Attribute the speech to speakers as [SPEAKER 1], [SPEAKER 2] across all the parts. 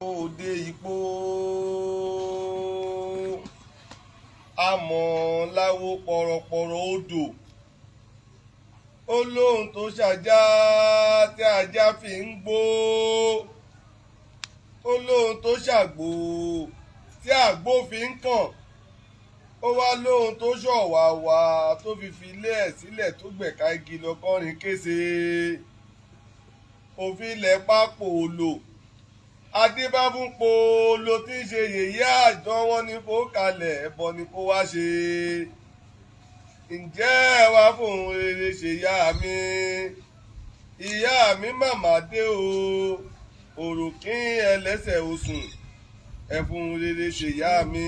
[SPEAKER 1] Òde ìpó àmọ́ láwo pọ̀rọ̀pọ̀rọ̀ odò. Ó lóhun tó ṣàjá tí ajá fi ń gbó, ó lóhun tó ṣàgbò tí àgbò fi ń kàn, ó wá lóhun tó ṣọ̀wàwà tó fi filé ẹ̀ sílẹ̀ tó gbẹ̀ka igi lọ kọrin kése. Òfin ilẹ̀ pápò lò adébáfún polo tí ń ṣe yèyé àjọ wọn ní kó kalẹ̀ ẹbọ ni kó wá ṣe. Ǹjẹ́ ẹ wá fóun rere ṣe ìyá mi? Ìyá mi màmá dé o, òròkín ẹlẹ́sẹ̀ osùn, ẹ̀fún rere ṣe ìyá mi.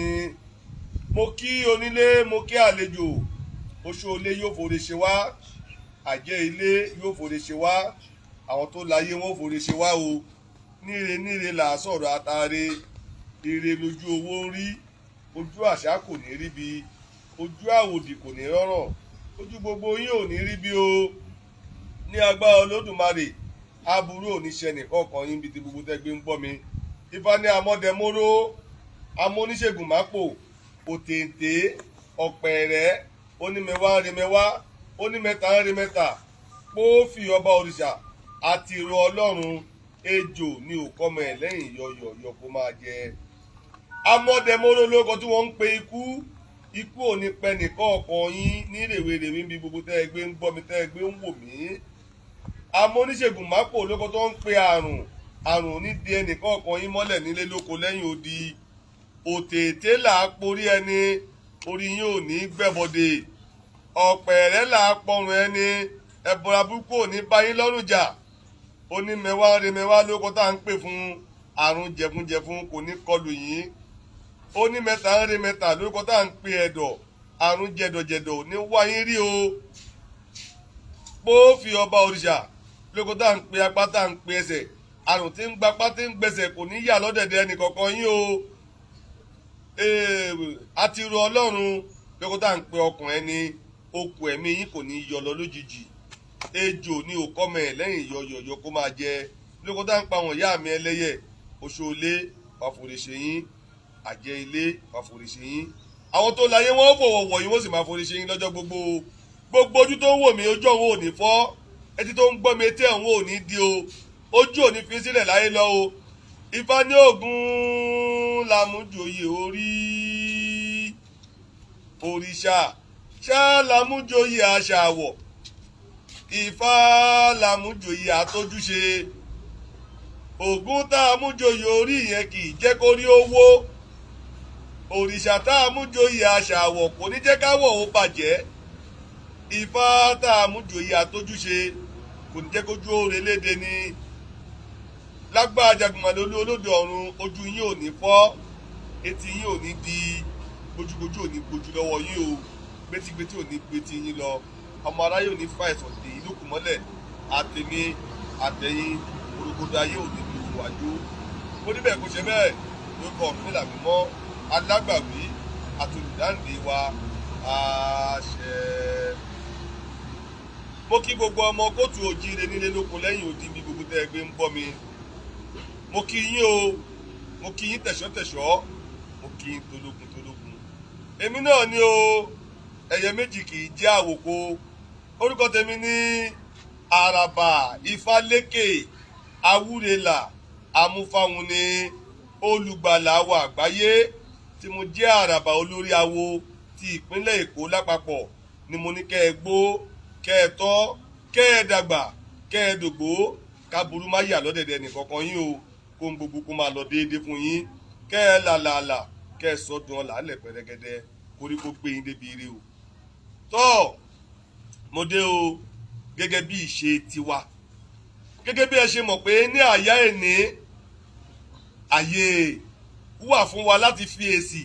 [SPEAKER 1] Mo kí onílé, mo kí àlejò. Oṣó ilé yóò fòrè ṣe wá, àjẹ́ ilé yóò fòrè ṣe wá, àwọn tó láyé wọn ò fòrè ṣe wá o. Níre níre là á sọ̀rọ̀ atare, ire lójú owó ń rí, ojú àṣà kò ní rí bi, ojú àwòdì kò ní rọ́rọ̀, ojú gbogbo yín ò ní rí bí o. Ní agbára Olódùmarè, aburú ò ní ṣe nìkọ̀ọ̀kan yín bíi ti gbogbo tẹ́gbẹ́ ń gbọ́ mi. Ifá ní amọ́dẹmóró, amóníṣègùn mápò, òtèǹté, ọ̀pẹ̀rẹ̀, onímẹ̀wá ń remẹ̀wá, onímẹ̀ta ń remẹ̀ta, póòfì ọba òrìṣà àti ìró ọlọ́run. Ejò ní òkọ́mọ ẹ̀ lẹ́yìn yọ̀yọ̀yọ̀ kó máa jẹ. Amọ́dẹmóró lórúkọ tí wọ́n ń pe ikú. Ikú ò ní pẹ́ nìkọ̀ọ̀kan yín ní rèwerèwe níbi gbogbo tẹ́ ẹ gbé ń gbọ́ mi, tẹ́ ẹ gbé ń wò mí. Amóníṣègùn mápò lórúkọ tó ń pe àrùn. Àrùn ò ní di ẹnìkọ̀ọ̀kan yín mọ́lẹ̀ nílé lóko lẹ́yìn odi. Òtèèté là á porí ẹni, orí yín ò ní gbẹ̀bọ̀dè. Ọ̀pẹ̀rẹ̀ là á pọrùn ẹni, ẹ̀bọ̀rà burúkú ò ní bá yín lọ́rùn jà. Onímẹ̀wá remẹ̀wá lórúkọ tá à ń pè fún àrùn jẹ̀fun-jẹ̀fun, kò ní kọlù yín. Onímẹ̀ta ń remẹ̀ta lórúkọ tá à ń pè ẹ̀dọ̀, àrùn jẹ̀dọ̀jẹ̀dọ̀ ò ní wá yín rí o. Póòfì ọba òrìṣà lórúkọ tá à ń pè apá, tá à ń pè ẹsẹ̀, àrùn tí ń gbapá tí ń gbẹsẹ̀ kò ní yà lọ́dẹ̀dẹ̀ ẹnìkọ̀ọ̀kan yín o. Àti ro ọlọ́run lórúkọ tá à ń pè ọkàn ẹni, okùn ẹ̀mí yín kò ní yọ lọ lójijì. Ejò ní òkọ́mọ ẹ̀ lẹ́yìn yọ̀yọ̀yọ̀ kó máa jẹ lórúkọ tá à ń pa àwọn ìyá mi ẹlẹ́yẹ̀. Oṣó ilé wàá forí ṣe yín, àjẹ́ ilé wàá forí ṣe yín, àwọn tó láyé wọn fọwọ́ wọ̀ yín, wọ́n sì máa forí ṣe yín lọ́jọ́ gbogbo. Gbogbo ojú tó ń wò mí, ojú ọ̀hún ò ní fọ́. Etí tó ń gbọ́ mi, etí ọ̀hún ò ní di o. Ojú ò ní fi sílẹ̀ láyé lọ o. Ifá ní Ògún làmújòyè orí, òrìṣà ṣá làmújòyè àṣàwọ̀, Ifá làmújòyè àtọ́júṣe. Ògún tá a mújòyè orí yẹn kì í jẹ́ kó rí owó. Òrìṣà tá a mújòyè àṣàwọ̀ kò ní jẹ́ káwọ̀ ó bàjẹ́. Ifá tá a mújòyè àtọ́júṣe kò ní jẹ́ kójú ó relédè ní lágbára jagunmọ̀lẹ́ olú olódò ọ̀run. Ojú yín ò ní fọ́, etí yín ò ní di, gbójúgbójú ò ní gbójú lọ́wọ́ yín o, gbétígbétí ò ní gbétí yín lọ. Ọmọ aráyé ò ní fa ẹ̀sán dè yín lókun mọ́lẹ̀. Àtẹ̀mí àtẹ̀yìn orogodo ayé ò ní lù wájú. Ó níbẹ̀ kó ṣe bẹ́ẹ̀ lórúkọ Ọ̀rúnmìlà mímọ́, alágbàwí àtolùdáǹdè wa. Àṣẹ. Mo kí gbogbo ọmọ kóòtù òjíire nílé lóko lẹ́yìn odi bí gbogbo tẹ́ ẹ gbé ń gbọ́ mi. Mo kí yín o, mo kí yín tẹ̀ṣọ́tẹ̀ṣọ́, mo kí yín tológun tológun. Èmi náà ni o, ẹyẹ méjì kì í jẹ́ àwòkọ. Orúkọ tèmi ní Àràbà Ifálékè Awúrelà Amúfáwọn ní olùgbàlà wa àgbáyé, tí mo jẹ́ àràbà olórí awo ti ìpínlẹ̀ Èkó lápapọ̀. Ni mo ní kẹ́ ẹ gbó, kẹ́ ẹ tọ́, kẹ́ ẹ dàgbà, kẹ́ ẹ dògbó, káburú má yà lọ́dẹ̀dẹ̀ nìkankan yín o, kó ń gbogbo kó máa lọ déédéé fún yín, kẹ́ ẹ làlàlà, kẹ́ ẹ sọdún ọ̀là lẹ̀ pẹ̀rẹ̀gẹ̀dẹ̀, koríko gbé yín débi ire o. Tọ́ mo dé o, gẹ́gẹ́ bí ìṣe tiwa, gẹ́gẹ́ bí ẹ ṣe mọ̀ pé ní àyà ẹ̀ní àyè wà fún wa láti fi èsì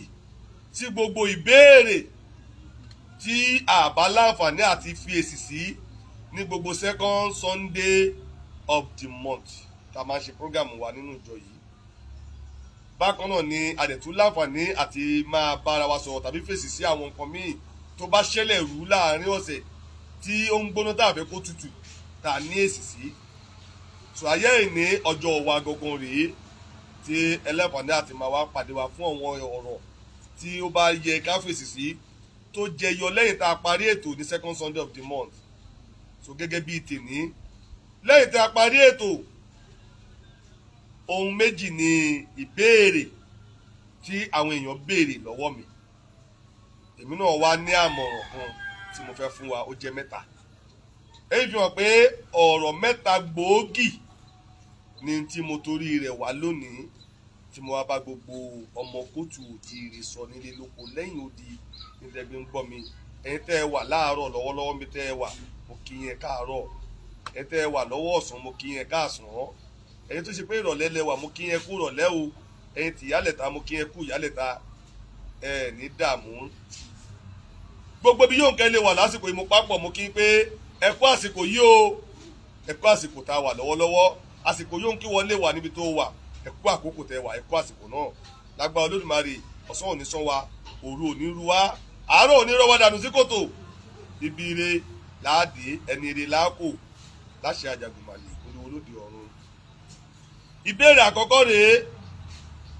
[SPEAKER 1] sí gbogbo ìbéèrè tí a bá láǹfààní àti fi èsì sí ní gbogbo second Sunday of the month tá a máa ń ṣe program wa nínú ìjọ yìí. Bákan náà ni a dẹ̀ tún láǹfààní àti máa bára wa sọ̀rọ̀ tàbí fèsì sí àwọn nǹkan míì tó bá ṣẹlẹ̀ rú láàrin ọ̀sẹ̀ tí ó ń gbóná tá a fẹ́ kó tutù, tá a ní èsì sí. So ayé ìní ọjọ́ wa gangan rèé. Tí ẹlẹ́fààní àti máa wá pàdé wa fún àwọn ọ̀rọ̀ tí ó bá yẹ ká fèsì sí tó jẹyọ lẹ́yìn tá a parí ètò ní second Sunday of the month. So gẹ́gẹ́ bíi tèní, lẹ́yìn tá a parí ètò, ohun méjì ni ìbéèrè tí àwọn èèyàn béèrè lọ́wọ́ mi. Èmi náà wá ní àmọ̀ràn kan tí mo fẹ́ fún wa, ó jẹ́ mẹ́ta. Èyí fi hàn pé ọ̀rọ̀ mẹ́ta gbòógì ni tí mo torí rẹ̀ wá lónìí, tí mo wá bá gbogbo ọmọ kóòtù òjíire sọ nílé lóko lẹ́yìn odi nílẹ̀ bí ń gbọ́ mi. Ẹ̀yin tẹ́ ẹ wà láàárọ̀ lọ́wọ́lọ́wọ́ mi, tẹ́ ẹ wà, mo kí yín káàárọ̀. Ẹ̀yin tẹ́ ẹ wà lọ́wọ́ ọ̀sán, mo kí yín káàsán. Ẹ̀yin tó ṣe pé ìrọ̀lẹ́ lẹ wà, mo kí yín kú ìrọ̀lẹ́ o. Ẹ̀yin tí ìyálẹ̀ta, mo kí yín kú ìyálẹ̀ta. Ẹ ní dààmú. Gbogbo bí yóò ń kẹ́ lè wà lásìkò yìí, mo pápọ̀ mo kí pé ẹ kú àsìkò yìí o, ẹ kú àsìkò tá a wà lọ́wọ́lọ́wọ́. Àsìkò yóò ń kí wọlé wà níbi tó wà, ẹ kú àkókò tẹ wà, ẹ kú àsìkò náà. Lágbára Olódùmarè, ọ̀sán ò ní sán wa, òru ò ní ru wa, àárọ̀ ò ní rọ́wọ́ dànù sí kòtò. Ibi ire láàdé, ẹni ire láàkò, láṣẹ Àjàgùnmàlè, olúwo lóde ọ̀run. Ìbéèrè àkọ́kọ́ rèé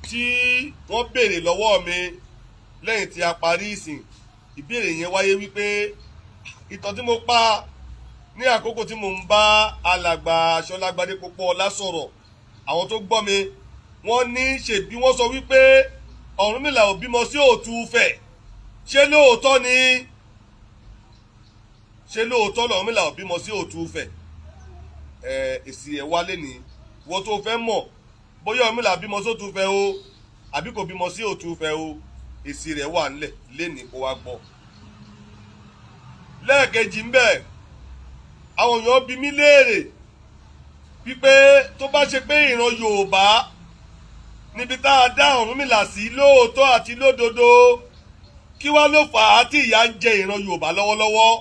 [SPEAKER 1] tí wọ́n béèrè lọ́wọ́ mi lẹ́yìn tí a parí ìsìn. Ìbéèrè yẹn wáyé wípé ìtàn tí mo pa ní àkókò tí mo ń bá alàgbà Ṣọlágbadé Pópóọlá sọ̀rọ̀, àwọn tó gbọ́ mi, wọ́n ní ṣèbí wọ́n sọ wípé Ọ̀rúnmìlà ò bímọ sí Òtúfẹ̀, ṣé lóòótọ́ ni? Ṣé lóòótọ́ lọ̀rúnmìlà ò bímọ sí Òtúfẹ̀? Èsì ẹ̀ wálé ní wọ́n tó fẹ́ mọ̀ bóyá Ọ̀rúnmìlà bímọ sí Òtúfẹ̀ o àbí kò bímọ sí Òtúfẹ̀ o, èsì rẹ̀ wà ńlẹ̀ lénìí, kó wá gbọ́. Lẹ́ẹ̀kejì ń bẹ̀, àwọn èèyàn bi mí léèrè wípé tó bá ṣe pé ìran Yorùbá níbi tá a dá Ọ̀rúnmìlà sí lóòótọ́ àti lódodo, kí wá ló fà á tí ìyà ń jẹ ìran Yorùbá lọ́wọ́lọ́wọ́?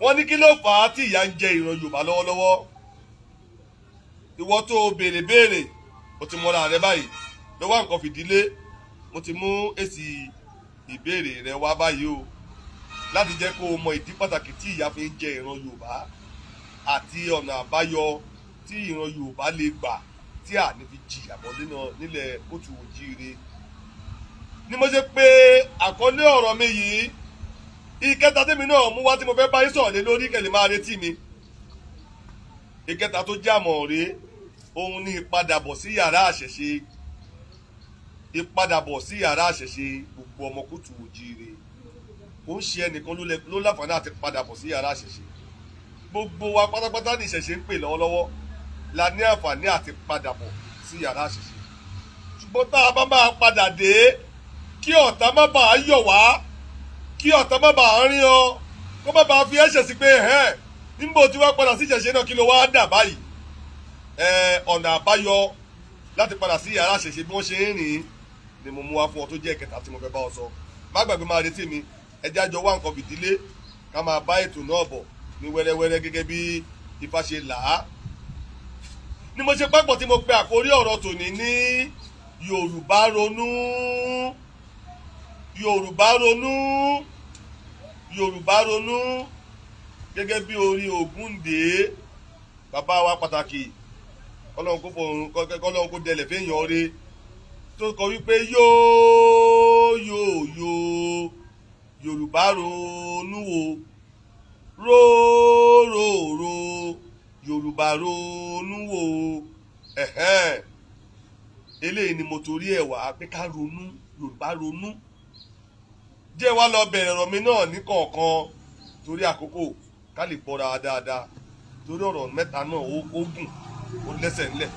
[SPEAKER 1] Wọ́n ní kí ló fà á tí ìyà ń jẹ ìran Yorùbá lọ́wọ́lọ́wọ́? Ìwọ tó o béèrè béèrè, o ti mọra rẹ báyìí ló wá nǹkan fìdílé. Mo ti mú èsì ìbéèrè rẹ wá báyìí o, láti jẹ́ kó o mọ ìdí pàtàkì tí ìyà fi ń jẹ ìran Yorùbá àti ọ̀nà àbáyọ tí ìran Yorùbá lè gbà tí a ní fi jìyà mọ́ nílẹ̀ kóòtù òjíire. Ni mo ṣe pé àkọlé ọ̀rọ̀ mi yìí, ìkẹta tèmi náà mú wá tí mo fẹ́ bá yín sọ̀rọ̀ lé lórí, kẹ́ lè máa retí mi. Ìkẹta tó jẹ́ àmọ̀ rèé, òun ní ìpadàbọ̀ sí yàrá àṣẹ̀ṣe. Ìpadàbọ̀ sí yàrá àṣẹ̀ṣe gbogbo ọmọ kóòtù òjíire. Kò ń ṣe ẹnìkan ló láǹfààní àti padàbọ̀ sí yàrá àṣẹ̀ṣe. Gbogbo wa pátápátá ní ìṣẹ̀ṣe ń pè lọ́wọ́lọ́wọ́ la ní àǹfààní àti padàbọ̀ sí yàrá àṣẹ̀ṣe. Ṣùgbọ́n tá a bá máa padà dé, kí ọ̀tá má bàa yọ̀ wá, kí ọ̀tá má bàa rín ọ, kó má bàa fi ẹ̀ṣẹ̀ sí pé ẹ̀hẹ́n, níbo tí wọ́n padà sí ìṣẹ̀ṣe náà, kí ló wá dà báyìí? Ọ̀nà àbáyọ láti padà sí yàrá àṣẹ̀ṣe bí wọ́n ṣe ń rìn ni mo mú wá fún ọ, tó jẹ́ ìkẹta tí mo fẹ́ bá ọ sọ. Má gbàgbé máa retí mi. Ẹ jẹ́ àjọ wá nǹkan fìdílé, ká máa bá ètò náà bọ̀ ní wẹ́rẹ́wẹ́rẹ́ gẹ́gẹ́ bí Ifá ṣe là á. Ni mo ṣe pápọ̀ tí mo pe àkórí ọ̀rọ̀ tòní ní Yorùbá ronú, Yorùbá ronú, Yorùbá ronú, gẹ́gẹ́ bí orí Ògúndé, bàbá wa pàtàkì, kọ́lọ́hún kó fọ̀run, kọ́lọ́hún kó dẹlẹ̀ fẹ́yàn re, tó kọ wípé yóò yóò yóò Yorùbá ronú o, ró ró ró Yorùbá ronú o. Ẹ̀hẹ́n, eléyìí ni mo torí ẹ̀ wá pé ká ronú, Yorùbá ronú. Díẹ̀ wá lọ bẹ̀rẹ̀ ọ̀rọ̀ mi náà ní kọ̀ọ̀kan torí àkókò, ká lè gbọ́ra dáadáa, torí ọ̀rọ̀ mẹ́ta náà ó gùn, ó lẹ́sẹ̀ ńlẹ̀.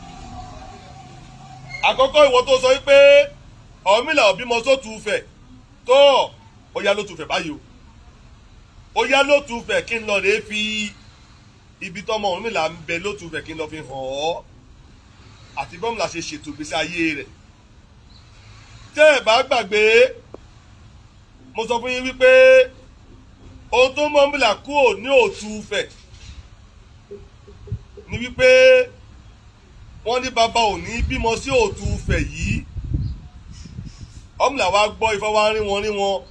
[SPEAKER 1] Àkọ́kọ́, ìwọ tó sọ wípé Ọ̀rúnmìlà ò bímọ sótùúfẹ̀ tó, ó yá lótùúfẹ̀ báyìí o, ó yá lótùúfẹ̀, kí n lọ rèé fi ibi tọ́mọ Ọ̀rúnmìlà ń bẹ lótùúfẹ̀, kí n lọ fi hàn ọ́ àti bọ́mìlà ṣe ṣètò ìgbésí ayé rẹ̀. Tẹ́ ẹ̀ bá gbàgbé, mo sọ fún yín wípé ohun tó mú Ọ̀rúnmìlà kúrò ní Òtúfẹ̀ ni wípé wọ́n ní bàbá ò ní bímọ sí Òtúfẹ̀ yìí. Ọ̀rúnmìlà wa gbọ́ Ifá wa rí wọn rí wọn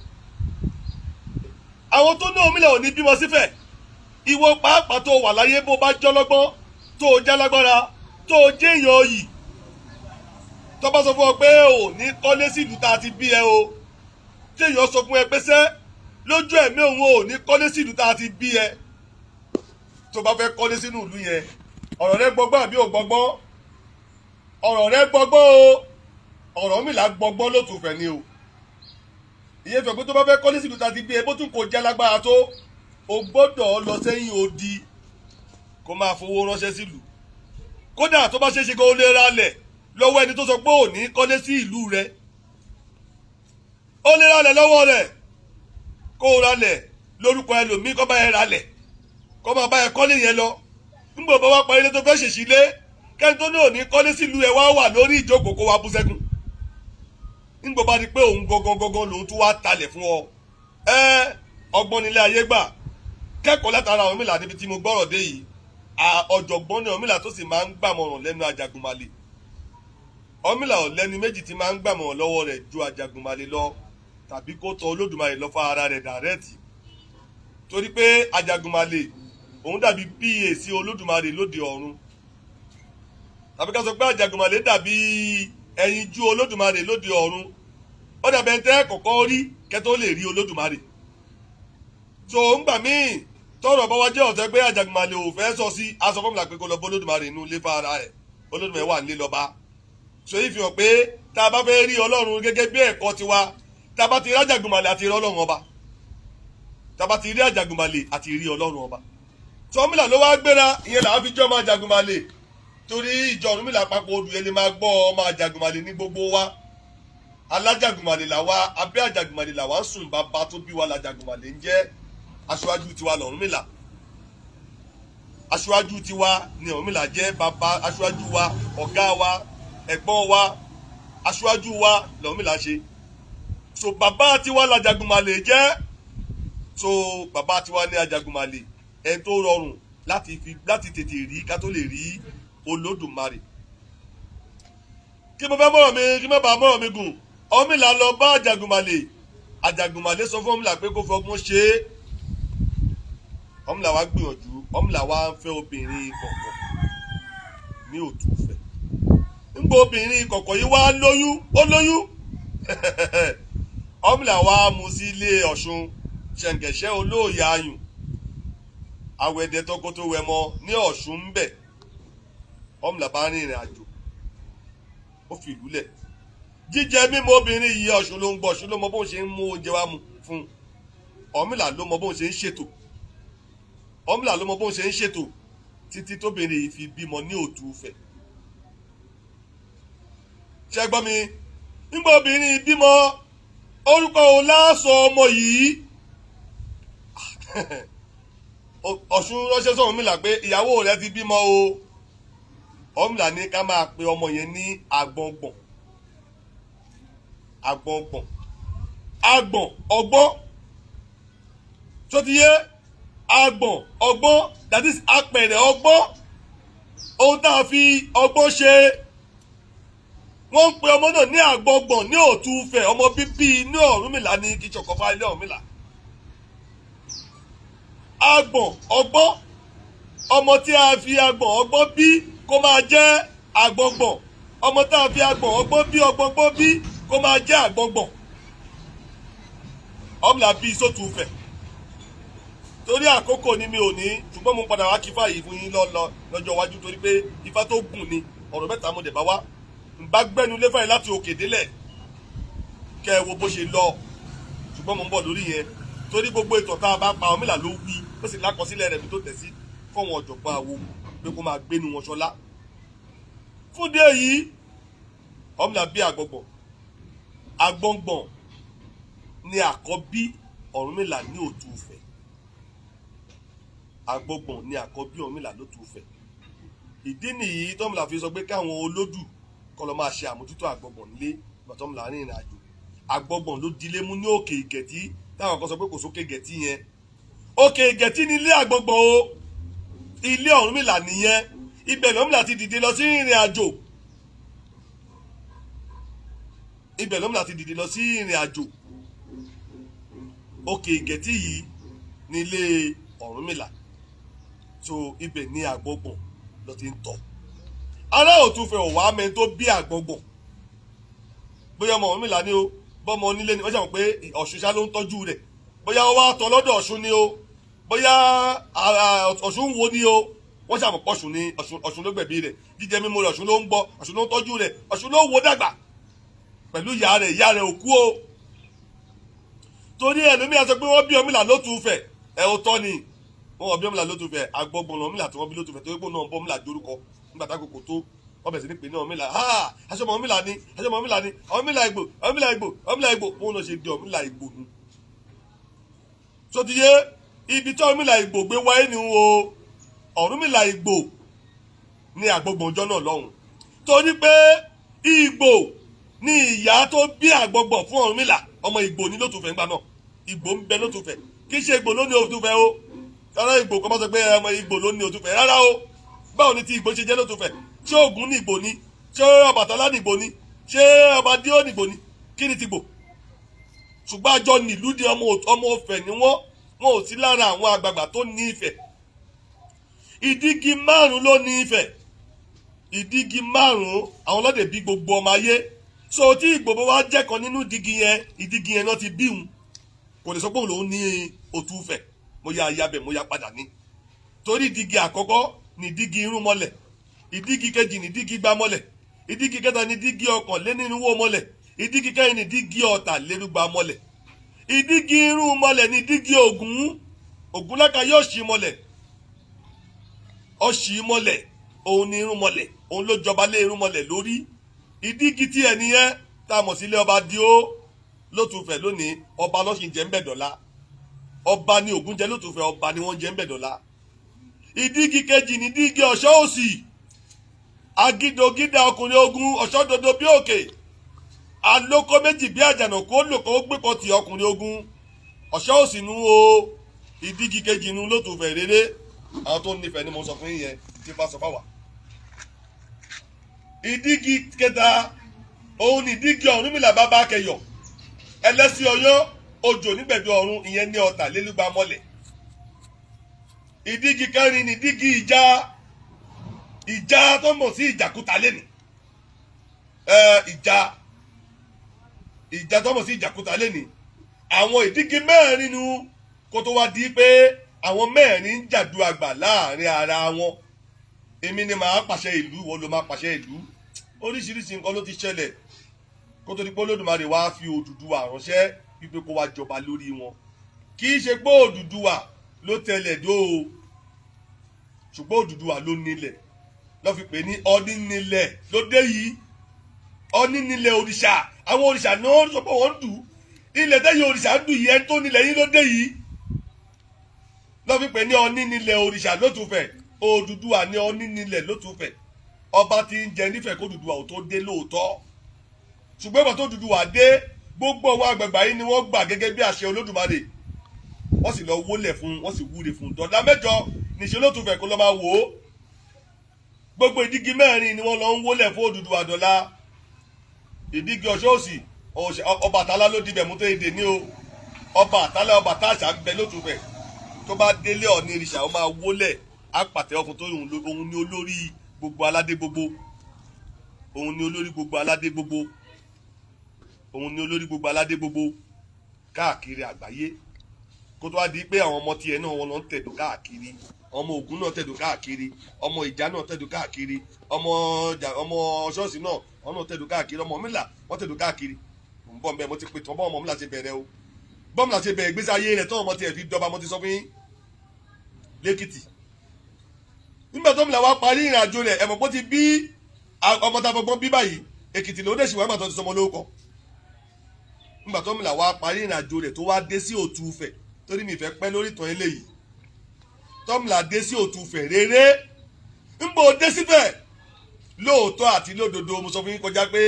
[SPEAKER 1] àwọn tó ní Ọ̀rúnmìlà ò ní bímọ sífẹ̀. Ìwọ pàápàá tó wà láyé, bó bá jọlọ́gbọ́n, tó o jálágbára, tó o jẹ́ èèyàn yìí, Tó bá sọ fún ọ pé ò ní kọ́lé sí ìlú tá a ti bí ẹ o, tí èèyàn sọ fún ẹ pé sẹ́ lójú ẹ̀mí òun ò ní kọ́lé sí ìlú tá a ti bí ẹ, tó bá fẹ́ kọ́lé sínú ìlú yẹn, ọ̀rọ̀ rẹ gbọgbọ́n àbí ò gbọgbọ́n? Ọ̀rọ̀ rẹ gbọgbọ́n o. Ọ̀rúnmìlà gbọgbọ́n ló tún fẹ́ ni o. Ìyẹn fẹ́ pé tó bá fẹ́ kọ́lé sí ìlú tá a ti bí ẹ, bó tún kò jẹ́ lágbára tó, o gbọ́dọ̀ lọ sẹ́yìn odi kó máa fowó ránṣẹ́ sílùú. Kódà tó bá ṣeé ṣe kó o lè ralẹ̀ lọ́wọ́ ẹni tó sọ pé ò ní kọ́lé sí ìlú rẹ, ó lè ralẹ̀ lọ́wọ́ rẹ̀, kó o ralẹ̀ lórúkọ ẹlòmíì, kó bá ẹ ralẹ̀, kó máa bá ẹ kọ́lé yẹn lọ. Nígbà bá wá parí ilé tó fẹ́ ṣèṣì lé, kẹ́ni tó ní òní kọ́lé sílùú ẹ wá wà lórí ìjókòó, kó wá bú sẹ́kùn nígbà bá di pé òun gangan gangan lòun tún wá talẹ̀ fún ọ. Ẹ ọgbọ́n nílé ayé gbà kẹ́kọ̀ọ́ látara Ọ̀rúnmìlà níbi tí mo gbọ́rọ̀ dé yìí. Ọ̀jọ̀gbọ́n ní Ọ̀rúnmìlà tó sì máa ń gbàmọ̀ràn lẹ́nu Àjàgùnmàlè. Ọ̀rúnmìlà ò lẹ́ni méjì tí máa ń gbàmọ̀ràn lọ́wọ́ rẹ̀ ju Àjàgùnmàlè lọ, tàbí kó tọ̀ Olódùmarè lọ fún ara rẹ̀ direct, torí pé Àjàgùnmàlè òun dàbí PA sí Olódùmarè lóde ọ̀run, tàbí ká sọ pé Àjàgùnmàlè dàbí ẹyinjú Olódùmarè lóde ọ̀run. Ó dàbí ẹni tẹ́ kọ́kọ́ rí kẹ́ tó lè rí Olódùmarè. So ńgbà míì tọrọ bá wá jẹ́ ọ̀tẹ́ pé Àjàgùnmàlè ò fẹ́ sọ sí, aṣọ fọ́mùlà pé kó lọ bó Olódùmarè inú ilé fún ara rẹ̀. Olódùmarè wà nílé lọ́ba. So yìí fi hàn pé tá a bá fẹ́ rí Ọlọ́run gẹ́gẹ́ bí ẹ̀kọ́ tiwa, tá a bá ti rí Àjàgùnmàlè, àti rí Ọlọ́run ọba. Tá a bá ti rí Àjàgùnmàlè, àti rí Ọlọ́run ọba. Ọ̀rúnmìlà ló wá gbéra. Ìyẹn làwọn fi jọ́ ọmọ Àjàgùnmàlè, torí ìjọ Ọ̀rúnmìlà papọ̀ odù yẹn lè máa gbọ́. Ọmọ Àjàgùnmàlè ní gbogbo wa. Alájàgùnmàlè làwa, abẹ́ Àjàgùnmàlè làwa ń sùn. Bàbá tó bí wa làjàgùnmàlè ń jẹ́. Aṣáájú tiwa lọ̀rúnmìlà. Aṣáájú tiwa ni Ọ̀rúnmìlà jẹ́. Bàbá aṣáájú wa, ọ̀gá wa, ẹ̀gbọ́n wa, aṣáájú wa lọ̀rúnmìlà ṣe. So bàbá tiwa làjàgùnmàlè jẹ́. So bàbá tiwa ní Àjàgùnmàlè, ẹni tó rọrùn láti fi láti tètè rí ká tó lè rí Olódùmarè. Kí mo fẹ́ mọ̀rọ̀ mi, kí mo bá mọ̀rọ̀ mi gùn, Ọ̀rúnmìlà lọ bá Àjàgùnmàlè. Àjàgùnmàlè sọ fún Ọ̀rúnmìlà pé kó fọgbọ́n ṣe é. Ọ̀rúnmìlà wá gbìyànjú. Ọ̀rúnmìlà wá ń fẹ́ obìnrin kọ̀kọ̀ ní Òtúfẹ̀. Ńgbà obìnrin kọ̀kọ̀ yìí wá lóyún, ó lóyún, Ọ̀rúnmìlà wá mú sí ilé Ọ̀ṣun Ṣẹ̀ǹgẹ̀ṣẹ́ olóòyà ayùn awẹ́dẹ tọkọ tó wẹmọ ní Ọ̀ṣun ń bẹ̀. Ọ̀rúnmìlà bá rìn ìrìn àjò, ó fi ìlú lẹ̀. Jíjẹ mímu obìnrin yìí, Ọ̀ṣun ló ń gbọ́. Ọ̀ṣun ló mọ bóun ṣe ń mú oúnjẹ wá mu fún Ọ̀rúnmìlà, ló mọ bóun ṣe ń ṣètò. Ọ̀rúnmìlà ló mọ bóun ṣe ń ṣètò títí tóbìnrin yìí fi bímọ ní Òtúfẹ̀. Ṣé gbọ́ mi? Nígbà obìnrin yìí bímọ, orúkọ òun láàsọ ọmọ yìí? Ọ̀ṣun ránṣẹ́ sọ̀rúnmìlà pé ìyàwó rẹ̀ ti bímọ o. Ọ̀rúnmìlà ní ká máa pe ọmọ yẹn ní Àgbọ̀ngbọ̀n. Àgbọ̀ngbọ̀n, àgbọ̀n ọgbọ́n, tó ti yé? Àgbọ̀n ọgbọ́n, that is apẹ̀rẹ̀ ọgbọ́n, ohun tá a fi ọgbọ́n ṣe. Wọ́n ń pe ọmọ náà ní Àgbọ̀ngbọ̀n ní Òtúfẹ̀. Ọmọ bíbí inú Ọ̀rúnmìlà ní kí ṣọ̀kọ̀fà ilé Ọ̀rúnmìlà. Àgbọ̀n ọgbọ́n, ọmọ tí a fi àgbọ̀n ọgbọ́n bí, kó máa jẹ́ Àgbọ̀ngbọ̀n. Ọmọ tá a fi àgbọ̀n ọgbọ́n bí, ọgbọ́ngbọ́n bí, kó máa jẹ́ Àgbọ̀ngbọ̀n. Ọ̀rúnmìlà bí sótúfẹ̀. Torí àkókò ni mi ò ní, ṣùgbọ́n mo padà wá kí ifá yìí fún yín lọ́lọ́ lọ́jọ́ iwájú, torí pé ifá tó gùn ni. Ọ̀rọ̀ mẹ́ta mo dẹ̀ bá wá ń bá gbẹ́nu lé fáyìí láti òkè délẹ̀, kẹ́ ẹ wo bó ṣe lọ. Ṣùgbọ́n mo ń bọ̀ lórí yẹn, torí gbogbo ìtàn tá a bá pa, Ọ̀rúnmìlà ló wí, ó sì lákọsílẹ̀ rẹ̀ mi tó tẹ̀ sí fọ́wọn ọ̀jọ̀gbọ́n àwo pé kó máa gbénu wọn ṣọlá. Fún dé yìí, Ọ̀rúnmìlà bí Àgbọ̀ngbọ̀n. Àgbọ̀ngbọ̀n ni àkọ́bí Ọ̀rúnmìlà ní Òtúfẹ̀. Àgbọ̀ngbọ̀n ni àkọ́bí Ọ̀rúnmìlà lótùúfẹ̀. Ìdí nìyí tọ́mìlà fi sọ pé káwọn olódù kọ́ lọ máa ṣe àmójútó Àgbọ̀ngbọ̀n nílé ìgbà tọ́mìlà rìn ìrìn àjò. Àgbọ̀ngbọ̀n ló dilé mú ní Òkè Ìgẹ̀tí, táwọn kan sọ pé kò sókè Ìgẹ̀tí yẹn. Òkè Ìgẹ̀tí ní ilé Àgbọ̀ngbọ̀n o. Ilé Ọ̀rúnmìlà nìyẹn. Ibẹ̀ lọ́mìlà ti dìde lọ sí ìrìn àjò. Ibẹ̀ lọ́mìlà ti dìde lọ sí ìrìn àjò. Òkè Ìgẹ̀tí yìí ní ilé Ọ̀rúnmìlà. So ibẹ̀ ní Àgbọ̀ngbọ̀n ló ti ń tọ̀. Ará Òtúfẹ̀ ò wá mẹ́ni tó bí Àgbọ̀ngbọ̀n. Bóyá ọmọ Ọ̀rúnmìlà ni o, bọ́mọ onílé ni, wọ́n ṣàmọ̀ pé Ọ̀ṣun ṣá ló ń tọ́jú rẹ̀. Bóyá ó wá tọ́ lọ́dọ̀ Ọ̀ṣun ni o, bóyá Ọ̀ṣun wo ni o, wọ́n ṣàmọ̀ pọ̀ṣun ni. Ọ̀ṣun ló gbẹ̀bí rẹ̀. Jíjẹ mímu rẹ̀, Ọ̀ṣun ló ń bọ́, Ọ̀ṣun ló ń tọ́jú rẹ̀, Ọ̀ṣun ló wo dàgbà pẹ̀lú ìyá rẹ̀. Ìyá rẹ̀ ò kú o. Torí ẹ̀ lómi àti pé wọ́n bí Ọ̀rúnmìlà lÓtùfẹ̀. Ẹ̀ ò tọ́ ni, wọ́n bí Ọ̀rúnmìlà lÓtùfẹ̀. Agbọ́gbọ̀n Ọ̀rúnmìlà tí wọ́n bí lÓtùfẹ̀, torí pé náà bọ́ Ọ̀rúnmìlà dorúkọ nígbà tá kòkò tó, wọ́n bẹ̀rẹ̀ sí ní pè ní Ọ̀rúnmìlà. Ha, aṣọ́mọ Ọ̀rúnmìlà ni, aṣọ́mọ Ọ̀rúnmìlà ni, Ọ̀rúnmìlà Ìgbò, Ọ̀rúnmìlà Ìgbò, Ọ̀rúnmìlà Ìgbò. Bóun náà ṣe di Ọ̀rúnmìlà Ìgbò nu. Tó ti yé ibi tí Ọ̀rúnmìlà Ìgbò gbé wáyé ni o. Ọ̀rúnmìlà Ìgbò ní àgbọ̀gbọ̀n ọjọ́ náà lọ́hùn, torí pé Ìgbò ní ìyá tó bí àgbọ̀gbọ̀n fún Ọ̀rúnmìlà. Ọmọ Ìgbò ní lÓtùfẹ̀ ńgbà náà. Ìgbò ń bẹ lÓtùfẹ̀. Kì í ṣe Ìgbò ló ní Òtùfẹ̀ o. Rárá, Ìgbò kọ́ bá sọ pé ọmọ Ìgbò ló ní Òtùfẹ̀, rárá o. Báwo ni ti Ìgbò ṣe jẹ́ lÓtùfẹ̀? Ṣé Ògún ní Ìgbò ni? Ṣé Ọbàtálá ní Ìgbò ni? Ṣé ọba Díò ní Ìgbò ni? Kí ni ti Ìgbò? Ṣùgbọ́n àjọ nílùú di ọmọ Ifẹ̀ ni wọ́n. Wọn ò sí lára àwọn àgbààgbà tó ní Ifẹ̀. Ìdígi 5 ló ní Ifẹ̀. Ìdígi 5, àwọn ọlọ́dẹ bí gbogbo ọmọ ayé. So tí Ìgbò bá wá jẹ́ kan nínú ìdígi yẹn, ìdígi yẹn náà ti bí òun, kò lè sọ pé òun lòún ní Òtúfẹ̀. Mo ya ayabẹ̀, mo ya padà ní. Torí ìdígi àkọ́kọ́ ní ìdígi irúnmọlẹ̀, ìdígi kejì ní ìdígi gbámọlẹ̀, ìdígi kẹta ní ìdígi 220 mọlẹ̀, ìdígi kẹrin ní ìdígi 220 mọlẹ̀. Ìdígi irúnmọlẹ̀ ní ìdígi Ògún. Ògúnláka yóò ṣì mọlẹ̀, ọ̀ṣì mọlẹ̀, òun ní irúnmọlẹ̀, òun ló jọba lé irúnmọlẹ̀ lórí. Ìdígi tí ẹni yẹn tá a mọ̀ sí ilé ọba Díò lÓtùfẹ̀ lónìí, ọba lọ́sìn jẹ́ ń bẹ̀ dọ̀la. Ọba ní Ògún jẹ́ lÓtùfẹ̀, ọba ni wọ́n jẹ́ ń bẹ̀ dọ̀la. Ìdígi kejì ní dígi ọ̀ṣọ́ òsì, agídogídà ọkùnrin ogun, ọ̀ṣọ́ dodo bí òkè, alókó méjì bí àjànàkú, ó lòkó ó gbé kan ti ọkùnrin ogun, ọ̀ṣọ́ òsì nu o. Ìdígi kejì nu lÓtùfẹ̀ rere. Àwọn tó nífẹ̀ẹ́ ni mo sọ fún yín yẹn tí bá sọ fáwà. Ìdígi kẹta, òun ní ìdígi Ọ̀rúnmìlà bàbá Kẹyọ̀, ẹlẹ́sìn Ọ̀yọ́, òjò nígbẹ̀dọ̀ ọ̀run, ìyẹn ní 220 mọ́lẹ̀. Ìdígi kẹrin ní ìdígi ìjà, ìjà tó mọ̀ sí ìjàkúta lẹ́nu. Ìjà, ìjà tó mọ̀ sí ìjàkúta lẹ́nu. Àwọn ìdígi 4 nu kó tó wá di pé àwọn 4 ń jàdú àgbà láàrin ara wọn. Èmi ni màá pàṣẹ ìlú, ìwọ ló máa pàṣẹ ìlú. Oríṣiríṣi nǹkan ló ti ṣẹlẹ̀ kó tó di pé Olódùmarè wá fi Odùduwà ránṣẹ́ wípé kó wá jọba lórí wọn. Kì í ṣe pé Odùduwà ló tẹlẹ̀ dó o, ṣùgbọ́n Odùduwà ló nílẹ̀, lọ́ fi pè ní Ọ̀ní nílẹ̀ ló dé yìí. Ọ̀ní nílẹ̀ òrìṣà. Àwọn òrìṣà ní wọ́n sọ pé wọ́n ń dù ilẹ̀ tẹ́yìn òrìṣà ń dù yìí, ẹni tó nílẹ̀ yín ló dé yìí, lọ́ fi pè ní Ọ̀ní nílẹ̀ òrìṣà lÓtùfẹ̀. Odùduwà ní Ọ̀ní nílẹ̀ lÓtùfẹ̀. Ọba tí ń jẹ nífẹ̀ẹ́ kó Odùduwà ò tó dé lóòótọ́, ṣùgbọ́n ìgbà tó Odùduwà dé, gbogbo àwọn àgbààgbà yìí ni wọ́n gbà gẹ́gẹ́ bí àṣẹ Olódùmarè. Wọ́n sì lọ wólẹ̀ fún, wọ́n sì wúre fún. Dọ̀là 8 níṣẹ́ lÓtùfẹ̀ kó lọ́ máa wò ó. Gbogbo ìdígi 4 ni wọ́n lọ ń wólẹ̀ fún Odùduwà dọ̀la. Ìdígi ọ̀ṣọ́ òsì, Ọbàtálá ló dibẹ̀ mú tó èdè ní o. Ọbàtálá, ọba táàṣà ń bẹ lÓtùfẹ̀. Tó bá délé Ọ̀ọ̀ni ìrìṣà, ó máa wólẹ̀, á pàtẹ́wọ́ fún, tó òun ní olórí gbogbo aládé gbogbo, òun ní olórí gbogbo aládé gbogbo, òun ní olórí gbogbo aládé gbogbo káàkiri àgbáyé. Kó tó wá di pé àwọn ọmọ tiẹ̀ náà, wọn lọ ń tẹ̀dó káàkiri. Ọmọ Ògún náà tẹ̀dó káàkiri, ọmọ Ìjà náà tẹ̀dó káàkiri, ọmọ ṣọ́ọ̀ṣì náà, wọn náà tẹ̀dó káàkiri, ọmọ Ọ̀rúnmìlà wọ́n tẹ̀dó káàkiri. Mò ń bọ̀ nbẹ. Mo ti pè tán bọ́ ọmọ Ọ̀rúnmìlà ṣe bẹ̀rẹ̀ o, bọ́mìlà ṣe bẹ̀rẹ̀ ìgbésí ayé rẹ̀ tó ọmọ tiẹ̀ fi dọba. Mo ti sọ fún yín lẹ́kìtì. Nígbà tó Ọ̀rúnmìlà wá parí ìrìn àjò rẹ̀, ẹ̀mọ̀ pé ó ti bí ọmọ tá a fọgbọ́n bí báyìí. Èkìtì ló dé ṣìwọ́n tó ti sọmọ lórúkọ. Nígbà tó Ọ̀rúnmìlà wá parí ìrìn àjò rẹ̀, tó wá dé sí Òtúfẹ̀, torí mi fẹ́ pẹ́ lórí ìtàn eléyìí, tọ́mìlà dé sí Òtúfẹ̀ rere. Ń bò dé síbẹ̀ lóòótọ́ àti lódodo, mo sọ fún yín kọjá pé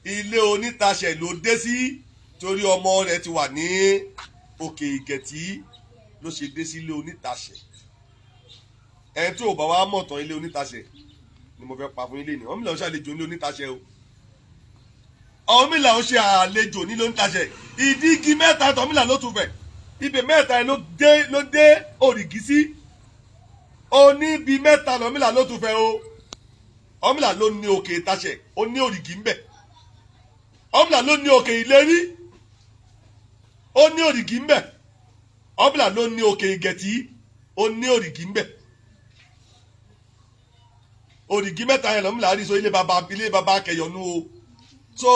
[SPEAKER 1] ilé onítàṣẹ̀ ló dé sí, torí ọmọ rẹ̀ ti wà ní Òkè Ìgẹ̀tì ló ṣe dé sí ilé onítàṣẹ̀. Ẹni tí ò bá wá mọ̀ tán, ilé onítàṣẹ̀ ni mo fẹ́ pa fún ilé ni. Ọ̀rúnmìlà ń ṣàlejò nílé onítàṣẹ̀ o. Ọ̀rúnmìlà ń ṣe àlejò nílé onítàṣẹ̀. Ìdígi 3 tọ̀mìlà ló tún fẹ̀, ibẹ̀ 3 ló dé òrìgì sí. Oníbi 3 lọ̀mìlà ló tún fẹ̀ o. Ọ̀rúnmìlà ló ní Òkè Ìtàṣẹ̀, ó ní òrìgì ńbẹ̀. Ọ̀rúnmìlà ló ní òkè ìlérí, ó ní òrìgì ńbẹ. Ọ̀rúnmìlà ló ní òkè ìgẹ̀tì, ó ní òrìgì ńbẹ. Òrìgì mẹ́ta yẹn lọ́mìlà rí. So ilé baba kẹyọ̀nù o. So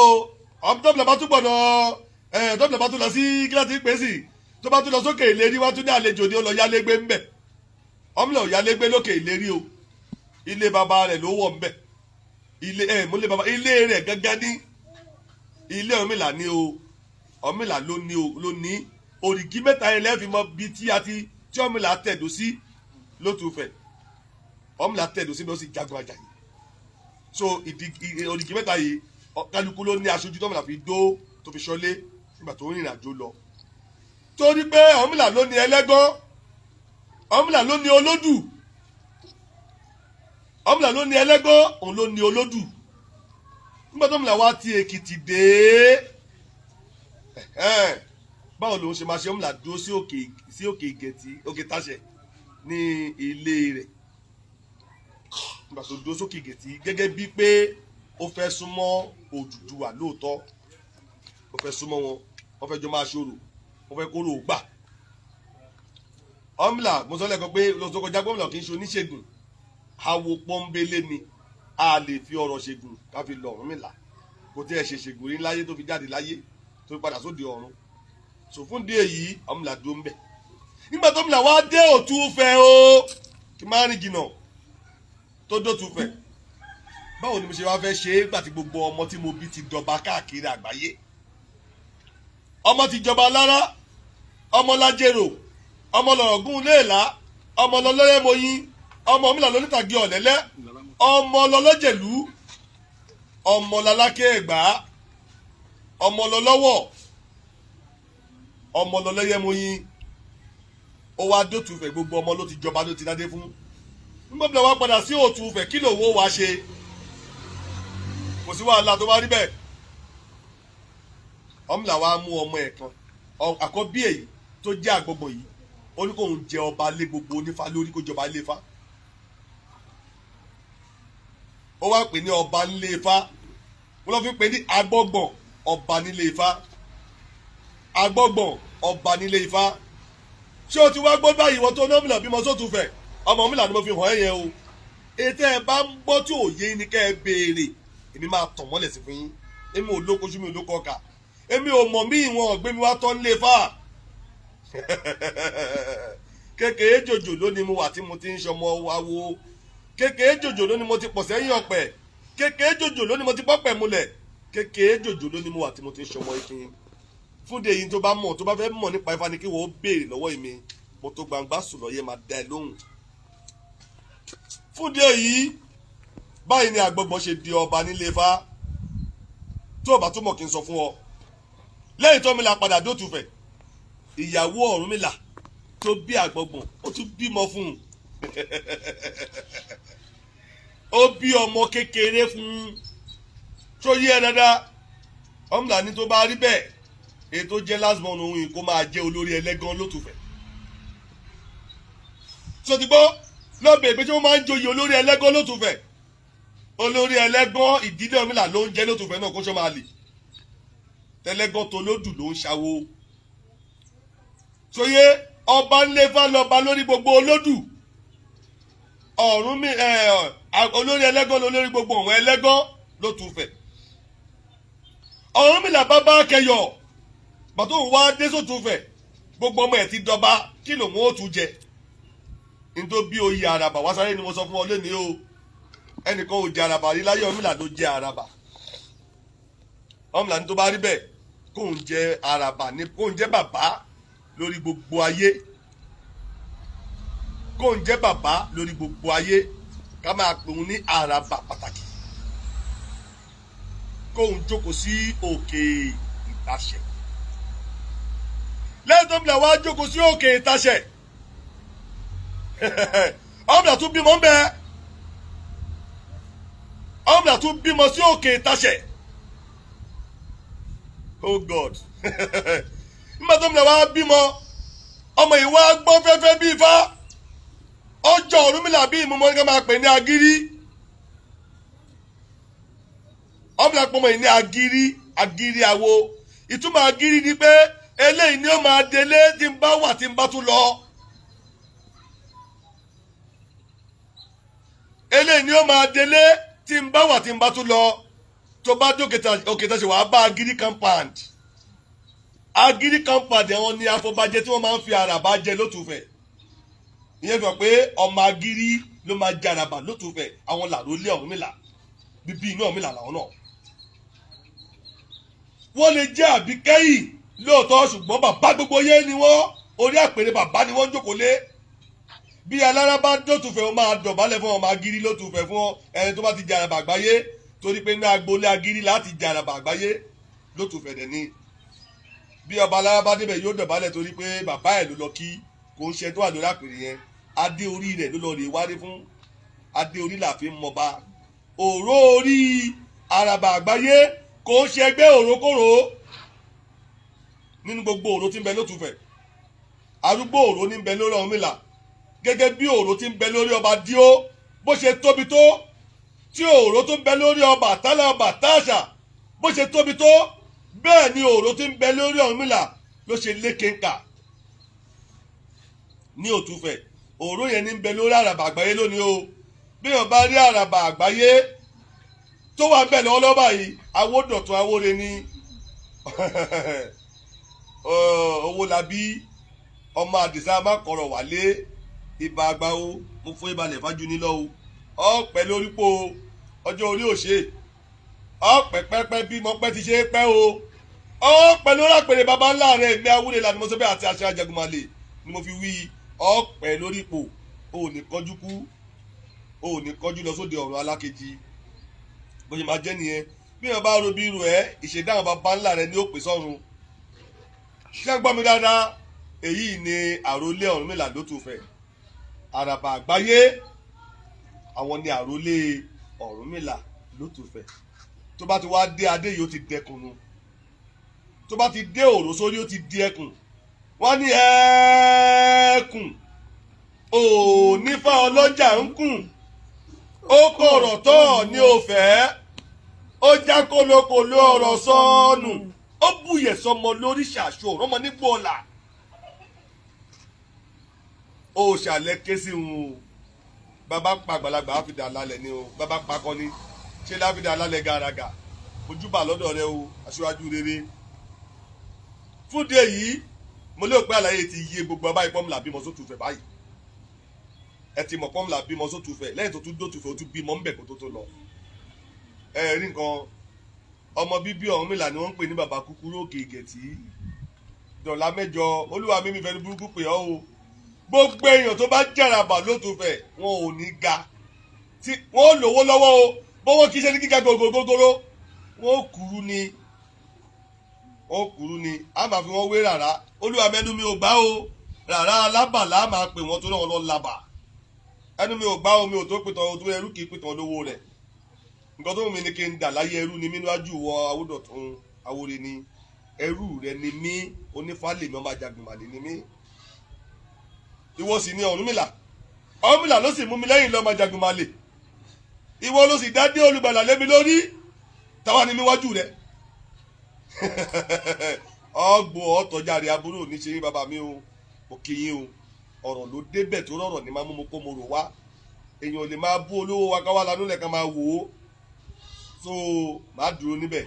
[SPEAKER 1] tọ́mìlà bá tún gbọ̀nà ẹ̀, tọ́mìlà bá tún lọ sí kíláàsì pè sí, tó bá tún lọ sókè ìlérí, wá tún ní àlejò ní ó lọ yálégbé ńbẹ. Ọ̀rúnmìlà ò yálégbé lókè ìlérí o. Ilé baba rẹ̀ ló wọ̀ ńbẹ. Ilé ẹ̀ múlé baba, ilé rẹ̀ gángan ní ilé Ọ̀rúnmìlà ní o. Ọ̀rúnmìlà ló ní o, ló ní òrìgì mẹ́ta yẹn lẹ́ẹ̀fì mọ bí tí a ti tí Ọ̀rúnmìlà tẹ̀dó sí lótùfẹ̀. Ọ̀rúnmìlà tẹ̀dó sí bí ó sì jagun Àjàyí. So ìdí òrìgì mẹ́ta yìí, kálukú ló ní aṣojú tọ́mìlà fi dó tó fi ṣọlé nígbà tó ń rìnrìn àjò lọ, torí pé Ọ̀rúnmìlà ló ní ẹlẹ́gán, Ọ̀rúnmìlà ló ní olódù. Ọ̀rúnmìlà ló ní ẹlẹ́gán, òun ló ní olódù. Nígbà tó Ọ̀rúnmìlà wá ti Èkìtì dé, báwo lòun ṣe máa ṣe? Ọ̀rúnmìlà dúró sí òkè Ìgẹ̀tì, òkè Táṣẹ̀ ní ilé rẹ̀. Nígbà tó dúró sókè Ìgẹ̀tì, gẹ́gẹ́ bíi pé ó fẹ́ súnmọ́ Odùduwà lóòótọ́, ó fẹ́ súnmọ́ wọn, wọ́n fẹ́ jọ máa ṣòro, wọ́n fẹ́ kóró gbà. Ọ̀rúnmìlà, mo sọ lẹ́ẹ̀kan pé lọ́sọ̀ kọjá, Ọ̀rúnmìlà kì í ṣe oníṣègùn, awo pọ́nbélé ni. A lè fi ọ̀rọ̀ ṣègùn ká fi lọ Ọ̀rúnmìlà. Kò tí ẹ ṣe ṣègùn rí láyé tó fi jáde láyé, tó fi padà sóde ọ̀run. So fún dé èyí, Ọ̀rúnmìlà dúró ń bẹ̀. Nígbà tó Ọ̀rúnmìlà wá dé Òtúfẹ̀ o, kí má rìn jìnnà, tó dótúfẹ̀, báwo ni mo ṣe wá fẹ́ ṣe é gbà tí gbogbo ọmọ tí mo bí ti dọba káàkiri àgbáyé? Ọmọ ti jọba lára, ọmọ lájèrò, ọmọ lọ̀rọ̀gún léèlá, ọmọ lọlọ́rẹ́mọyín, ọmọ Ọ̀rúnmìlà lónítàgé ọ̀lẹ́lẹ́, ọmọ lọlọ́jẹ̀lú, ọmọ lalákẹ́ ẹ̀gbá, ọmọ lọlọ́wọ̀, ọmọ lọlọ́yẹmọyín. Ó wá dótùfẹ̀, gbogbo ọmọ ló ti jọba, ló ti dádé fún. Nígbà tí wọ́n padà sí Òtúfẹ̀, kí lòun ó wá ṣe? Kò sí wàhálà, tó bá rí bẹ́ẹ̀. Ọ̀rúnmìlà wa mú ọmọ ẹ̀ kan, àkọ́bí èyí tó jẹ́ àgbọ̀gbọ̀n yìí, ó ní kóun jẹ ọba lé gbogbo onífá lórí, kó jọba lé Ifá. Ó wá pè ní ọba nílé Ifá. Wọ́n lọ́ fi pè ní agbọ́gbọ̀n ọba nílé Ifá, agbọ́gbọ̀n ọba nílé Ifá. Ṣé o ti wá gbọ́ báyìí, wọ́n tó ní Ọ̀rúnmìlà bímọ sótúfẹ̀? Ọmọ Ọ̀rúnmìlà ni mo fi hàn ẹ́ yẹn o. Ètò ẹ̀ bá ń gbọ́ tí òye ni kẹ́ ẹ béèrè, èmi máa tàn mọ́lẹ̀ sí fún yín. Èmi ò lóko ojú mi ò lóko ọkà, èmi ò mọ̀ mí ìwọ̀n ọ̀gbẹ́ mi wá tọ́ nílé Ifá. Kékeré jòjò ló ni mo wà tí mo ti ń ṣọmọ awo. Kékeré jòjò ló ni mo ti pọ̀ sẹ́yìn ọ̀pẹ̀. Kékeré jòjò ló ni mo ti pọ́pẹ̀ mulẹ̀. Kékeré jòjò ló ni mo wà tí mo ti ń ṣọmọ ikin. Fúnde yìí, tó bá mọ̀, tó bá fẹ́ mọ̀ nípa Ifá ni kí wọ́n béèrè lọ́wọ́ èmi. Mo tó gbangba sùn lọ́yẹ̀ máa dá ẹ lóhùn. Fúnde yìí, báyìí ni àgbọ̀gbọ̀n ṣe di ọba nílé Ifá. Tó o bá túmọ̀ kí n sọ fún ọ, lẹ́yìn tó Ọ̀rúnmìlà padà dótùfẹ̀, ìyàwó Ọ̀rúnmìlà tó bí àgbọ̀gbọ̀n, ó tún bímọ fún un. Ó bí ọmọ kékeré fún un. Tó yé ẹ dáadáa? Ọ̀rúnmìlà ní tó bá rí bẹ́ẹ̀, èyí tó jẹ́ last born òun yìí, kó máa jẹ́ olórí ẹlẹ́gàn lótùfẹ̀. Tó ti gbọ́ lọ́bẹ̀ pé tí wọ́n máa ń joyè olórí ẹlẹ́gàn lótùfẹ̀? Olórí ẹlẹ́gàn ìdílé Ọ̀rúnmìlà ló ń jẹ́ lótùfẹ̀ náà, kó ṣọ́ máa lè tẹlẹ́gàn tó lódù ló ń ṣàwo sóyè. Ọba ńlẹ́fà lọ́ba lórí gbogbo olódù. Ọ̀run mi olórí ẹlẹ́gàn lórí gbogbo òun ẹlẹ́gàn lótùfẹ̀. Ọ̀rúnmìlà bàbá kẹyọ̀, pàtó òun wá dé sótùfẹ̀, gbogbo ọmọ ẹ̀ ti dọba, kí lòun ó tún jẹ? Nítorí bí oyè àràbà wá sáré ni mo sọ fún ọ lónìí o. Ẹnìkan ò jẹ àràbà rí láyé, Ọ̀rúnmìlà ló jẹ àràbà. Ọ̀rúnmìlà ní tó bá rí bẹ́ẹ̀, kóun jẹ àràbà ní, kóun jẹ bàbá lórí gbogbo ayé, kóun jẹ bàbá lórí gbogbo ayé, ká máa pè òun ní àràbà pàtàkì, kóun jókòó sí òkè Ìtàṣẹ̀. Lẹ́yìn tó bìlà wá jókòó sí òkè Ìtàṣẹ̀, Ọ̀rúnmìlà tún bímọ ń bẹ. Ọ̀rúnmìlà tún bímọ sí òkè Ìtàṣẹ̀. Oh God! Nígbà tó bìlà wá bímọ, ọmọ yìí wá gbọ́ fẹ́fẹ́ bí ifá, ọjọ́ Ọ̀rúnmìlà bí ìmúmọ́ ní ká máa pè ní agírí. Ọ̀rúnmìlà pọmọ yìí ní agírí. Agírí awo, ìtumọ̀ agírí ni pé eléyìí ni ó máa délé tí n bá wà tí n bá tún lọ. Eléyìí ni ó máa délé tí n bá wà tí n bá tún lọ. Tó bá dé Òkè Ìtàṣe, wàá bá Agírí compound. Agírí compound, àwọn ni afọbajẹ tí wọ́n máa ń fi àràbà jẹ lótùfẹ̀. Ìyẹn fi hàn pé ọmọ Agírí ló máa jẹ àràbà lótùfẹ̀. Àwọn làrólé Ọ̀rúnmìlà, bíbí inú Ọ̀rúnmìlà làwọn náà. Wọ́n lè jẹ́ àbíkẹ́yìn lóòótọ́, ṣùgbọ́n bàbá gbogbo yé ni wọ́n. Orí àpèrè bàbá ni wọ́n ń jókòó lé. Bí alára bá dótùfẹ̀, ó máa dọ̀bálẹ̀ fún ọmọ Agírí lótùfẹ̀, fún ẹni tó bá ti jẹ àràbà àgbáyé, torí pé ní agboolé Agírí láti jẹ àràbà àgbáyé lótùfẹ̀ dẹ̀ ni. Bí ọba alára bá débẹ̀, yóò dọ̀bálẹ̀, torí pé bàbá ẹ̀ ló lọ kí. Kò ń ṣe tó wà lórí àpèrè yẹn, adé orí rẹ̀ ló lọ rè wárí fún. Adé orí là fi ń mọba. Òró orí àràbà àgbáyé kò ń ṣe ẹgbẹ́ òrókòrò nínú gbogbo òró tí ń bẹ lótùfẹ̀. Arúgbó òró ní ń bẹ lórí Ọ̀rúnmìlà, gẹ́gẹ́ bí òró tí ń bẹ lórí ọba Díó bó ṣe tóbi tó, tí òró tó ń bẹ lórí ọba Àtàlà, ọba Táàṣà bó ṣe tóbi tó, bẹ́ẹ̀ ni òró tí ń bẹ lórí Ọ̀rúnmìlà ló ṣe lékenkà ní Òtúfẹ̀. Òró yẹn ní ń bẹ lórí àràbà àgbáyé lónìí o. Bí wọn bá rí àràbà àgbáyé tó wà ń bẹ lọ́wọ́lọ́wọ́ báyìí, awódọ̀tún awóre ni owó labí ọmọ Àdìsá má kọ̀rọ̀ wálé. Ibà àgbà o, mo fún ìbalẹ̀ fájú nílọ o. Ọ̀pẹ lórípò ọjọ́ orí òṣè, ọ̀pẹ pẹ́pẹ́ bí mo pẹ́ ti ṣe é pẹ́ o. Ọ̀pẹ lórí àpèrè baba ńlá rẹ̀ mi awúrẹ́ lànà mo sọ bẹ́ẹ̀, àti àṣà Ajagunmalè ni mo fi wí. Ọ̀pẹ lórí ipò, o ò ní kọjú kú, o ò ní kọjú lọ sóde ọ̀run alákejì. Bó ṣe máa jẹ́ nìyẹn. Bí wọn bá ro bí irú ẹ, ìṣẹ̀dá àwọn baba ńlá rẹ ni ó pè sọ́run. Ṣé ń gbọ́ mi dáadáa? Èyí ni àròlé Ọ̀rúnmìlà lótùfẹ̀. Àràbà àgbáyé, àwọn ni àròlé Ọ̀rúnmìlà lótùfẹ̀. Tó bá ti wá dé adé yìí, ó ti dẹkùn nu. Tó bá ti dé òró sórí, ó ti di ẹkùn. Wọ́n ní ẹ̀ẹ́kùn ònífà ọlọ́jà ń kùn, ó kọ̀rọ̀ tọ́ ní òfẹ́, ó já kólókòló ọ̀rọ̀ sọ́ọ̀nù, ó bùyẹ̀ sọmọ lórí ṣàṣọ rọmọ nígbò ọ̀la. Ó ṣàlẹ̀ ké sí wọn o. Bàbá pa àgbàlagbà, á fi dà lálẹ́ ni o. Bàbá pa akọni, ṣé láfi dà lálẹ́ gàràgà. Ojúbà lọ́dọ̀ rẹ o, aṣíwájú rere. Fúndì èyí, mo lérò pé àlàyé ti yé gbogbo ọba. Ìpọ́nmùlà bímọ sótùfẹ̀ báyìí. Ẹ ti mọ̀ pọ́nmùlà bímọ sótùfẹ̀. Lẹ́yìn tó tún dótùfẹ̀, ó tún bímọ ńbẹ̀ kó tó tó lọ. Ẹ rí nǹkan, ọmọ bíbí Ọ̀rúnmìlà ni wọ́n ń pè ní bàbá kúkúrú òkè ìgẹ̀tì dọ̀là mẹ́jọ. Olúwa mímí fẹ́ni burúkú pè ọ́ o. Gbogbo èèyàn tó bá jẹ̀ràbà lótùfẹ̀, wọn ò ní ga tí wọ́n ò lówó lọ́wọ́ o. Bọ́wọ́ kì í ṣe ní gíga gògògógóró, wọn ò kúrú ni, wọn ò kúrú ni. A máa fi wọn wé rárá. Olúwa mẹ́nu mi ò gbá o. Rárá, alábàlá máa pè wọ́n tó náà lọ labà. Ẹnu mi ò gbá o, mi ò tó pìtàn o, tó ẹrú kì í pìtàn olówó rẹ̀. Nǹkan tó wù mí ni kí n dà láyé. Ẹrú ni mí níwájú wọ Awúdọ̀tún Awóre ni. Ẹrú rẹ ni mí, onífálè mi, ọmọ Ajagunmalè ni mí. Ìwọ sì ni Ọ̀rúnmìlà. Ọ̀rúnmìlà ló sì mú mi lẹ́yìn lọ́mọ Ajagunmalè. Ìwọ ló sì dá dé olùgbàlà lé mi lórí. Táwa ni mi wájú rẹ ọgbọ ọtọjáre. Aburú ò ní ṣe yín, bàbá mi o. Mo kí yín o. Ọ̀rọ̀ ló débẹ̀ tó rọ̀rọ̀ ní máa mú mo kó mo rò wá. Èèyàn ò lè máa bú olówó wa káwá lanú lẹ̀ ká máa wò ó. So máa dúró níbẹ̀.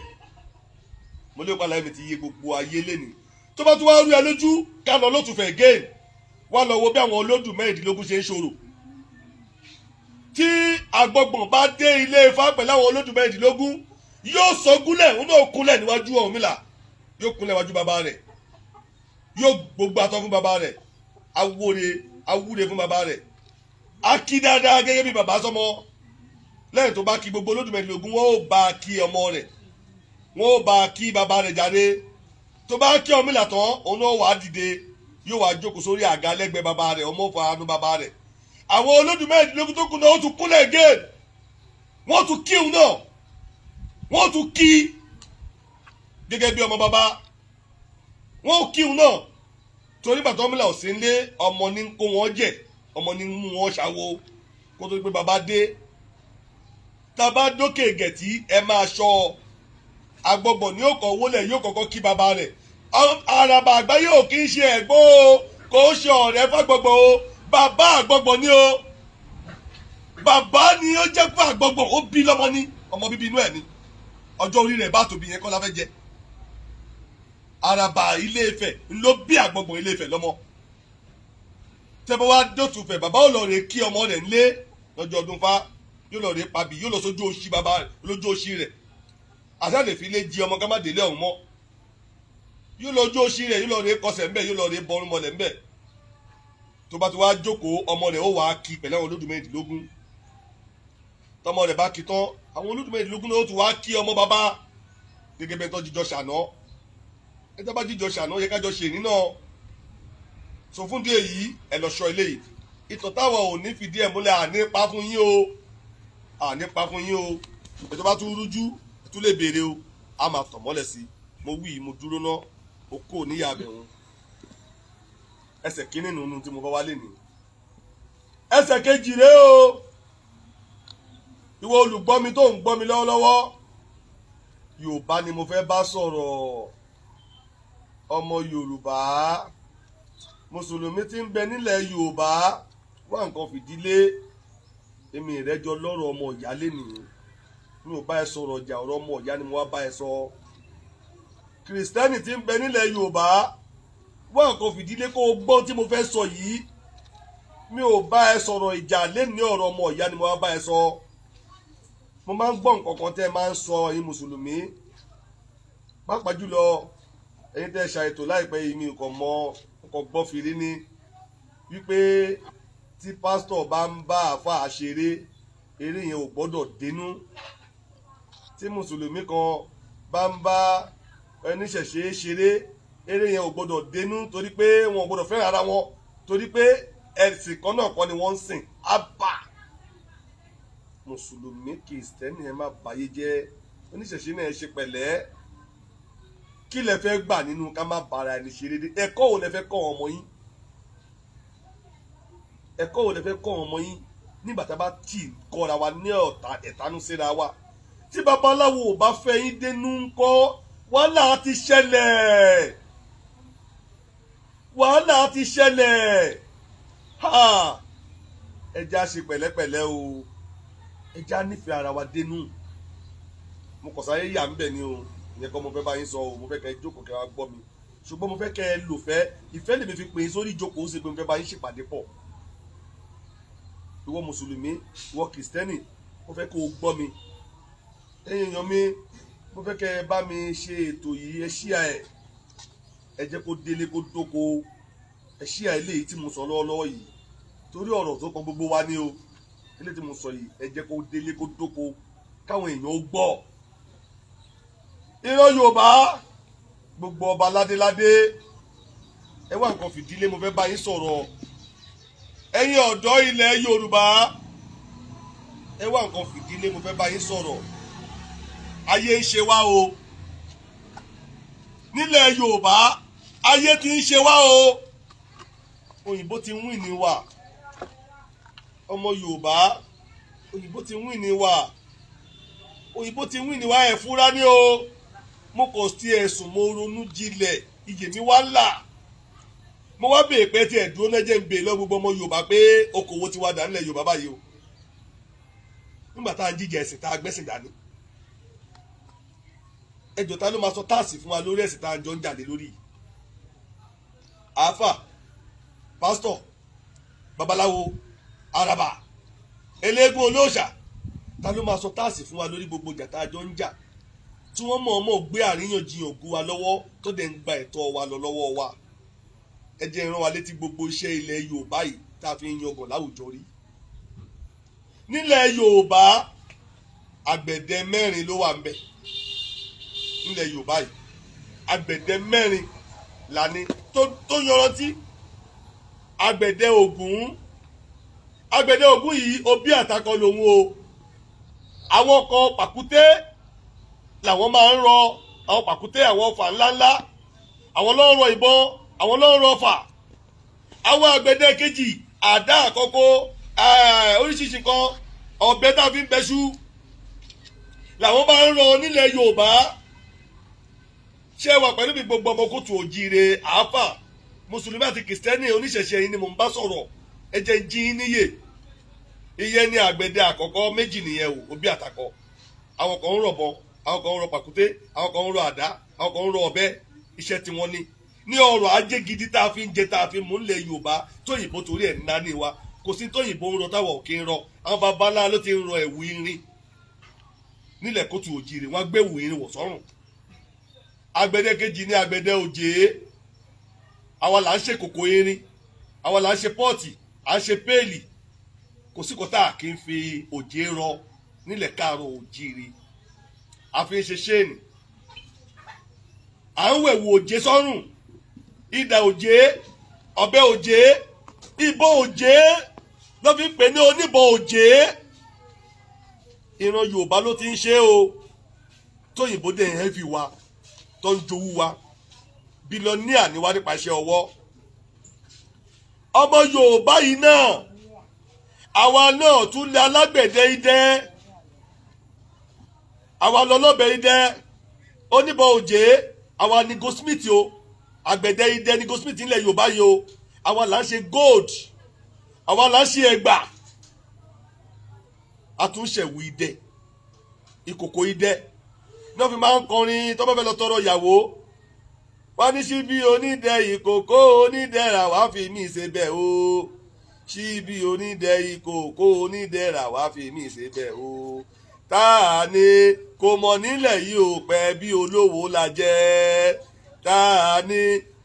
[SPEAKER 1] Mo lè padà mi ti yé gbogbo ayé lénìí. Tó bá tún wá rú ẹ lójú, ká lọ lótùfẹ̀ again, wá lọ wo bí àwọn olódù 16 ṣe ń ṣòro. Tí àgbọ̀gbọ̀n bá dé ilé Ifá pẹ̀lú àwọn olódù 16, yóò sọ gúnlẹ̀, òun náà kúnlẹ̀ níwájú Ọ̀rúnmìlà, yóò kúnlẹ̀ níwájú bàbá rẹ̀, yóò gbogbo atọ́ fún bàbá rẹ̀, awúre awúre fún bàbá rẹ̀, á kí dáadáa gẹ́gẹ́ bí bàbá sọmọ. Lẹ́yìn tó bá kí gbogbo olódù 16, wọ́n ó bá a kí ọmọ rẹ̀, wọ́n ó bá a kí bàbá rẹ̀ jáde. Tó bá kí Ọ̀rúnmìlà tán, òun náà wàá dìde, yóò wá jókòó sórí àga lẹ́gbẹ̀ẹ́ bàbá rẹ̀, ọmọ fàánú bàbá rẹ̀. Àwọn olódù 16 tó kù náà ó tún kúnlẹ̀ again, wọ́n tún kí òun náà, wọ́n tún kí gẹ́gẹ́ bí ọmọ bàbá, wọ́n kí òun náà, torí bàtà Ọ̀rúnmìlà ò sí nílé, ọmọ ní kó wọn jẹ, ọmọ ní mú wọn ṣàwo kó tó di pé bàbá dé. Tá a bá dókè gẹ̀tì, ẹ máa ṣọ́. Àgbọ̀gbọ̀ ní ó kọ̀ wólẹ̀, yóò kọ́kọ́ kí bàbá rẹ̀. Àràbà àgbáyé ò kì í ṣe ẹ̀gbọ́n o, kò ṣe ọ̀rẹ́ fàgbọ̀gbọ̀ o. Bàbá àgbọ̀gbọ̀ ni o, bàbá ni ó jẹ́ fún àgbọ̀gbọ̀. Ó bí lọ́mọ ní ọmọ bíbí inú ẹ̀ ni. Ọjọ́ orí rẹ̀ bá tóbi yẹn kọ́ la fẹ́ jẹ. Àràbà Ilé Ifẹ̀ ló bí àgbọ̀gbọ̀ Ilé Ifẹ̀ lọ́mọ. Tẹ́bọ̀ wá dọ̀tún fẹ̀, bàbá ò lọ rè kí ọmọ rẹ̀ ńlé lọ́jọ́ ọdún fá, yóò lọ rè pabì, yóò lọ sójú òṣì bàbá rẹ̀, lójú òṣì rẹ̀. Àṣà lè fi lé jí ọmọ ká má délé ọ̀hún mọ́. Yóò lọ ojú òṣì rẹ̀, yóò lọ rè kọsẹ̀ ńbẹ̀, yóò lọ rè bọrún mọ́lẹ̀ ńbẹ̀. Tó bá ti wá jókòó, ọmọ rẹ̀ ó wàá kí pẹ̀lú àwọn olódù 16. Tọmọ rẹ̀ bá kí tán, àwọn olódù 16 náà ó tún wá kí ọmọ bàbá gẹ́gẹ́ bẹ́ẹ̀ tó jíjọ ṣàná. Ẹ tó bá jíjọ ṣàná, yẹ kájọ ṣe nínà. Sọ fún díẹ̀ yìí, ẹ lọ sọ eléyìí. Ìtàn táwọn ò ní fìdí ẹ̀ múlẹ̀, àní pa fún yín o, àní pa fún yín o. Ètò bá tún rújú, ẹ tún lè béèrè o, a máa tàn mọ́lẹ̀ sí i. Mo wí, mo dúró ná o, kò níyà abẹ̀wọ̀n. Ẹsẹ̀ kínní nínú tí mo bá wálé ní. Ẹsẹ̀ kejì rèé o. Ìwọ olùgbọ́ mi tó ń gbọ́ mi lọ́wọ́lọ́wọ́, Yorùbá ni mo fẹ́ bá sọ̀rọ̀. Ọmọ Yorùbá, mùsùlùmí tí ń bẹ nílẹ̀ Yorùbá, wá nǹkan fìdílé. Èmi ìrẹ́jọ lọ́rọ̀ ọmọ ìyá lénìí. Mi ò bá ẹ sọ̀rọ̀ ọjà, ọ̀rọ̀ ọmọ ìyá ni mo wá bá ẹ sọ. Kìrìsìtẹ́nì tí ń bẹ nílẹ̀ Yorùbá, wá nǹkan fìdílé kó o gbọ́ tí mo fẹ́ sọ yìí. Mi ò bá ẹ sọ̀rọ̀ ìjà lénìí, ọ̀rọ̀ ọmọ ìyá ni mo wá bá ẹ sọ. Mo máa ń gbọ́ nǹkan kan tẹ́ ẹ máa ń sọ, ẹ̀yin mùsùlùmí, pàápàá jùlọ ẹ̀yin tẹ́ ẹ ṣàètò láìpẹ́ yìí. Mi kò mọ kò gbọ́ fìrí ni wípé tí pásítọ̀ bá ń bá àáfàá ṣeré, eré yẹn ò gbọ́dọ̀ dénú. Tí mùsùlùmí kan bá ń bá oníṣẹ̀ṣe ṣeré, eré yẹn ò gbọ́dọ̀ dénú, torí pé wọn ò gbọ́dọ̀ fẹ́ràn ara wọn, torí pé ẹ̀sìn kan náà kọ́ ni wọ́n ń sìn. Ábà, mùsùlùmí, kìrìsìtẹ́nì, ẹ má báyé jẹ́. Oníṣẹ̀ṣe náà, ẹ ṣe pẹ̀lẹ́. Kí lẹ fẹ́ gbà nínú ká má bára ẹni ṣeré dé? Ẹ̀kọ́ wo lẹ fẹ́ kọ́ ọmọ yín? Ẹ̀kọ́ wo lẹ fẹ́ kọ́ ọmọ yín nígbà tá a bá tì kọ́ra wa ní ọ̀tá ẹ̀tánú síra wa? Tí babaláwo ò bá fẹ́ yín dénú ńkọ́? Wàhálà ti ṣẹlẹ̀, wàhálà ti ṣẹlẹ̀. Ha, ẹ já ṣe pẹ̀lẹ́pẹ̀lẹ́ o, ẹ já nífẹ̀ẹ́ ara wa dénú. Mo kọ̀ sáyé yà ń bẹ̀ ni o. Ìyẹn kọ́ mo fẹ́ bá yín sọ o. Mo fẹ́ kẹ́ ẹ jókòó, kẹ́ ẹ wá gbọ́ mi, ṣùgbọ́n mo fẹ́ kẹ́ ẹ lò fẹ́ ìfẹ́ lèmi fi pè é sórí ìjókòó. Ó ṣe pé mo fẹ́ bá yín ṣèpàdé pọ̀. Ìwọ mùsùlùmí, ìwọ kìrìsìtẹ́nì, mo fẹ́ kó o gbọ́ mi. Ẹ̀yin èèyàn mi, mo fẹ́ kẹ́ ẹ bá mi ṣe ètò yìí. Ẹ ṣíà ẹ̀, ẹ jẹ́ kó délé kó dóko. Ẹ ṣíà eléyìí tí mo sọ lọ́wọ́lọ́wọ́ yìí, torí ọ̀rọ̀ tó kan gbogbo wa ní o. Eléyìí tí mo sọ yìí, ẹ jẹ́ kó délé kó dóko, káwọn èèyàn ó gbọ́. Ìran Yorùbá, gbogbo ọba ládéládé, ẹ wá nǹkan fìdílé. Mo fẹ́ bá yín sọ̀rọ̀. Ẹ̀yin ọ̀dọ́ ilẹ̀ Yorùbá, ẹ wá nǹkan fìdílé. Mo fẹ́ bá yín sọ̀rọ̀. Ayé ń ṣe wá o nílẹ̀ Yorùbá. Ayé ti ń ṣe wá o. Òyìnbó ti ń win ní wa. Ọmọ Yorùbá, òyìnbó ti ń win ní wa, òyìnbó ti ń win ní wa. Ẹ̀ fúra ní o. Mo kò sí ẹ̀sùn, mo ronú jinlẹ̀, iyè mi wá là. Mo wá bèè pé tí ẹ̀ dúró lẹ́jẹ̀ ń bèè lọ gbogbo ọmọ Yorùbá pé okòwò ti wá dà nílẹ̀ Yorùbá báyìí o. Nígbà tá à ń jíjẹ ẹ̀sìn, tá a gbẹ́sìn dání, ẹjọ́, ta ló máa sọ tax fún wa lórí ẹ̀sìn tá a jọ ń jà lé lórí yìí? Àáfà, pásítọ̀, babaláwo, àràbà, eléégún, olóòṣà, ta ló máa sọ tax fún wa lórí gbogbo ìjà tá a jọ ń jà, tí wọ́n mọ̀ọ́mọ̀ gbé àríyànjiyàn ògùn wa lọ́wọ́, tó dẹ̀ ń gba ẹ̀tọ́ wa lọ lọ́wọ́ wa? Ẹ jẹ́ rán wa létí gbogbo iṣẹ́ ilẹ̀ Yorùbá yìí tá a fi ń yangàn láwùjọ rí. Nílẹ̀ Yorùbá, àgbẹ̀dẹ mẹ́rin ló wà ńbẹ̀. Nílẹ̀ Yorùbá yìí, àgbẹ̀dẹ mẹ́rin là ní tó yanrantí. Àgbẹ̀dẹ Ògún, àgbẹ̀dẹ Ògún yìí, òbí àtakọ lòun o. Àwọn kan, pàkúté làwọn máa ń rọ, àwọn pàkúté, àwọn ọfà ńláńlá. Àwọn ló ń rọ ìbọn, àwọn ló ń rọ ọfà. Àwọn àgbẹ̀dẹ kejì, àdá àkọ́kọ́, oríṣiríṣi nǹkan, ọ̀bẹ tá a fi ń bẹṣu làwọn máa ń rọ nílẹ̀ Yorùbá. Ṣé wà pẹ̀lú mi, gbogbo ọmọ kóòtù òjíire, àáfà, mùsùlùmí àti kìrìsìtẹ́nì, oníṣẹ̀ṣe yìí ni mò ń bá sọ̀rọ̀. Ẹ jẹ́ ń jí yín níyè. Ìyẹn ní àgbẹ̀dẹ àkọ́kọ́. Méjì nìyẹn o, òbí àtàkọ. Àwọn kan ń rọ̀bọ, àwọn kan ń rọ pàkúté, àwọn kan ń rọ àdá, àwọn kan ń rọ ọ̀bẹ. Iṣẹ́ tí wọ́n ní ní ọrọ̀ ajé gidi tá a fi ń jẹ, tá a fi mú nílẹ̀ Yorùbá, tóyìnbó torí ẹ̀ ńlá ní wa. Kò sí tóyìnbó ń rọ táwọn ò kí ń rọ. Àwọn babalá ló ti ń rọ ẹ̀wù irin nílẹ̀ kóòtù òjìrì. Wọ́n gbé ẹ̀wù irin wọ̀ sọ́rùn. Àgbẹ̀dẹ kejì ní àgbẹ̀dẹ òjé. Àwa là ń ṣe kòkò irin, àwa là ń ṣe pot, à ń ṣe pail. Kò sí kòtà kí n fi òjé rọ nílẹ̀ káàárọ̀ òjìrì. A fi ń ṣe chain, à ń wẹ̀wù òjé sọ́rùn, idà òjé, ọ̀bẹ òjé, ìbọn òjé ló fi ń pè ní oníbọn òjé. Ìran Yorùbá ló ti ń ṣe o, tóyìnbó dẹ̀ heavy wa, tó ń jowú wa. Billionaire ni wá nípa iṣẹ́ ọwọ́. Ọmọ Yorùbá yìí náà, àwa náà tún lé alágbẹ̀dẹ idẹ, àwa lọlọ́bẹ idẹ, oníbọn òjé. Àwa ni goldsmith o. Àgbẹ̀dẹ idẹ ni goldsmith nílẹ̀ Yorùbá yìí o. Àwa là ń ṣe gold, àwa là ń ṣe ẹ̀gbà, àtúnṣẹ̀wù idẹ, ìkòkò idẹ náà fi máa ń kọrin tó bá fẹ́ lọ tọrọ ìyàwó. Wọ́n ní síbi onídẹ, ìkòkò onídẹ rà wá fi mí ṣe bẹ́ẹ̀ o. Síbi onídẹ, ìkòkò onídẹ rà wá fi mí ṣe bẹ́ẹ̀ o. Tá a ní kò mọ̀ nílẹ̀ yìí ò pẹ́ bí olówó la jẹ́. Tá a ní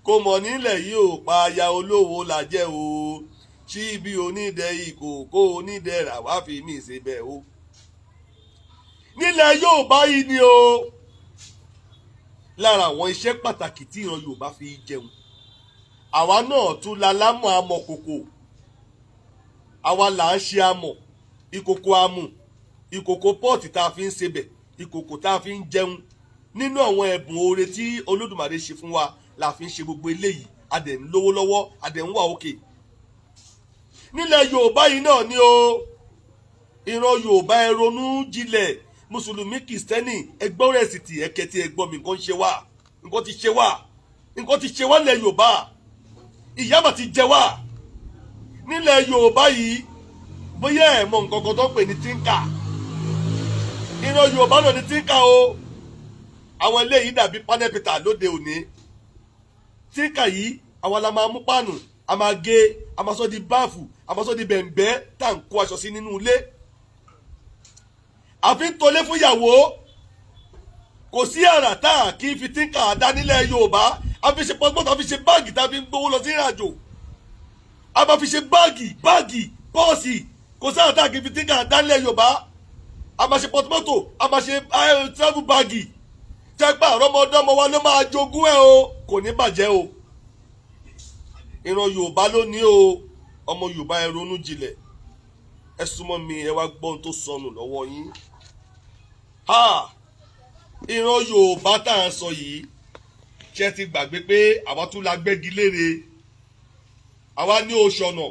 [SPEAKER 1] kò mọ̀ nílẹ̀ yìí ò pa aya olówó la jẹ́ o. Síbi onídẹ, ìkòkò onídẹ rà wá fi mí ṣe bẹ́ẹ̀ o. Nílẹ̀ Yorùbá yìí ni o. Lára àwọn iṣẹ́ pàtàkì tí ìran Yorùbá fi jẹun, àwa náà tún la lámọ̀, amọ̀ kòkò. Àwa là ń ṣe amọ̀, ìkòkò amù, ìkòkò pot tá a fi ń sebẹ̀, ìkòkò tá a fi ń jẹun. Nínú àwọn ẹ̀bùn oore tí Olódùmarè ṣe fún wa la fi ń ṣe gbogbo eléyìí. A dẹ̀ ń lówó lọ́wọ́, a dẹ̀ ń wà òkè. Nílẹ̀ Yorùbá yìí náà ni o. Ìran Yorùbá, ẹ ronú jinlẹ̀. Mùsùlùmí, kìrìsìtẹ́nì, ẹgbọ́n rẹ̀ sì tì ẹ̀kẹ́ tí ẹgbọ́n mi. Nǹkan ń ṣe wá, nǹkan ti ṣe wá, nǹkan ti ṣe wá nílẹ̀ Yorùbá. Ìyà mà ti jẹ wá nílẹ̀ Yorùbá yìí. Bóyá ẹ̀ mọ nǹkan kan tó ń pè ní tinker, ìran Yorùbá náà ní tinker o. Àwọn eléyìí dàbí panel beater lóde òní. Tinker yìí, àwa la máa mú páànù, a máa gé, a máa sọ di báàfù, a máa sọ di bẹ̀m̀bẹ́ tá à ń kó aṣọ sí nínú ilé, àfi ń tolé fún ìyàwó. Kò sí àrà tá a kì í fi tinker dá nílẹ̀ Yorùbá. A fi ṣe pọ́npọ́n, a fi ṣe báàgì tá a fi ń gbowó lọ sí ìrìnàjò, a máa fi ṣe báàgì, báàgì, pọ́ọ̀sì. Kò sí àrà tá a kì í fi tinker dá nílẹ̀ Yorùbá. A máa ṣe pọtumọ́tò, a máa ṣe travel báàgì. Tẹ́gbà àrọ́mọdọ́mọ wa ló máa jogún ẹ̀ o, kò ní bàjẹ́ o. Ìran Yorùbá ló ní o. Ọmọ Yorùbá, ẹ ronú jinlẹ̀. Ẹ súnmọ́ mi, ẹ wá gbọ́ ohun tó sọnù lọ́wọ́ yín. Ha, ìran Yorùbá tá à ń sọ yìí, ṣé ti gbàgbé pé àwa tún la gbẹ́gi lére? Àwa ní oṣù ọ̀nà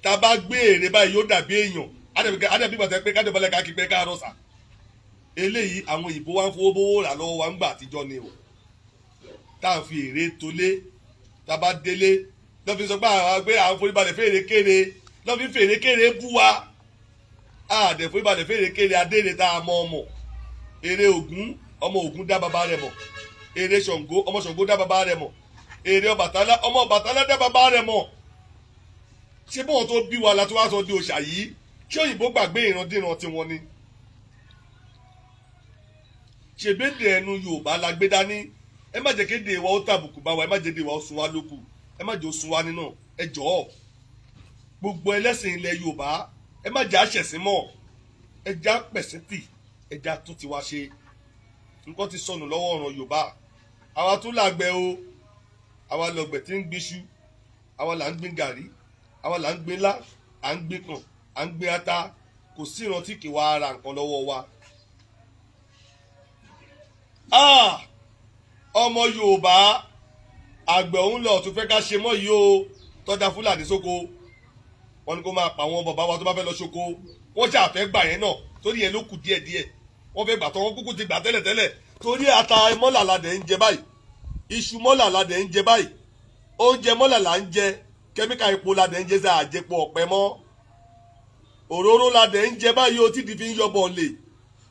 [SPEAKER 1] tá a bá gbé èrè báyìí, yóò dàbí èèyàn, ádàbí gbàtẹ́ pé kájọba ká kí pé káàárọ̀ sà. Eléyìí, àwọn òyìnbó wa ń fowó bówó rà lọ́wọ́ wa ń gbà àtijọ́ ni o, tá à ń fi èrè tolé. Tá a bá délé, lọ́ fi sọ pé àwọn gbé àwọn foríbalẹ̀ fèrè kéré, lọ́ fi fèrè kéré bú wa. Àdẹ̀ foríbalẹ̀ fèrè kéré adére tá a mọ ọmọ èrè Ògún, ọmọ Ògún dá bàbá rẹ̀ mọ̀. Èrè Ṣàngó, ọmọ Ṣàngó dá bàbá rẹ̀ mọ̀. Èrè Ọbàtálá, ọmọ Ọbàtálá dá bàbá rẹ̀ mọ̀. Ṣé bóun tó bí wa la tó wá sọ di òòṣà yìí? Ṣé òyìnbó gbàgbé ìrandíran tiwọn ni? Ṣèbédè ẹnu Yorùbá la gbé dání. Ẹ má jẹ́ kéde wa ó tàbùkù bá wa, ẹ má jẹ́ kéde wa ó sun wa lókù, ẹ má jẹ́ ó sun wa nínú. Ẹ jọ̀ọ́, gbogbo ẹlẹ́sìn ilẹ̀ Yorùbá, ẹ má jẹ́ àṣẹ̀sìn mọ́. Ẹ já pẹ̀sìn tì, ẹ já tún tiwa ṣe. Nǹkan ti sọnù lọ́wọ́ ọ̀ràn Yorùbá. Àwa tún làgbẹ̀ o. Àwa lọ̀gbẹ̀ tí ń gbíṣu, àwa là ń gbin gàrí, àwa là ń gbin lá, à ń gbin kàn, à ń gbin ata. Kò sí ìrántí kì wá ra nǹkan lọ́wọ́ wa. Ah! Ọmọ Yorùbá, àgbẹ̀ òun lọ tún fẹ́ ká ṣe mọ́ yìí o. Tọ́jà Fúlàní sóko, wọn ni kó máa pa àwọn bàbá wa tó bá fẹ́ lọ ṣoko. Wọ́n ṣàfẹ́ gbà yẹn náà, torí yẹn ló kù díẹ̀díẹ̀. Wọ́n fẹ́ gbà tọ́, wọ́n kúkú ti gbà tẹ́lẹ̀tẹ́lẹ̀. Torí ata mọ́là la dẹ̀ ń jẹ báyìí, iṣu mọ́là la dẹ̀ ń jẹ báyìí, oúnjẹ mọ́là là ń jẹ, kẹ́míkà epo la dẹ̀ ń jẹ, sáà jẹpo ọ̀pẹ mọ́, òróró la dẹ̀ ń jẹ báyìí o, tí di fi ń yọbọ̀ lè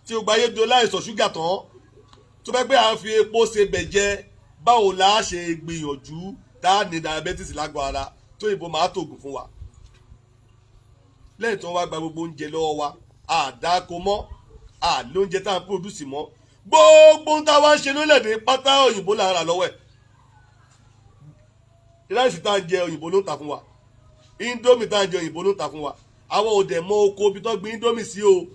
[SPEAKER 1] tí o gba ayé do láìsàn ṣúgà tán. Tó bá pẹ́ à ń fi epo ṣe bẹ̀ jẹ, báwo la ṣe gbìyànjú tá a ní diabetes lágọ̀ ara tó ìbò máa tògùn fún wa? Lẹ́yìn tó ń wá gba gbogbo oúnjẹ lọ́wọ́ wa, àdáko mọ́, àlóúnjẹ tá à ń produce mọ́, gbogbo ń tá a wá ń ṣe lórílẹ̀‐èdè pátá, òyìnbó là ń rà lọ́wọ́ ẹ̀. Rice tá à ń jẹ, òyìnbó ló ń tà fún wa. Indomie tá à ń jẹ, òyìnbó ló ń tà fún wa. Àwọn ò dẹ̀ mọ oko ibi tó gbin Indomie sí o.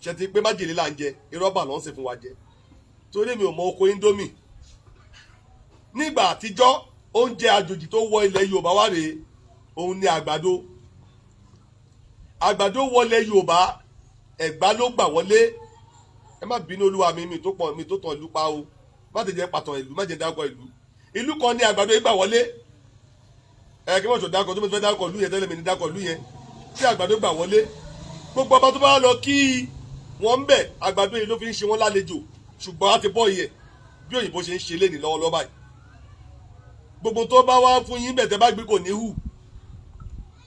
[SPEAKER 1] Ṣe ti pé májèlé là ń jẹ, rọ́bà ló ń sè fún wa jẹ, torí mi ò mọ oko Indomie. Nígbà àtijọ́, oúnjẹ àjòjì tó wọ ilẹ̀ Yorùbá wá rèé, òun ni àgbàdo. Àgbàdo wọlé Yorùbá, Ẹ̀gbá ló gbà wọlé. Ẹ má bínú, olúwa mi, mi tó pọ̀, mi tó tàn ìlú pa o. Má tẹ̀jẹ̀ pàtàn ìlú, má jẹ́ dákọ̀ ìlú. Ìlú kan ní àgbàdo yìí gbà wọlé. Ẹ kí wọ́n sọ dákọ̀ tó mo ti fẹ́ dákọ̀ ìlú yẹn tẹ́lẹ̀, mi ní dákọ̀ ìlú yẹn tí àgbàdo gbà wọlé. Gbogbo ọba tó bá lọ kí wọ́n ń bẹ̀, àgbàdo yìí ló fi ń ṣe wọ́n lálejò. Ṣùgbọ́n a ti bọ́ yẹ bí òyìnbó ṣe ń ṣe léni lọ́wọ́lọ́wọ́ báyìí. Gbogbo tó bá wá fún yín bẹ̀, tẹ́ bá gbé, kò ní hù.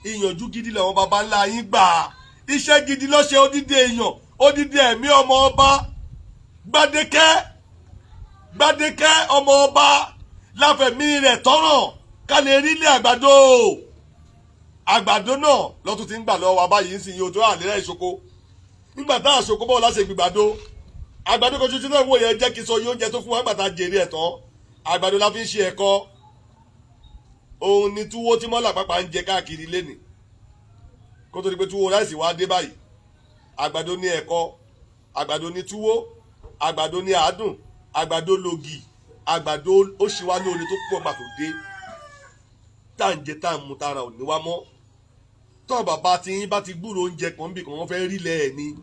[SPEAKER 1] Ìyànjú gidi làwọn baba ńlá yín gbà, iṣẹ́ gidi lọ́ṣẹ́. Odidi èèyàn, odidi ẹ̀mí ọmọ ọba Gbádékẹ́, Gbádékẹ́ ọmọ ọba láfẹ̀mí rẹ̀ tọ́ràn ká lè rí ilé àgbàdo. Àgbàdo náà lọ́tún ti ń gbà lọ́wọ́ wa báyìí ń sìn yìí o, tó àlérà ìṣoko. Nígbà tá àṣokò bọ́ọ̀ láṣẹ gbìgbàdo, àgbàdo kan ṣoṣo náà wò yẹn jẹ́ kí n sọ yóò jẹ tó fún wa. Nígbà tá a jèrè ẹ̀ tán, àgbàdo la fi ń ṣe ẹ̀kọ. Òun ni túwó tí mọ́là pápá ń jẹ káàkiri lénìí, kó tó di pé túwó rice wá dé báyìí. Àgbàdo ní ẹ̀kọ, àgbàdo ní túwó, àgbàdo ní àádùn, àgbàdo lògì. Àgbàdo ó ṣe wá lóore tó pọ̀ gbà tó dé, tá à ń jẹ, tá à ń mu, tára ò ní wá mọ́. Tọ́ bàbá tí yín bá ti gbúrò oúnjẹ kan bí kan, wọ́n fẹ́ rí lẹ̀ ni,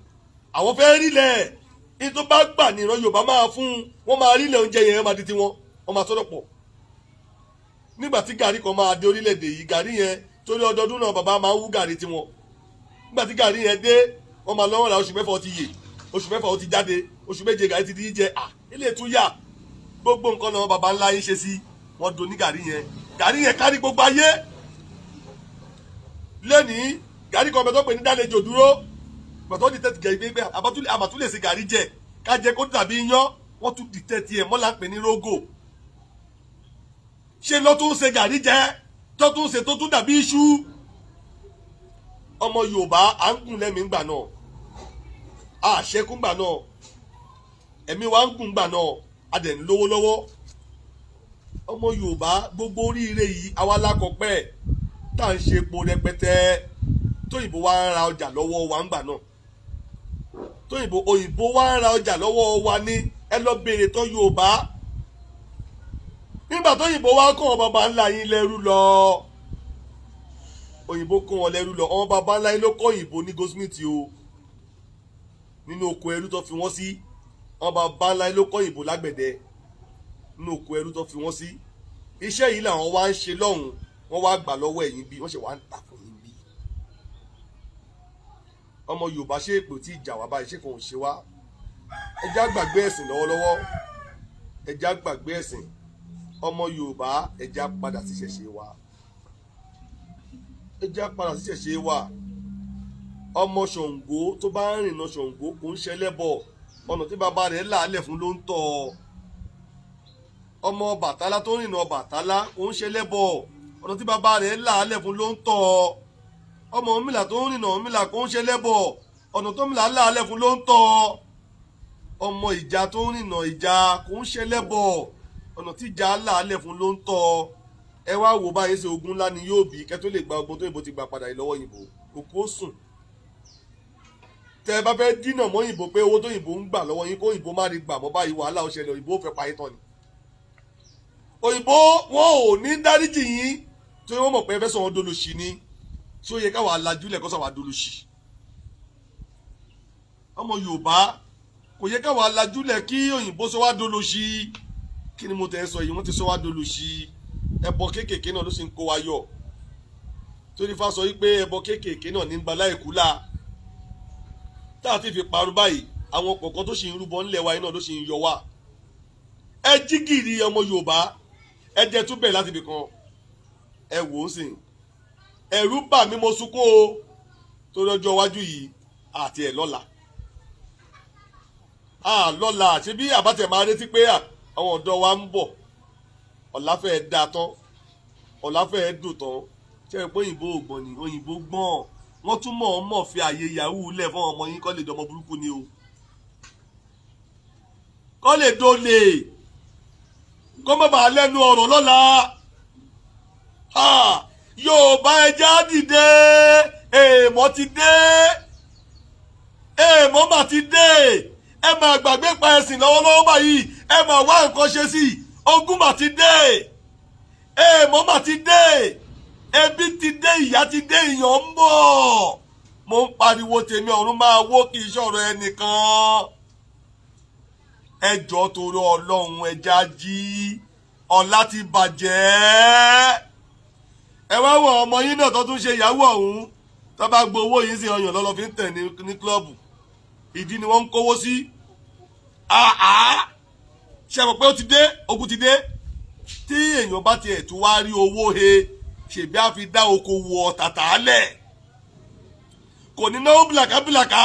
[SPEAKER 1] àwọn fẹ́ rí lẹ̀ ní tó bá gbà ní ìran Yorùbá máa fún wọ́n, máa rí lẹ̀ oúnjẹ yẹn, máa di tiwọn, wọ́n máa sọ́dọ̀ pọ̀. Nígbà tí gàrí kan máa dé orílẹ̀-èdè yìí, gàrí yẹn, torí ọdọọdún náà bàbá máa ń wú gàrí tiwọn. Nígbà tí gàrí yẹn dé, wọ́n máa lọ́wọ́ ra, oṣù 6 ó ti yè, oṣù 6 ó ti jáde, oṣù 7 gàrí ti di jẹ. À ilé tún yà, gbogbo nǹkan náà bàbá ńlá yín ṣe sí wọ́n do ní gàrí yẹn. Gàrí yẹn kárí gbogbo ayé lẹ́nìí. Gàrí kan bẹ tó pè ní dálejò dúró gbọ̀tọ́ di tẹ́tì gẹ̀ẹ́ gbé àbátúlẹ̀ sí gàrí jẹ ká jẹ kó dàbí iyán. Wọ́n tún di tẹ́tì ẹ̀ mọ́lá ń pè ní rógò. Ṣe lọ́ tún ṣe gàrí jẹ tó tún ṣe tó tún dàbí iṣu. Ọmọ Yorùbá, à ń gùn lẹ́mìí ńgbà náà, àṣẹkù ńgbà náà, ẹ̀mí wa ń gùn ńgbà náà, a dẹ̀ ń lówó lọ́wọ́. Ọmọ Yorùbá, gbogbo oríire yìí, àwa lákọ̀pẹ́ tá à ń ṣe epo rẹpẹtẹ, tóyìnbó wa ń ra ọjà lọ́wọ́ wa ńgbà náà. Tóyìnbó, òyìnbó wa ń ra ọjà lọ́wọ́ wa ní. Ẹ lọ béèrè tán Yorùbá. Nígbà tóyìnbó wa kó wọn bàbá ńlá yín lẹ́rú lọ, òyìnbó kó wọn lẹ́rú lọ. Àwọn bàbá ńlá yín ló kọ́ òyìnbó ní goldsmith o, nínú oko ẹrú tó fi wọ́n sí. Àwọn bàbá ńlá yín ló kọ́ òyìnbó lágbẹ̀dẹ nínú oko ẹrú tó fi wọ́n sí. Iṣẹ́ yìí làwọn wá ń ṣe lọ́hùn, wọ́n wá gbà lọ́wọ́ ẹ̀yin bí wọ́n ṣe wá ń tà fún yín bí. Ọmọ Yorùbá, ṣé èpò tí ìjà wá báyìí, ṣé kò ń ṣe wá? Ẹ já gbàgbé ẹ̀sìn lọ́wọ́lọ́wọ́, ẹ já gbàgbé ẹ̀sìn. Ọmọ Yorùbá, ẹ já padà sí ìṣẹ̀ṣe wa, ẹ já padà sí ìṣẹ̀ṣe wa. Ọmọ Ṣàngó tó bá ń rìnà Ṣàngó kò ń ṣẹlẹ́bọ̀, ọ̀nà tí bàbá rẹ̀ làálẹ̀ fún ló ń tọ̀. Ọmọ Bàtálá tó ń rìnà Bàtálá kò ń ṣẹlẹ́bọ̀, ọ̀nà tí bàbá rẹ̀ làálẹ̀ fún ló ń tọ̀. Ọmọ Ọ̀rúnmìlà tó ń rìnà Ọ̀rúnmìlà kò ń ṣẹlẹ́bọ̀, ọ̀nà tó Ọ̀rúnmìlà làálẹ̀ fún ló ń tọ̀. Ọmọ Ìjà tó ń rìnà Ìjà kò ń ṣẹlẹ́bọ̀, ọ̀nà tí Ìjà làálẹ̀ fún ló ń tọ̀. Ẹ wá wò báyìí, ṣe ogun ńlá ni yóò bí kẹ́ tó lè gba ogun tó yìnbó ti gbà padà yìí lọ́wọ́ yìnbó. Òkú ó sùn. Tẹ ẹ bá fẹ́ dínà mọ́ òyìnbó pé owó tó òyìnbó ń gbà lọ́wọ́ yín, kó òyìnbó má rí gbà mọ́ báyìí, wàhálà ó ṣẹlẹ̀. Òyìnbó fẹ́ pa yín tán ni. Òyìnbó wọn ò ní dáríjì yín, torí wọ́n mọ̀ pé ẹ fẹ́ sọ wọn dolóṣì ni. Tí ó yẹ káwa lajúlẹ̀ kó sọ wá dolóṣì? Ọmọ Yorùbá, kò yẹ káwa lajúlẹ̀ kí òyìnbó sọ wá dolóṣì. Kí ni mo tẹ̀ sọ yìí? Wọ́n ti sọ wá dolóṣì. Ẹbọ kéékèèké náà ló sì ń kó wa yọ, torí fa sọ wípé ẹbọ kéékèèké náà ní gba láìkú la tá a ti fi parun báyìí. Àwọn kọ̀ọ̀kan tó sì ń rúbọ ńlẹ̀ wa yìí náà ló sì ń yọ wá. Ẹ jí gìrì, ọmọ Yorùbá. Ẹ jẹ́ tún bẹ̀ láti ibì kan. Ẹ wò ó sìn, ẹ̀rù bà mí, mo sunkún o, torí ọjọ́ iwájú yìí àti ẹ̀ lọ́la à lọ́la. Ṣé bí àbátẹ̀ máa retí pé àwọn ọ̀dọ́ wa ń bọ̀, ọ̀la fẹ́ẹ́ dáa tán, ọ̀la fẹ́ẹ́ dùn tán. Ṣé ẹ pé òyìnbó ò gbọ́n ni? Òyìnbó gbọ́n. Wọ́n tún mọ̀ ọ́n mọ̀ fi àyè yahoo lẹ̀ fún ọmọ yín kọ́ lè dọmọ burúkú ni o, kọ́ lè dolè, kó má bàa lẹ́nu ọ̀rọ̀ lọ́la. Yorùbá, ẹja dìde. Èèmọ̀ ti dé, èèmọ̀ mà ti dé. Ẹ máa gbàgbé pa ẹ̀sìn lọ́wọ́lọ́wọ́ báyìí, ẹ máa wá nǹkan ṣe sí i. Ogun mà ti dé, èèmọ̀ mà ti dé, ebi ti dé, ìyà ti dé, ìyàn ń bọ̀. Mo ń pariwo tèmi, ọ̀run máa wó, kì í ṣọ̀rọ̀ ẹnìkan. Ẹ jọ̀ọ́, torí Ọlọ́run, ẹja jí. Ọ̀la ti bàjẹ́. Ẹ wá wọ ọmọ yín náà tó tún ṣe ìyàwó ọ̀hún, tó bá gbowó yìí sí ọyàn lọ́lọ́ fi ń tẹ̀ ní club. Ìdí ni wọ́n ń kówó sí. Àá ṣe mọ̀ pé ó ti dé, ogun ti dé. Tí èèyàn bá tiẹ̀ tún wá rí owó he, ṣèbí á fi dá okòwò ọ̀tàtà lẹ̀, kò ní náwó bìlàkà bìlàkà.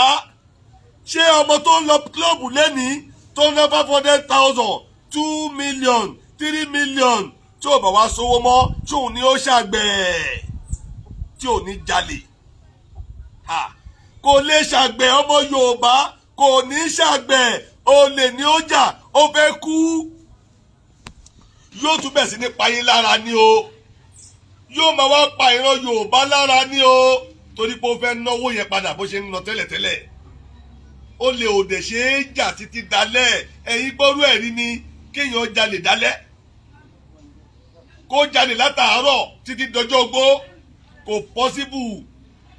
[SPEAKER 1] Ṣé ọmọ tó ń lọ club lẹ́nìí, tó ń ná 500,000, 2 million, 3 million, tí ò bá wá sówó mọ́, tí òun ni ó ṣàgbẹ̀ tí ò ní jalè? Kò lè ṣàgbẹ̀. Ọmọ Yorùbá kò ní ṣàgbẹ̀, olè ní ó jà, ó fẹ́ kú. Yóò tún bẹ̀ sí ní payín lára ní o, yóò máa wá pa ìran Yorùbá lára ní o, torí pé ó fẹ́ náwó yẹn padà bó ṣe ń ná tẹ́lẹ̀tẹ́lẹ̀. Ó lè òdè ṣe é jà títí dalẹ̀. Ẹ̀yin gbọ́rú ẹ̀rí ni kéèyàn jalè dálẹ́, kó jalè látàárọ̀ títí dọjọ́ ogbó, kò possible.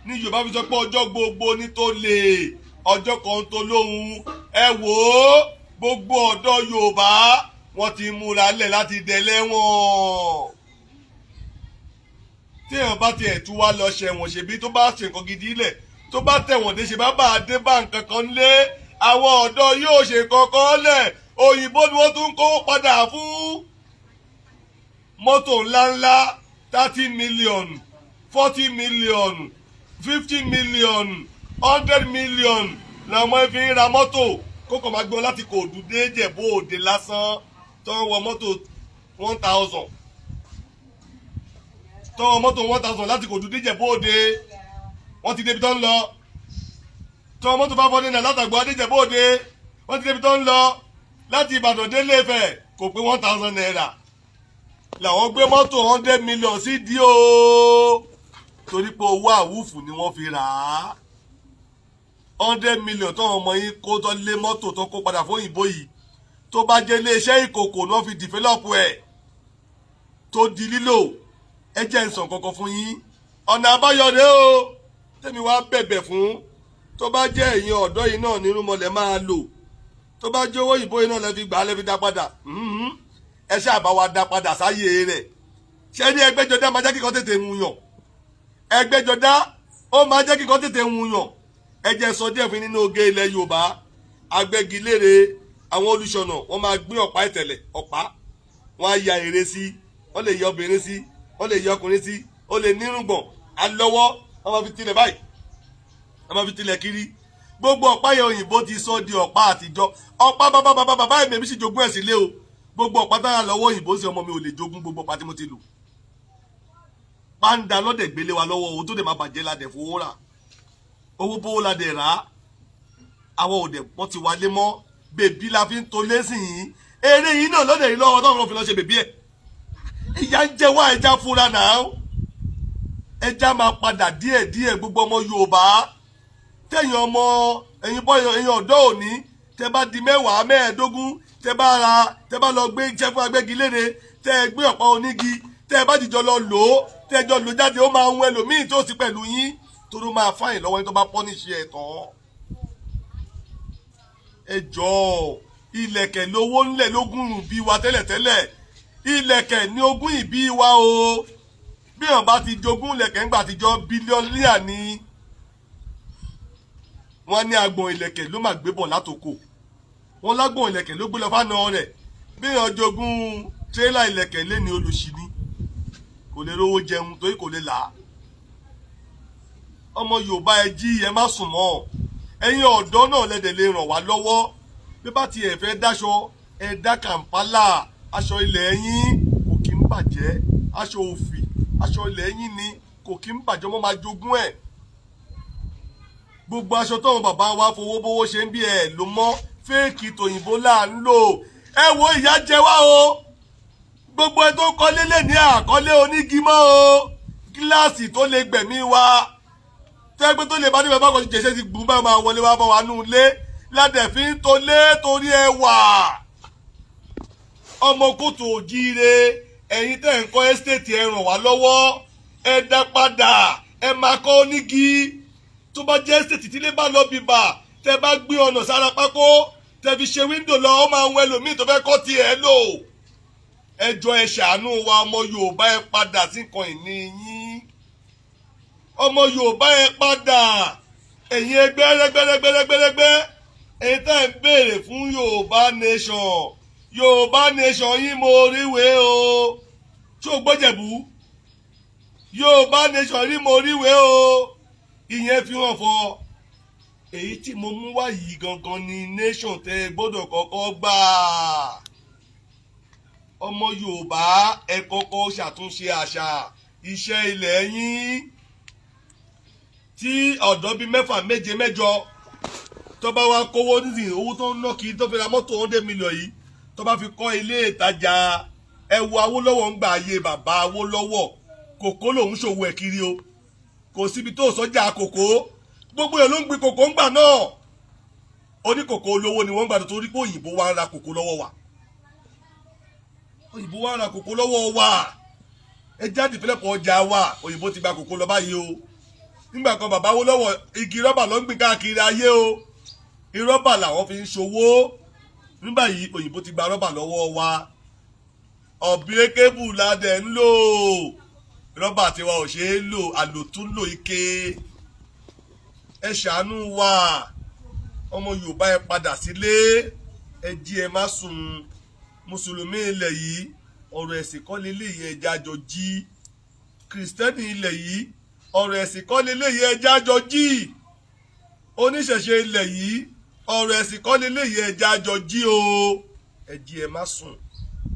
[SPEAKER 1] Ní Yorùbá fi sọ pé ọjọ́ gbogbo ní tó lè, ọjọ́ kan tó lóhun. Ẹ wò ó, gbogbo ọ̀dọ́ Yorùbá, wọ́n ti múra lẹ̀ láti dẹ̀lẹ́wọ̀n. Téèyàn bá tiẹ̀ tún wá lọ ṣẹ̀wọ̀n, ṣèbí tó bá ṣe nǹkan gidi lẹ̀, tó bá tẹ̀wọ̀n dé, ṣe bá bá a dé bá nǹkan kan lé, àwọn ọ̀dọ́ yóò ṣe kankan lẹ̀. Òyìnbó ni wọ́n tún kó padà fún mọ́tò ńláńlá, 30 million, 40 million, 50 million, 100 million làwọn fi ń ra mọ́tò. Kókò máa gbé wọn láti Kòòdù dé Ìjẹ̀bú Òde lásán, tó ń wọ mọ́tò 1,000, tó ń wọ mọ́tò 1,000 láti Kòòdù dé Ìjẹ̀bú Òde, wọ́n ti débi tó ń lọ. Tó ń wọ mọ́tò 500 naira látàgbọ́ dé Ìjẹ̀bú Òde, wọ́n ti débi tó ń lọ. Láti Ìbàdàn dé Ilé-Ifẹ̀ kò pé ₦1,000. Làwọn gbé mọ́tò 100 million sí dí o, torí pé owó àwùfù ni wọ́n fi rà á. 100 million tó àwọn ọmọ yín kó tó lé mọ́tò tó kó padà fún òyìnbó yìí, tó bá jẹ́ iléeṣẹ́ ìkòkò ni wọ́n fi develop ẹ̀ tó di lílò. Ẹ jẹ́ n sọ kankan fún yín. Ọ̀nà àbáyọ rèé o tẹ́mi wá bẹ̀bẹ̀ fún. Tó bá jẹ́ ẹ̀yin ọ̀dọ́ yìí náà nínú mọ̀lẹ́ máa lò, tó bá jẹ́ owó òyìnbó yìí náà lẹ́ fi gbà á, lẹ́ fi dá padà, ẹ ṣáà bá wa dá padà sáyé rẹ̀. Ṣé ní ẹgbẹ́jọdá máa jẹ́ kíkọ́ tètè ń yàn? Ẹgbẹ́jọdá ó máa jẹ́ kíkọ́ tètè ń yàn. Ẹ jẹ́ sọ díẹ̀ fún nínú oge ilẹ̀ Yorùbá. Agbẹ́gilére, àwọn olùṣọ̀nà, wọ́n máa gbé ọ̀pá ìtẹ̀lẹ̀, ọ̀pá wọ́n á ya ère sí, wọ́n lè yọ obìnrin sí, wọ́n lè yọ ọkùnrin sí, ó lè nírùngbọ̀n alọ́wọ́, wọ́n máa fi tilẹ̀ báyìí, wọ́n máa fi tilẹ̀ kiri. Gbogbo ọ̀pá yẹn, òyìnbó ti sọ di ọ̀pá àtijọ́. Ọ̀pá bàbá bàbá bàbá èmi sì jogún ẹ̀ sílé o. Gbogbo ọ̀pá tára lọ́wọ́ òyìnbó sí, ọmọ mi ò lè jogún gbogbo ọ̀pá tí mo ti lò. Pàǹdà lọ́dẹ̀ gbélé wa lọ́wọ́, owó tó dẹ̀ máa bàjẹ́ la dẹ̀ fowó rà, owó bówó la dẹ̀ rà á. Àwọn òdẹ̀ wọ́n ti wálé mọ́. Bèbí la fi ń to lẹ́sìn yìí. Eré yìí náà lọ́dẹ̀ yìí lọ́wọ́ tọ́wọ́n fi lọ́ ṣe bèbí ẹ̀. Ìyà ń jẹ wá, ẹja fúnra náà, ẹja máa padà díẹ̀ díẹ̀. Gbogbo ọmọ Yorùbá, tẹ̀yìn ọmọ ẹ̀yin bọ́, ẹ̀yin ọ̀dọ́ òní, tẹ bá di 10, 15, tẹ bá ra, tẹ bá lọ gbé iṣẹ́ fún agbẹ́gilére, tẹ gbé ọ̀pá onígi, tẹ bá jìjọ lọ lò ó, tẹ jọ lò jáde, ó máa ń ẹlòmíì tó sì pẹ̀lú yín, tó máa fáyìn lọ́wọ́ yín tó bá pọ́nìṣì ẹ̀ tán. Ẹ jọ̀ọ́, ilẹ̀kẹ̀ lówó ńlẹ̀ lógún ìbí wa tẹ́lẹ̀tẹ́lẹ̀. Ilẹ̀kẹ̀ ní ogún ìbí wa o. Bí wọn bá ti jogún ilẹ̀kẹ̀ ńgbà àtijọ́, billionaire ni wọ́n ní. Agbọ̀n ilẹ̀kẹ̀ ló máa gbé bọ̀ látòkò, wọ́n lágbọ̀n ilẹ̀kẹ̀ ló gbé lọ fáná rẹ̀. Bí èèyàn jogún tírélà ìlẹ̀kẹ̀ lé ní, olùsí ni, kò lè rówó jẹun torí kò lè là á. Ọmọ Yorùbá, ẹ jí, ẹ má sùn mọ́. Ẹ̀yin ọ̀dọ́ náà lẹ́dẹ̀ lè ràn wá lọ́wọ́. Bí bá tiẹ̀ fẹ́ dáṣọ, ẹ dá Kàǹpálà, aṣọ ilẹ̀ yín kò kí ń bàjẹ́. Aṣọ òfì, aṣọ ilẹ̀ yín ni, kò kí ń bàjẹ́, ọmọ máa jogún ẹ̀. Gbogbo aṣọ tóun bàbá wa fowó bówó ṣe ń bí ẹ ló mọ́, fake tòyìnbó là ń lò. Ẹ wo, ìyà jẹ wá o. Gbogbo ẹ tó kọ́lé lè ní àkọ́lé onígi mọ́ o, gíláàsì tó lè gbẹ̀mí wa, tẹ́gbẹ́ tó lè bá níbẹ̀ bá kọ́ jẹ̀ṣẹ́ ti gbùn báyìí, máa wọlé wá bá wa nù lé ládẹ̀ fi ń tolé torí ẹ wà. Ọmọ kóòtù òjíire, ẹ̀yin tẹ́ ń kọ́ estate, ẹ ràn wá lọ́wọ́, ẹ dá padà, ẹ máa kọ́ onígi. Tó bá jẹ́ estate, tílé bá lọ bìbà, tẹ́ bá gbé ọ̀nà sára pákó, tẹ́ fi ṣe window lọ, ó máa ń wẹ lòmíì tó fẹ́ kọ́ tiẹ̀ lò. Ẹ jọ̀ọ́, ẹ ṣàánú wa. Ọmọ Yorùbá, ẹ padà sí nǹkan ìní yín. Ọmọ Yorùbá, ẹ padà. Ẹ̀yin ẹgbẹ́ rẹ́gbẹ́rẹ́gbẹ́rẹ́gbẹ́, ẹ̀yin tá ẹ̀ ń béèrè fún Yorùbá nation, Yorùbá nation yín, mo ríwèé o. Ṣó o gbọ́jẹ̀bú? Yorùbá nation rí, mo ríwèé o. Ìyẹn fi hàn fọ èyí tí mo mú wá yìí gangan ni nation tẹ́ ẹ gbọ́dọ̀ kọ́kọ́ gbà. Ọmọ Yorùbá, ẹ kọ́kọ́ ṣàtúnṣe àṣà iṣẹ́ ilẹ̀ yín. Tí ọ̀dọ́ bíi mẹ́fà, méje, mẹ́jọ tó bá wá kówó nísìnyí, owó tó ń ná kí tó fi ra mọ́tò 100 million yìí, tó bá fi kọ́ ilé ìtajà. Ẹ wo Awólọ́wọ̀, ń gbà ayé bàbá Awólọ́wọ̀, kòkó lòún ṣòwò ẹ̀ kiri o. Kò síbi tó sọ́jà kòkó, gbogbo ẹ̀ ló ń gbin kòkó ńgbà náà. Oníkòkó olówó ni wọ́n ń gbà, tó torí pé òyìnbó wa ń ra kòkó lọ́wọ́ wa, òyìnbó wa ń ra kòkó lọ́wọ́ wa. Ẹ jáde fẹ́lẹ́pọ̀ ọjà wa, òyìnbó ti gba kòkó lọ báyìí o. Nígbà kan, bàbá Awólọ́wọ̀, igi rọ́bà ló ń gbìn káàkiri ayé o, rọ́bà làwọn fi ń ṣòwò. Nígbà yìí, òyìnbó ti gba rọ́bà lọ́wọ́ wa, unbreakable la dẹ̀ ń lò. Rọ́bà tiwa ò ṣeé lò, àlòtúnlò ike. Ẹ ṣàánú wa. Ọmọ Yorùbá, ẹ padà sílé, ẹ jí, ẹ má sùn. Mùsùlùmí ilẹ̀ yìí, ọ̀rọ̀ ẹ̀sìn kọ́ lélẹ́yìí, ẹ jẹ́ àjọ jí. Kìrìsìtẹ́nì ilẹ̀ yìí, ọ̀rọ̀ ẹ̀sìn kọ́ lélẹ́yìí, ẹ jẹ́ àjọ jí. Oníṣẹ̀ṣe ilẹ̀ yìí, ọ̀rọ̀ ẹ̀sìn kọ́ lélẹ́yìí, ẹ jẹ́ àjọ jí o. Ẹ jí, ẹ má sùn,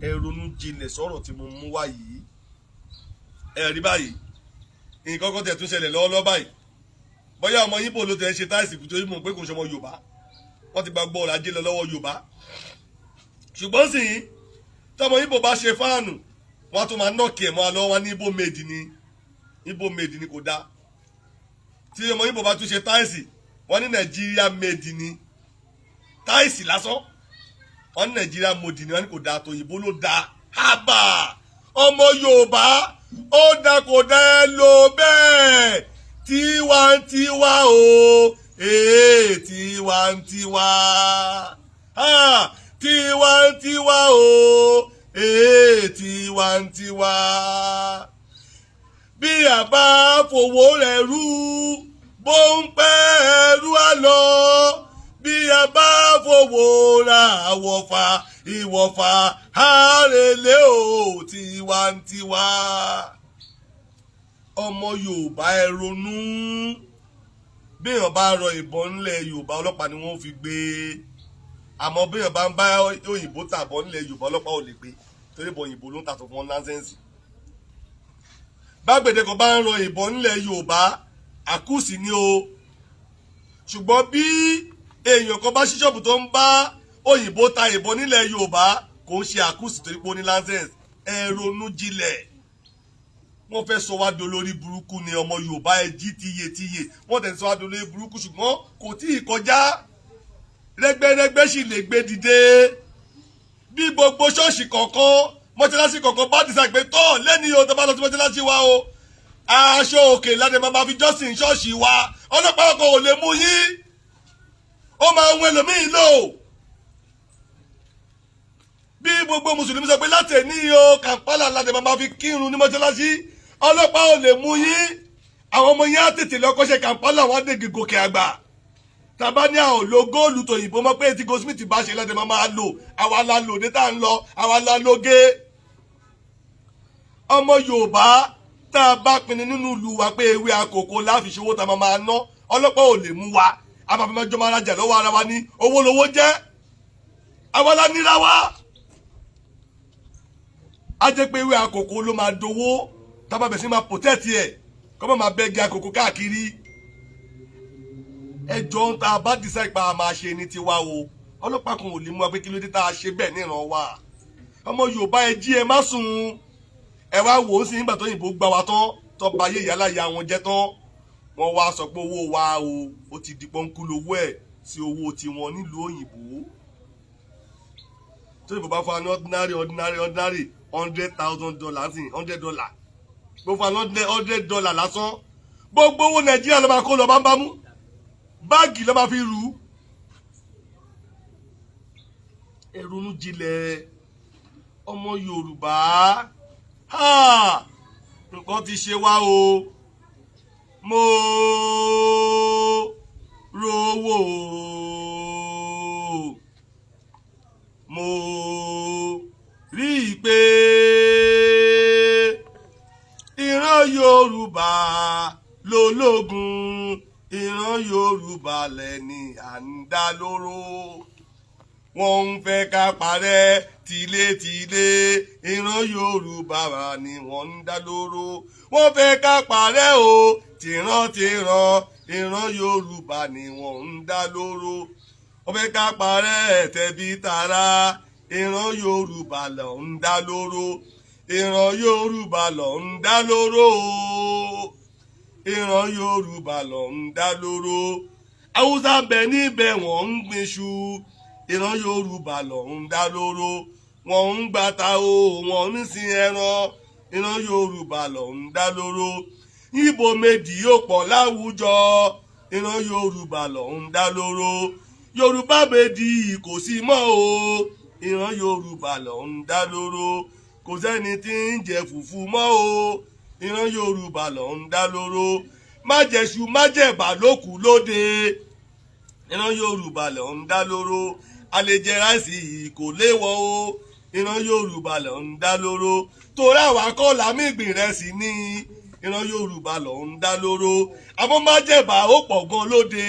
[SPEAKER 1] ẹ ronú jinlẹ̀ sọ̀rọ̀ tí mo mú wá yìí. Ẹ rí báyìí, nǹkan kan tẹ̀ tún ṣẹlẹ̀ lọ́wọ́lọ́wọ́ báyìí. Bóyá ọmọ Yíbò ló tẹ̀ ń ṣe tiles kù, torí mọ̀ pé kò ń ṣọmọ Yorùbá. Wọ́n ti gba gbọ́ ọ̀rọ̀ ajé lọ lọ́wọ́ Yorùbá. Ṣùgbọ́n sì tọmọ Yíbò bá ṣe fan, wọ́n á tún máa knock ẹ̀ mọ́ alọ́ wọn ní Igbo made ni, Igbo made ni, kò dáa. Tí ọmọ Yíbò bá tún ṣe tiles, wọ́n ní Nàìjíríà made ni. Tiles lásán, wọ́n ní Nàìjíríà made ni, wọ́n ní kò dáa, tòyìnbó ló dáa. Hábà, ọmọ Yorùbá, ó dá kò dá, ẹ lò bẹ́ẹ̀. Tiwantiwa o, ee, tiwantiwa, tiwantiwa o, ee, tiwantiwa. Bí a bá fowó rẹ̀ rú, bó ń pẹ́, ẹrú á lọ. Bí a bá fowó ra àwọ̀fà, ìwọ̀fà àrèlé o. Tiwantiwa. Ọmọ Yorùbá, ẹ ronú. Béèyàn bá rọ ìbọn ńlẹ̀ Yorùbá, ọlọ́pàá ni wọ́n fi gbé. Àmọ́ béèyàn bá ń bá òyìnbó tàbọ̀ ńlẹ̀ Yorùbá, ọlọ́pàá ò lè gbé, torí ìbọn òyìnbó ló ń tà tó fún wọn license. Bágbèdè kan bá ń rọ ìbọn ńlẹ̀ Yorùbá, àkúsì ni o. Ṣùgbọ́n bí èèyàn kan bá ṣí ṣọ́ọ̀bù tó ń bá òyìnbó ta ìbọn nílẹ̀ Yorùbá, kò ń ṣe àkúsì, torí pé ó ní license. Ẹ ronú jinlẹ̀. Wọ́n fẹ́ sọ wá dolórí burúkú ni. Ọmọ Yorùbá, ẹ jí tíye tíye. Wọ́n tẹ̀ sọ wá dolórí burúkú, ṣùgbọ́n kò tí ì kọjá. Rẹ́gbẹ́rẹ́gbẹ́ sì lè gbé dìde. Bí gbogbo ṣọ́ọ̀ṣì kọ̀ọ̀kan, mọ́ṣáláṣí kọ̀ọ̀kan bá ti sàgbé tọ́ lẹ́ni o, tó bá lọ sí mọ́ṣáláṣí wa o, aṣọ òkè láti máa fi jọ́sìn ṣọ́ọ̀ṣì wa, ọlọ́pàá ọkọ̀ ò lè mú yín. Ó máa ń wọ ẹlòmíì lò. Bí gbogbo mùsùlùmí sọ pé láti ẹ̀ní o, Kàǹpálà láti máa fi kírun ní mọ́ṣáláṣí, ọlọ́pàá ò lè mú yín. Àwọn ọmọ yẹn á tètè lọ kọ́ṣẹ́ Kàǹpálà, wọn á dègè gòkè àgbà. Tàbá ní àwọn lo góòlù tòyìnbó mọ́ pé tí goldsmith bá ṣe lọ́dẹ máa lò, àwa la lò dé tá à ń lọ, àwa la lóge. Ọmọ Yorùbá, tá a bá pinnu nínú ìlú wa pé ewé àkókò láfi ṣòwò tá a máa ná, ọlọ́pàá ò lè mú wa. A máa fi máa jọmọ arajà lọ́wọ́ ara wa ní owó lowó jẹ́, àwa la níra wa. Á jẹ́ pé ewé àkókò ló máa dowó, tá a bá bẹ̀ sí máa protect ẹ̀, kọ́ máa bẹ́gi àkókò káàkiri. Ẹjọ́ ń tá a bá decide pa a máa ṣe ní tiwa o, ọlọ́pàá kan ò lè mú wa pé kí ló dé tá a ṣe bẹ́ẹ̀ níran wa. Ọmọ Yorùbá, ẹ jí, ẹ má sùn. Ẹ wá wò ó sí, nígbà tó yìnbó gbà wá tán, tó ba ayé ìyálà ya wọn jẹ́ tán, wọ́n wá sọ pé owó wa o, ó ti di pọ́nkú lówó ẹ̀ sí owó tiwọn nílùú òyìnbó. Tó yìnbó bá fún wa ní ordinary $100,000 sí $100, gbogbo fún wa ní $100 lásán, gbogbo owó Nàìjíríà ló máa kó lọ bámbámú, báàgì ló máa fi rù ú. Ẹ ronú jinlẹ̀, ọmọ Yorùbá. Nǹkan ti ṣe wá o. Mo rówó, mo rí i pé ìran Yorùbá lológun, ìran Yorùbá lẹ́ni à ń dá lóró, wọ́n ń fẹ́ ká parẹ́ tilétilé. Ìran Yorùbá ni wọ́n ń dá lóró, wọ́n fẹ́ ká parẹ́ o tìrantìran. Ìran Yorùbá ni wọ́n ń dá lóró, wọ́n fẹ́ ká parẹ́ tẹ̀bí tará. Ìran Yorùbá ló ń dá lóró, ìran Yorùbá ló ń dá lóró, ìran Yorùbá ló ń dá lóró. Haúsá bẹ níbẹ̀, wọ́n ń gbinṣu. Ìran Yorùbá ló ń dá lóró, wọ́n ń gbàtà o, wọ́n ń sin ẹran. Ìran Yorùbá ló ń dá lóró. Ibo méjì yóò pọ̀ láwùjọ. Ìran Yorùbá ló ń dá lóró. Yorùbá méjì kò sí mọ́ o. Ìran Yorùbá ló ń dá lóró. Kò sẹ́ni tí ń jẹ fùfú mọ́ o. Ìran Yorùbá ló ń dá lóró. Májẹ̀ṣu májẹ̀bà ló kù lóde. Ìran Yorùbá ló ń dá lóró. A lè jẹ rice, kò léwọ̀ o. Ìran Yorùbá ló ń dá lóró, torí àwa kọ́ làmì ìgbìn rẹ̀ sí ní. Ìran Yorùbá ló ń dá lóró. Àmọ́ májẹ̀bà ó pọ̀ gan lóde.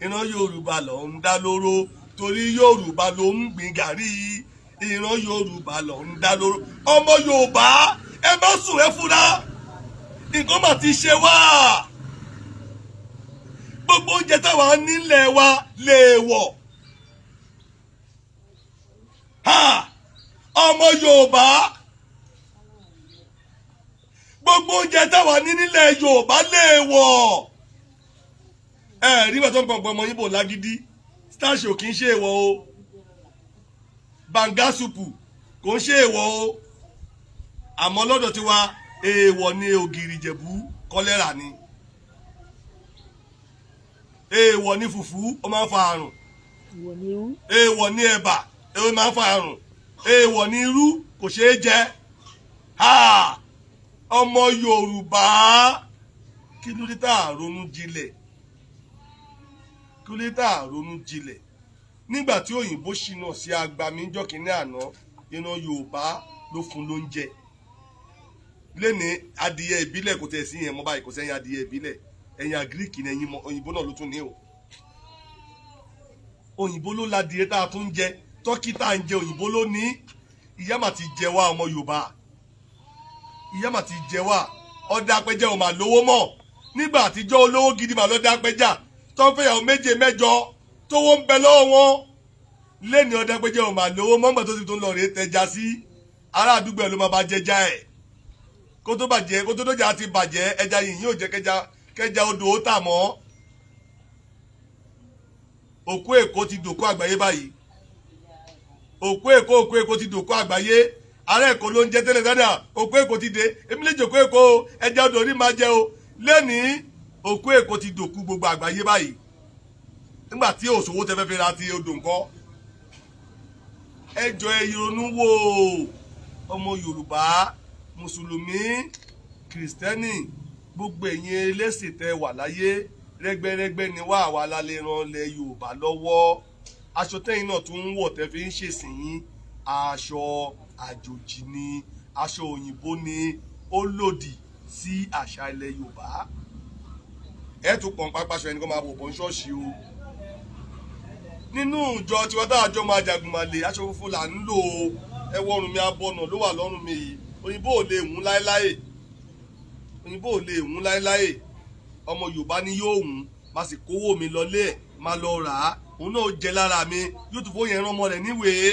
[SPEAKER 1] Ìran Yorùbá ló ń dá lóró, torí Yorùbá ló ń gbìn gàrí. Ìran Yorùbá ló ń dá lóró. Ọmọ Yorùbá, ẹ má sùn, ẹ fura. Nǹkan mà ti ṣe wá. Gbogbo oúnjẹ táwa nílẹ̀ wa lè wọ̀. Ha! Ọmọ Yorùbá, gbogbo oúnjẹ táwa ní nílẹ̀ Yorùbá lè wọ̀. Ẹ rí bàtọ́ pọ̀npọ̀ ọmọ Yíbò lágídí. Starch ò kì í ṣe èèwọ̀ o. Banga soup kò ń ṣe èèwọ̀ o. Àmọ́ lọ́dọ̀ tiwa, èèwọ̀ ni ògìrì Ìjẹ̀bú, kọ́lẹ́rà ni. Èèwọ̀ ni fùfú, ó máa ń fa àrùn.
[SPEAKER 2] Ìwọ ni irú.
[SPEAKER 1] Èèwọ̀ ni ẹ̀bà, ó máa ń fa àrùn. Èèwọ̀ ni irú, kò ṣeé jẹ. Ha! Ọmọ Yorùbá, kí ló dé tá a ronú jinlẹ̀? Kí ló dé tá a ronú jinlẹ̀? Nígbà tí òyìnbó ṣìnà sí agbami ńjọ́ kínní àná, ìran Yorùbá ló fún lóúnjẹ. Lẹ́ni adìyẹ ìbílẹ̀ kò tẹ̀ sí yẹn mọ́ báyìí, kò sẹ́yìn adìyẹ ìbílẹ̀. Ẹ̀yìn agric ní ẹ̀yìn òyìnbó náà ló tún ní o. Òyìnbó ló ládìyẹ tá a tún ń jẹ, turkey tá à ń jẹ, òyìnbó ló ní. Ìyà mà ti jẹ wá, ọmọ Yorùbá, ìyà mà ti jẹ wá. Ọdẹ apẹjẹ ò mà lówó mọ́. Nígbà àtijọ́, olówó gidi mà lọ́dẹ apẹja tó ń fẹ́yàwó méje mẹ́jọ, tówó ń bẹ lọ́wọ́ wọn. Lẹ́ni ọdẹ apẹjẹ ò mà lówó mọ́. Nígbà tó ti tó ń lọ rèé tẹja sí ará àdúgbò ẹ̀ ló máa bá jẹja ẹ̀ kó tó bàjẹ́, kó tó dọ́jà ti bàjẹ́. Ẹja yìí yóò jẹ́ kẹja kẹja odò ó tà mọ́. Òkú Èkó ti dòkú àgbáyé báyìí. Òkú Èkó, òkú Èkó ti dòkú àgbáyé. Ará Èkó ló ń jẹ tẹ́lẹ̀ dáadáa. Òkú Èkó ti dé. Èmi lè jòkó Èkó o, ẹja odò ní máa jẹ o. Lẹ́nìí, òkú Èkó ti dòkú gbogbo àgbáyé báyìí. Nígbà tí òṣòwò tẹ fẹ́ fi ra ti odò ńkọ́? Ẹ jọ, ẹ ronú wò, ọmọ Yorùbá, mùsùlùmí, kìrìsìtẹ́nì, gbogbo ẹ̀yin ẹlẹ́sìn tẹ wà láyé. Rẹ́gbẹ́rẹ́gbẹ́ ni wá, àwa la lè ran ilẹ̀ Yorùbá lọ́wọ́. Aṣọ tẹ́yìn náà tún ń wọ̀ tẹ́ fi ń ṣèsìn yín, aṣọ àjòjì ni, aṣọ òyìnbó ni, ó lòdì sí àṣà ilẹ̀ Yorùbá. Ẹ tún pọ̀n pápáṣọ ẹni kó máa wò bọ́n ṣọ́ọ̀ṣì o. Nínú ìjọ tiwa tá a jọ máa jagunmalè, aṣọ funfun là ń lò ó. Ẹ wọ ọrùn mi, abọ́nà ló wà lọ́rùn mi yìí. Òyìnbó ò lè hùn láéláé, òyìnbó ò lè hùn láéláé. Ọmọ Yorùbá ni yóò hùn, má sì kówó mi lọlé ẹ̀, má lọ rà á. Òun náà jẹ lára mi, yóò tún fóyẹn rán ọmọ rẹ̀ níwèé.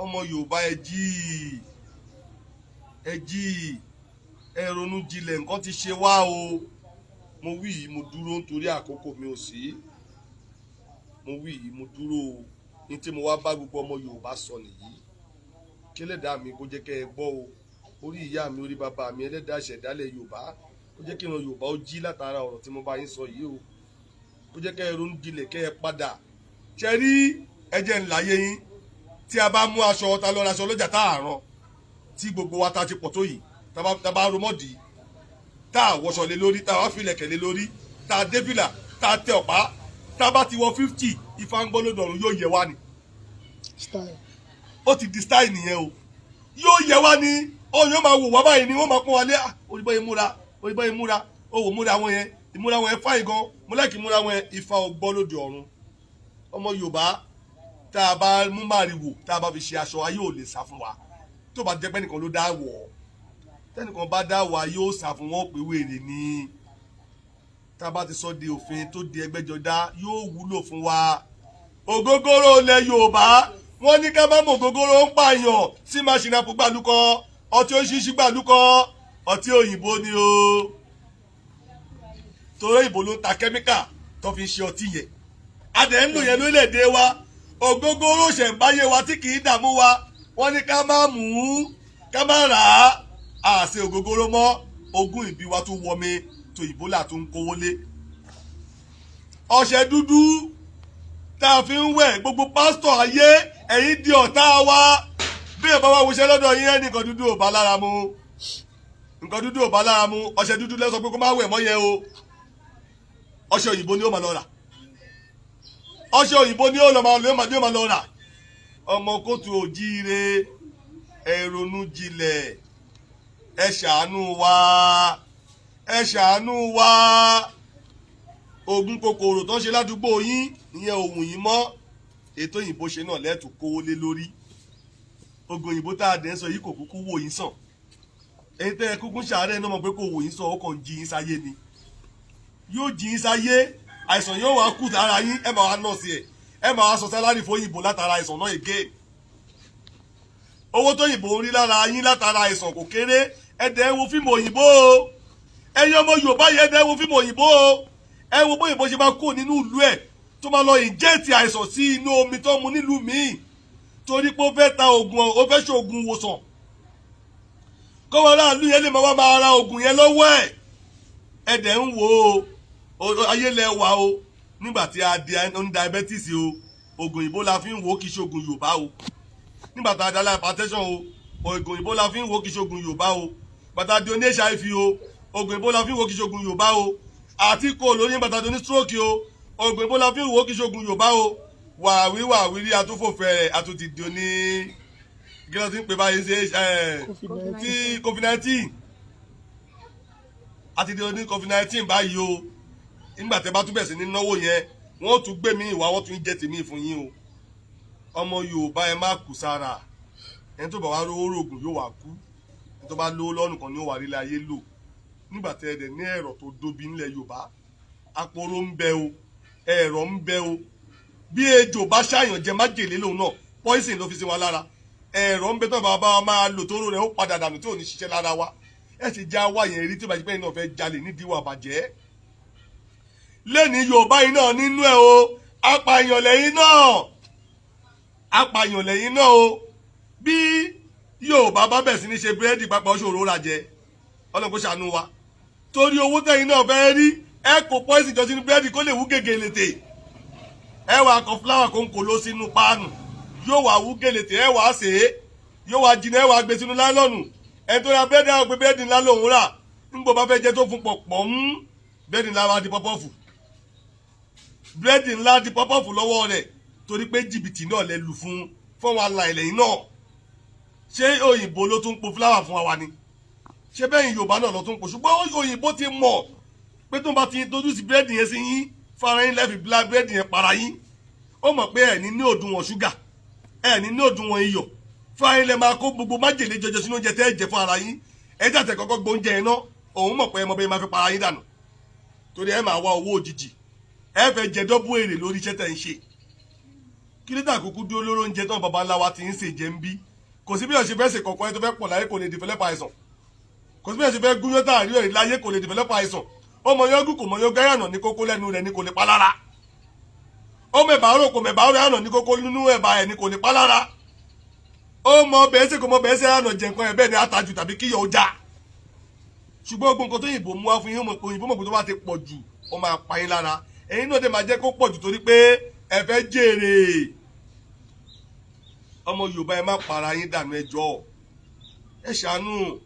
[SPEAKER 1] Ọmọ Yorùbá, ẹ jí, ẹ jí, ẹ ronú jinlẹ̀. Nǹkan ti ṣe wá o. Mo wí yìí, mo dúró nítorí àkókò mi ò sí. Mo wí yìí, mo dúró o. Ní tí mo wá bá gbogbo ọmọ Yorùbá sọ nìyí. Kí ẹlẹ́dàá mi kó jẹ́ kẹ́ ẹ gbọ́ o. Orí ìyá mi, orí bàbá mi, ẹlẹ́dàá ìṣẹ̀dálẹ̀ Yorùbá, kó jẹ́ kí ìran Yorùbá ó jí látara ọ̀rọ̀ tí mo bá yín sọ yìí o. Kó jẹ́ kẹ́ ẹ ronú jinlẹ̀, kẹ́ ẹ padà ṣe rí. Ẹjẹ́ ńláyé yín. Tí a bá mú aṣọ ta lọ raṣọ lọ́jà tá a rán, tí gbogbo wa ta ti pọ̀ tó yìí, tá bá romọ́dì, tá a wọṣọ lé lórí, tá a wá filẹ̀kẹ̀ lé lórí, tá a dé fìlà, tá a tẹ ọ̀pá, tá a bá ti wọ 50, ifá ń gbọ́ lódò ọ̀run, yóò yẹ wá ni.
[SPEAKER 2] Style.
[SPEAKER 1] Ó ti di style nìyẹn o. Yóò yẹ wá ní ọyàn, máa wò wá báyìí ni wọ́n máa pọ́n wa lé. Ah, oríbọ̀ yìí múra, oríbọ̀ yìí múra, ó wò múra wọn yẹn, ìmúra wọn yẹn fáyìn gan, mo like ìmúra wọn yẹn. Ifá ọgbọ́ lóde ọ̀run. Ọmọ Yorùbá, tá a bá mú màrìwò, tá a bá fi ṣe aṣọ, ayé ò lè sá fún wa. Tó bá jẹ́ pé nìkan ló dá wọ̀ ọ́, tẹ́nìkan bá dá wọ̀, ayé ó sá fún wọn pé wèrè ni. Tá a bá ti sọ di òfin tó di ẹgbẹ́jọdá, yóò wúlò fún wa. Ògógóró ilẹ̀ Yorùbá, wọ́n ní ká má mọ ògógóró ń pààyàn sí máṣínápù gbàlúkọ, ọtí oṣìṣì gbàlúkọ, ọtí òyìnbó ni o. Torí òyìnbó ló ń ta kẹ́míkà tó fi ń ṣe ọtí yẹn, adẹ̀ ń lò yẹn lórílẹ̀‐èdè wa. Ògógóró ṣẹ̀ǹbáyé wa tí kì í dààmú wa, wọ́n ní ká má mú un, ká má rà á. Àṣẹ ògógóró mọ́, ogún ìbí wa tún wọmi tòyìnbó là tún ń kówó lé. Ọṣẹ dúdú tá a fi ń wẹ̀, gbogbo pásítọ̀ ayé, ẹ̀yin di ọ̀tá wa. Bí ẹ̀ bá wá wọṣẹ́ lọ́dọ̀ yín, ẹ̀ nǹkan dúdú ò bá lára mu, nǹkan dúdú ò bá lára mu. Ọṣẹ dúdú lẹ́sọ pé kó má wẹ̀ mọ́ yẹn o. Ọṣẹ òyìnbó ni ó máa lọ rà, ọṣẹ òyìnbó ni ó lọ máa ní ó máa lọ rà. Ọmọ kóòtù òjíire, ẹ ronú jinlẹ̀, ẹ ṣàánú wa, ẹ ṣàánú wa. Oògùn kòkòrò tó ń ṣe ládùúgbò yín ìyẹn òwùn yín mọ́. Ètò òyìnbó ṣe náà lẹ́ẹ̀tù kówó lé lórí. Oògùn òyìnbó tá a dẹ̀ ń sọ yìí kò kúkú wò yín sàn. Èyí tẹ́ ẹ kúkú ṣàárẹ̀ náà mọ̀ pé kò wò yín sàn, ó kàn jí yín sáyé ni. Yóò jí yín sáyé, àìsàn yóò wá kú lára yín, ẹ máa wá nọ́ọ̀sì ẹ̀, ẹ máa wá sọ salary fóyìnbó látara àìsàn náà again. Owó tó yìnbó ń rí lára yín látara àìsàn kò kéré. Ẹ dẹ̀ ń wo fíìmù òyìnbó o. Ẹ̀yin ọmọ Yorùbá yẹn, ẹ dẹ̀ ń wo fíìmù òyìnbó o. Ẹ wo bóyìnbó ṣe máa kó nínú ìlú ẹ̀, tó máa lọ inject àìsàn sí inú omi tó mu nílùú míì, torí pé ó fẹ́ ta oògùn, ó fẹ́ ṣoògùn ìwòsàn, kọ́wọ́ aráàlú yẹn lè máa wá máa ra oògùn yẹn lọ́wọ́ ẹ̀. Ẹ dẹ̀ ń wo o, ayé lẹ wà o. Nígbà tí a di oní diabetes o, oògùn òyìnbó la fi ń wò ó, kì í ṣe oògùn Yorùbá o. Nígbà tá a dá hypertension o, oògùn òyìnbó la fi ń wò ó, kì í ṣe oògùn Yorùbá o. Bàtà di oní HIV o, oògùn òyìnbó la fi ń wò ó, kì í ṣe oògùn Yorùbá o. Àti kò lórí bàtà di oní stroke o, oògùn òyìnbó la fi ń wò ó, kì í ṣe oògùn Yorùbá o. Wàwí wàwí rí atúfòfẹ́ rẹ̀, àtúntì di oní kí ló ti ń pè báyìí ṣe ẹ̀
[SPEAKER 2] COVID-19.
[SPEAKER 1] Tí COVID-19, àti di oní COVID-19 báyìí o. Nígbà tẹ́ bá tún bẹ̀ sí ní náwó yẹn, wọ́n tún gbé mi ìwà, wọ́n tún jẹ́ tèmi fún yín o. Ọmọ Yorùbá, ẹ má kú sára. Ẹni tó bá wá rówó rògùn yóò wá kú, ẹni tó bá lówó lọ́rùn kan ni ó wà rí ayé lò. Nígbà tẹ́ ẹ dẹ̀ ní ẹ̀rọ tó dóbi nílẹ̀ Yorùbá, aporo ń bẹ o, ẹ̀rọ ń bẹ o. Bí ejò bá ṣàyàn jẹ májèlé lòun náà, poison ló fi sí wa lára. Ẹ̀rọ ń bẹ tó bá wa máa lò tó rò rẹ̀ ó padà dànù tí ò ní ṣiṣẹ́ lára wa. Ẹ sì já wá yẹn rí tí ó bá jẹ́ pé náà fẹ́ jalè nídìí ìwà bàjẹ́ lẹ́ni Yorùbá yìí náà nínú ẹ̀ o. Apààyàn lẹ́yìn náà, apààyàn lẹ́yìn náà o. Bí Yorùbá bá bẹ̀ sí ní ṣe búrẹ́dì papọ̀, ṣòro ra jẹ. Ọlọ́run kó ṣàánú wa, torí owó tẹ̀yìn náà fẹ́ rí, ẹ kó poison jọ sínú búrẹ́dì kó lè wú gègé. Ẹ wàá kọ fúláwà kó ń kó ló sínú páànù, yóò wá wú gèlètè. Ẹ wàá sè é, yóò wá jiná, ẹ wàá gbé sínú láìlọ́nù. Ẹ tó ra búrẹ́dì, àwọn gbé búrẹ́dì ńlá lòún rà. Nígbà bá fẹ́ jẹ tó fún pọ̀ pọ̀ ń Búrẹ́dì ńlá wa di pọ́pọ́ọ̀fù, búrẹ́dì ńlá di pọ́pọ́ọ̀fù lọ́wọ́ rẹ̀, torí pé jìbìtì náà lẹ lù fún fún wa la ilẹ̀ yìí náà. Ṣé òyìnbó ló tún po fúláwà fún wa ni? Ṣé bẹ́ẹ̀ Yorùbá náà ló tún po? Ṣùgbọ́n òyìnbó ti mọ̀ pé tó ń bá ti introduce búrẹ́dì yẹn sí yín, fara yín lẹ́fì búrẹ́dì yẹn para yín. Ó mọ̀ pé ẹ̀ ní ní òdiwọ̀n ṣúgà, ẹ̀ ní ní òdiwọ̀n iyọ̀, fara yín lẹ máa kó gbogbo májèlé jọjọ sínú oúnjẹ tẹ́ ẹ jẹ fún ara yín. Ẹ jàtẹ̀ kọ́kọ́ gbóúnjẹ yẹn náà, òun mọ̀ pé ẹ mọ̀ bẹ́ẹ̀ máa fi para yín dànù, torí ẹ máa wá owó òjijì, ẹ fẹ́ jẹ double èrè lórí iṣẹ́ tẹ̀ ń ṣe. Kí ló dà kúkú dúró lórí oúnjẹ tán baba ńlá wa ti ń sè jẹ ń bí? Kò sí bí ọ̀ṣẹ̀ fẹ́ ṣe kọ̀ọ̀kan ẹ tó fẹ́ pọ̀ láyé, kò lè develop àìsàn. Kò sí bí ọ̀ṣẹ̀ fẹ́ gúnyán tá àríwẹ̀ rí láyé, kò lè develop àìsàn. Ó mọ yọ́gùn, kò mọ yọ́gùn, ẹ̀yànà ní kókó lẹ́nu rẹ̀ ní kò lè pa lára. Ó mẹ̀bà rò, kò mẹ̀bà rò, ẹ̀yànà ní kókó nínú ẹ̀bà ẹ̀ ní kò lè pa lára. Ó mọ bẹ́ẹ̀ sè, kò mọ bẹ́ẹ̀ sè, ẹ̀yànà jẹ nǹkan ẹ̀ bẹ́ẹ̀ ni àtàjù tàbí kíyọ̀ ó já. Ṣùgbọ́n gbogbo nǹkan tó yìnbó mú wá fún yín, òyìnbó mọ̀ pé tó bá ti pọ̀ jù, ó máa pa yín lára. Ẹ̀yin náà dẹ̀ máa jẹ́ kó pọ̀ jù torí pé ẹ fẹ́ jèrè. Ọmọ Yorùbá, ẹ má para yín dànù. Ẹ jọ̀ọ́, ẹ ṣàánú,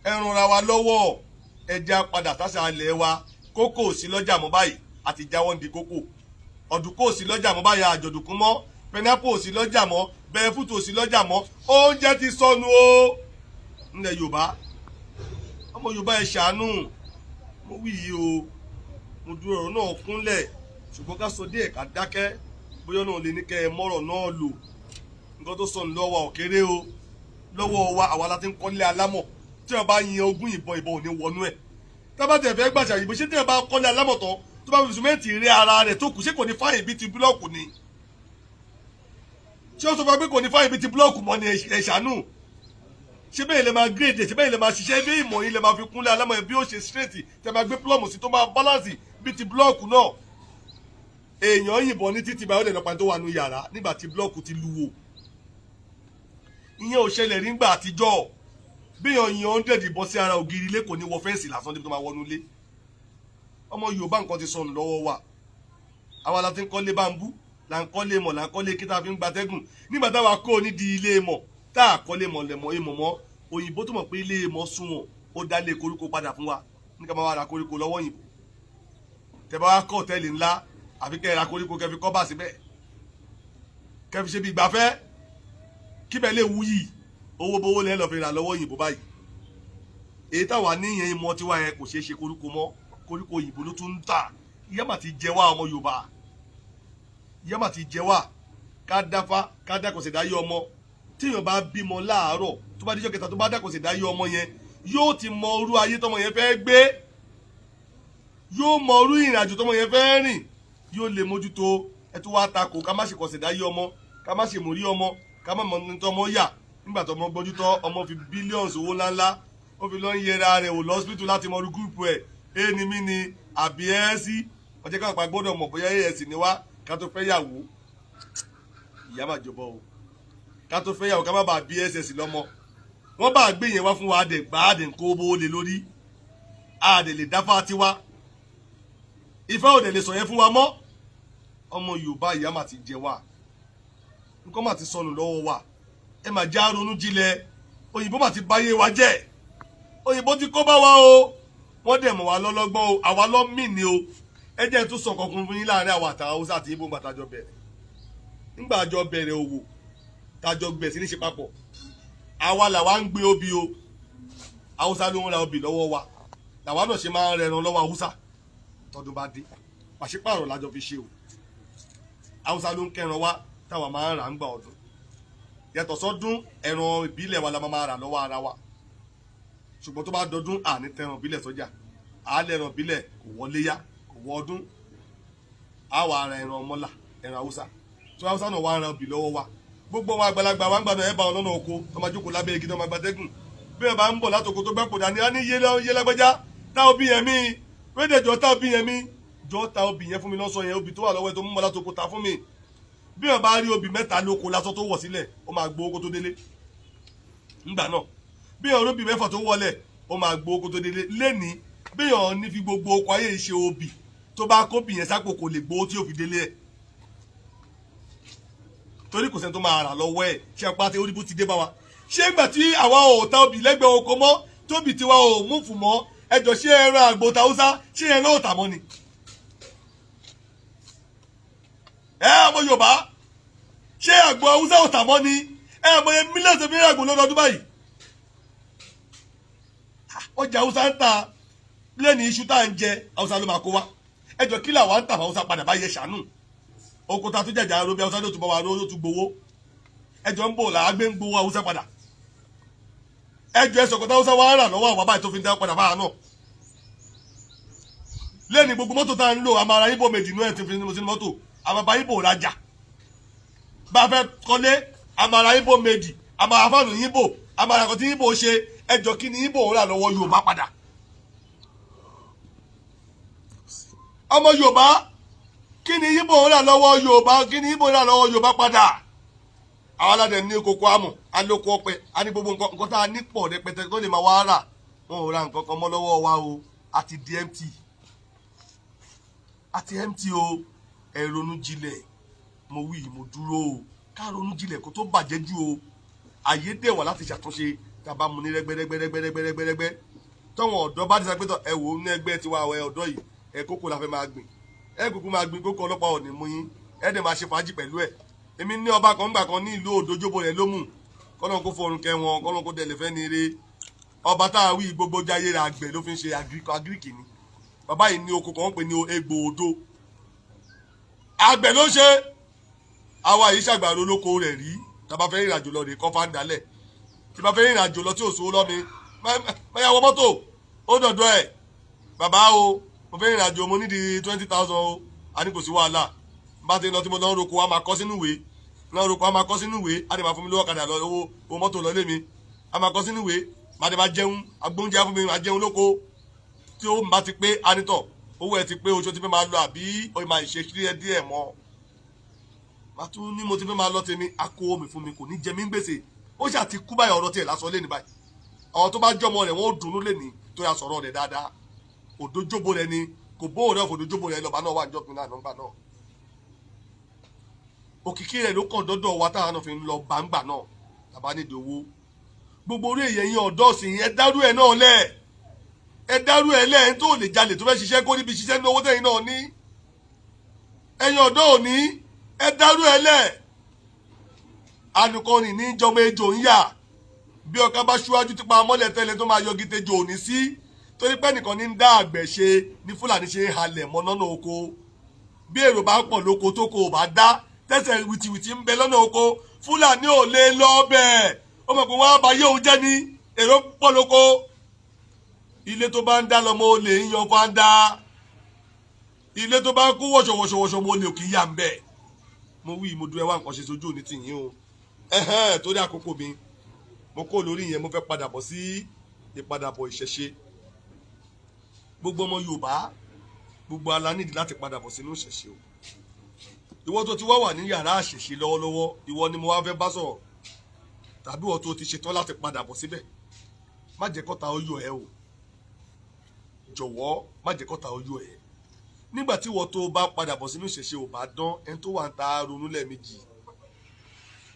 [SPEAKER 1] ẹ ranra wa lọ́wọ́. Ẹ jẹ́ á padà sáṣà alẹ̀ wa. Kókò sí lọ́jà mọ́ báyìí, àti jáwọ́ ń di kókò. Ọ̀dùnkún ò sí lọ́jà mọ́ báyìí, àjọ̀dùnkún mọ́. Pineapple ò sí lọ́jà mọ́, bẹ́ẹ̀fútù ò sí lọ́jà mọ́. Oúnjẹ ti sọnù o nílẹ̀ Yorùbá. Ọmọ Yorùbá, ẹ ṣàánú. Mo wí yìí o, mo dúró, ọ̀rọ̀ náà kúnlẹ̀, ṣùgbọ́n ká sọ díẹ̀ ká dákẹ́, bóyá náà lè ní kẹ́ ẹ mọ́rọ̀ náà lò. Nǹkan tó sọnù lọ́wọ́ òkèrè o lọ́wọ́ wa. Àwa la ti ń kọ́lé alámọ̀ tí wọ́n bá yin ogún ìbọn, ìbọn ò ní wọnú ẹ̀. Tá bá tẹ̀ fẹ́ gbàṣà ìbò, ṣé tí wọ́n bá kọ́lé alámọ̀ tán, tó bá fi sìmẹ́ǹtì rí ara rẹ̀ tó kù, ṣé kò ní fine bíi ti búlọ́ọ̀kù ni? Ṣé ó sọ fún wa pé kò ní fine bíi ti búlọ́ọ̀kù mọ́ ni? Ẹ ṣàánú. Ṣé bẹ́ẹ̀ lè máa grade? Ṣé bẹ́ẹ̀ lè máa ṣiṣẹ́ bí ìmọ̀ yìí lè máa fi kúnlẹ̀ alámọ̀ yẹn bí ó ṣe straight, tẹ máa gbé plumb sí tó máa balance bíi ti búlọ́ọ̀kù náà? Èèyàn yìnbọn ní títì báyọ̀ lẹ́nu pa tó wà nù yàrá nígbà tí búlọ́ọ̀kù ti lu wò. Ìyẹn ò ṣẹlẹ̀ nígbà àtijọ́. Bí èèyàn yan 100 ìbọn sí ara ògiri ilé, kò ní wọ fence lásán débi tó máa wọnú ilé. Ọmọ Yorùbá, nǹkan ti sọnù lọ́wọ́ wa. Àwa la ti ń kọ́lé bambú, là ń kọ́lé mọ̀, là ń kọ́lé kí tá a fi ń gbatẹ́gùn. Nígbà táwa kó nídìí ilé mọ̀, tá a kọ́lé mọ̀ lẹ̀mọ̀ ìmọ̀ mọ́, òyìnbó tó mọ̀ pé ilé mọ̀ sunwọ̀n, ó dá lé koríko padà fún wa ní ká máa wá ra koríko lọ́wọ́ òyìnbó. Tẹ́ bá wá kọ́ hòtẹ́ẹ̀lì ńlá, àfi kẹ́ ẹ ra koríko, kẹ́ fi kọ́ bà síbẹ̀, kẹ́ fi ṣe bí ìgbafẹ́, kíbẹ̀ lè wúyì. Owó bówó lẹ́ lọ́ọ́ fi rà lọ́wọ́ òyìnbó báyìí. Èyí táwa níyẹn, ìmọ̀ tiwa yẹn kò ṣeé ṣe koríko mọ́. Koríko òyìnbó ló tún ń tà. Ìyá mà ti jẹ wá, ọmọ Yorùbá, ìyá mà ti jẹ wá. Ká dáfá, ká dákọ̀sẹ̀ dáyé ọmọ. Tíyàn bá bímọ láàárọ̀, tó bá díjọ́ kẹta tó bá dákọ̀sẹ̀ dáyé ọmọ yẹn, yóò ti mọ irú ayé tọmọ yẹn fẹ́ gbé, yóò mọ irú ìrìn àjò tọmọ yẹn fẹ́ rìn, yóò lè mójútó. Ẹ tó wá takò ká má ṣe kọ̀sẹ̀ dáyé ọmọ, ká má ṣe mórí ọmọ, ká má mọ ní tọmọ yà. Nígbà tọmọ gbójútọ́, ọmọ fi billions, owó ńláńlá, ó fi lọ ń yẹra rẹ̀ wò lọ́sibítù láti mọ irú group ẹ̀, A ni mí ni àbí ẹ́ sí ọjọ́ káwọn pa gbọ́dọ̀ mọ̀ bóyá AS ni wá ká tó fẹ́ yàwó. Ìyá máa jọbọ o. Ká tó fẹ́ yàwó, ká má bàa bí SS lọ́mọ. Wọ́n bá gbé yẹn wá fún wa, àdè gbà, àdè ń kó bó lé lórí, àdè lè dáfá tiwa. Ifá ò dẹ̀ lè sọ yẹn fún wa mọ́. Ọmọ Yorùbá, ìyá mà ti jẹ wá, nǹkan mà ti sọnù lọ́wọ́ wa. Ẹ mà já ronú jinlẹ̀. Òyìnbó mà ti báyé wa jẹ́, òyìnbó ti kó bá wa o. Wọ́n dẹ̀ mọ̀ wá lọ́lọ́gbọ́n o, àwa lọ́ mì ní o. Ẹ jẹ́ tún sọ kankan fún yín láàrin àwọn àtàwọn Haúsá àti Ìgbò. Gbà tájọ bẹ̀rẹ̀, nígbà àjọ bẹ̀rẹ̀ òwò, tájọ gbẹ̀ sí ní ṣe papọ̀, àwa làwa ń gbé obì o. Haúsá ló ń ra obì lọ́wọ́ wa. Làwa náà ṣe máa ń rẹran lọ́wọ́ Haúsá tọdún bá dé. Pàṣípààrọ̀ lájọ fi ṣe o. Haúsá ló ń kẹran wá, táwa máa ń rà ń gbà ọdún. Yàtọ̀ sọ́dún, ẹran ìbílẹ̀ wa la máa rà lọ́wọ́ ara wa. Ṣùgbọ́n tó bá dọdún, àní tẹran ìbílẹ̀ sọ́jà, àálẹ̀ ẹran ìbílẹ̀ kò wọlé yá, kò wọ ọdún. Á wà ara ẹran mọ́là, ẹran Haúsá tí Haúsá náà wà ra obì lọ́wọ́ wa. Gbogbo wọn àgbàlagbà wa ń gbàdọ̀ ẹ̀ bá wọn lọ́nà oko tó máa jókòó lábẹ́ igi tó máa gbatẹ́gùn. Bí wọn bá ń bọ̀ látoko tó gbẹ́pò dání, á ní yé lágbájá, tá obì yẹn mí wédè jọ, tá obì yẹn mí jọ, ta obì yẹn fún mi lọ́sọ̀ yẹn, obì tó wà lọ́wọ́ ẹ̀ tó mú mọ́ látoko, ta fún mi. Bí wọn bá rí obì mẹ́ta lóko lásán tó wọ̀ sílẹ̀, ó máa gbowó kó tó délé ńgbà náà. Bí wọn róbì mẹ́fà tó wọlẹ̀, ó máa gbowó kó tó délé. Lẹ́ni bí wọn ní fi gbogbo oko ayé ṣe obì, tó bá kóbì yẹn sápò, kò lè gbowó tí yóò fi délé ẹ̀, torí kò sẹ́ni tó máa rà lọ́wọ́ ẹ̀. Ṣé apá tí orí bó ti dé bá wa? Ṣé ìgbà tí àwa ò ta obì lẹ́gbẹ̀ẹ́ oko mọ́, tóbi tiwa ò mú fún mọ́? Ẹjọ́, ṣé ẹran àgbò tàwùsá, ṣé ẹran ò tà mọ́ ni? Ẹ ọmọ Yorùbá, ṣé àgbò Haúsá ò tà mọ́ ni? Ẹ mọ iye mílíọ̀nù tó fi ń ràgbò lọ́dọọdún báyìí. Ọjà Haúsá ń ta lẹ́ni, iṣu tá à ń jẹ, Haúsá ló máa kó wá. Ẹjọ́, kí làwa ń tà fún Haúsá padà báyìí? Ṣàánú oko ta tó jàjà ro bí Haúsá ló tún bá wa ló tún gbowó. Ẹjọ́, ń bò là á gbé ń gbowó Haúsá padà? Ẹjọ́, ẹsọ̀ kọta Haúsá wa rà lọ́wọ́ àwọn báyìí tó fi ń dá padà fáwọn náà lẹ́ni. Gbogbo mọ́tò tá à ń lò, àmọ́ ara ibo méjì inú ẹ̀ ti fi sínú mọ́tò, àmọ́ bá ibo rajà. Bá a fẹ́ kọ́lé, àmọ́ ara ibo méjì, àmọ́ afáànù yíbò, àmọ́ ara kan tí ibo ṣe. Ẹjọ́, kí ni ibo rà lọ́wọ́ Yorùbá padà? Ọmọ Yorùbá, kí ni ibo rà lọ́wọ́ Yorùbá? Kí ni ibo rà lọ́wọ́ Yorùbá padà? Àwọn aládẹ ní kókó àmọ̀, alóko ọpẹ, a ní gbogbo nǹkan. Nǹkan tá a ní pọ̀ rẹpẹtẹ tó lè máa wá rà. Wọn ò ra nǹkan kan mọ́ lọ́wọ́ wa o. Àti dmt àti mt o. Ẹ ronú jinlẹ̀. Mo wí, mo dúró o. Ká ronú jinlẹ̀ kó tó bàjẹ́ jù o. Àyè dẹ̀ wà láti ṣàtúnṣe tá a bá mu ní rẹ́gbẹ́rẹ́gbẹ́rẹ́gbẹ́rẹ́gbẹ́. Tọ́wọ̀n ọ̀dọ́ bá ti sọ pé tọ́ ẹ wò ó, ní ẹgbẹ́ tiwa, ẹ ọ̀dọ́ yìí, ẹ kókó la fẹ́ máa gbìn, ẹ kúkú máa gbìn kókó, ọlọ́pàá ò ní mú yín, ẹ dẹ̀ máa ṣe fàájì pẹ̀lú ẹ̀. Èmi ní ọba kan gbà kan ní ìlú Òdòjòbó rẹ̀ lómù, kọ́nà kó forun kẹ wọn, kọ́nà kó dẹ̀lẹ̀ fẹ́ ní eré. Ọba tá a wí, gbogbo jayé rẹ̀, àgbẹ̀ ló fi ń ṣe, agric ni bàbá yìí. Ní oko kan wọ́n pè ní egbò odò, àgbẹ̀ ló ń ṣe. Àwa yìí ṣàgbàro olóko rẹ̀ rí. Tá a bá fẹ́ rìnrìn àjò lọ rè kọ́ fáńdálẹ̀, tí bá fẹ́ rìnrìn àjò lọ tí ò sówó lọ́mi, máa wọ mọ́tò ó dọ̀dọ̀ ẹ̀. "Bàbá o, mo fẹ́ rìnrìn àjò, mo nídìí 20,000 o." A ní kò sí wàhálà. Bá ti lọ tí mo lọ ń roko, a máa kọ́ sínú ìwé. Lọ roko, a máa kọ́ sínú ìwé. A lè máa fún mi lówó ọ̀kadà lọ, owó owó mọ́tò lọ lé mi, a máa kọ́ sínú ìwé. Máa dé, máa jẹun, agbóúnjẹ fún mi, máa jẹun lóko. Tí ó bá ti pé, anítọ̀ owó ẹ ti pé, oṣù tí fẹ́ máa lọ, àbí ó máa ṣe díẹ̀ díẹ̀ mọ́. Màá tún ní mo ti fẹ́ máa lọ tèmi, akó mi fún mi, kò ní jẹ mí ń gbèsè. Ó ṣáà ti kú báyìí, ọ̀rọ̀ tiẹ̀ lásán lé ní báyìí. Àwọn tó bá jọmọ rẹ̀, wọ́n ó dunnú lé ní tó yà sọ̀rọ̀ rẹ̀ dáadáa. Òdójóbo rẹ̀ ni kò bó òrẹ́ òfòdójóbo rẹ̀ lọ́ba náà wà níjọ́ pinnu àná ńgbà náà. Òkìkí rẹ̀ ló kàn dọ́dọ̀ wa táwọn náà fi ń lọ gbàǹgbà náà tàbá nídìí owó. Gbogbo orí èyẹ yín ọ̀dọ́ sì, ẹ dárú ẹ̀ náà lẹ̀, ẹ dárú ẹ̀ lẹ̀. Ẹ̀ tó lè jalè, tó fẹ́ ṣiṣẹ́, kó níbi ṣiṣẹ́ ní owó tẹ̀yìn náà ní. Ẹ̀yin ọ̀dọ́ òní, ẹ dárú ẹ̀ lẹ̀. Alukọrin ní jọmọ ejò ń yà bí ọkà bá ṣíwájú tipa mọ́lẹ̀ tẹ́lẹ̀ tó máa yọgi tejò òní sí, torí pé nìkan ní ń dá àgbẹ̀ ṣe ní Fúlàní ṣe ń halẹ̀ mọ́ lọ́nà oko. Bí èrò bá pọ̀ lóko, tó kò bá dá tẹ́sẹ̀ wìtìwìtì ń bẹ lọ́nà oko, Fúlàní ò lè lọ bẹ́ẹ̀. Ó mọ̀ pé wọ́n á bá yé òun jẹ́ ní èrò pọ̀ lóko. Ilé tó bá ń dá lọ́mọ olè ń yan fáńdá. Ilé tó bá ń kú wọ̀ṣọ̀wọ̀ṣọ̀wọ̀ṣọ̀, mo lè kì í yà ń bẹ̀. Mo wí, mo dúró. Ẹ wá nǹkan ṣe sójú òní tìyín o. Ẹhẹ́n, torí àkókò mi, mo kó lórí yẹn. Mo fẹ́ padà bọ̀ sí ìpadàbọ̀ ìṣẹ̀ṣe. Gbogbo ọmọ Yorùbá, gbogbo ala nídìí láti padà bọ̀ sínú ìṣẹ̀ṣe o. Ìwọ tó ti wá wà ní yàrá àṣẹṣe lọ́wọ́lọ́wọ́, ìwọ ni mo wá fẹ́ bá sọ̀rọ̀, tàbí ìwọ tó ti ṣetán láti padà bọ̀ síbẹ̀, má jẹ́ kọ́ta ó yọ ẹ́ o. Jọ̀wọ́, má jẹ́ kọ́ta ó yọ ẹ́. Nígbà tí ìwọ tó bá padà bọ̀ sínú ìṣẹ̀ṣe ò bá dán, ẹni tó wà ń ta ronú lẹ́ẹ̀mejì.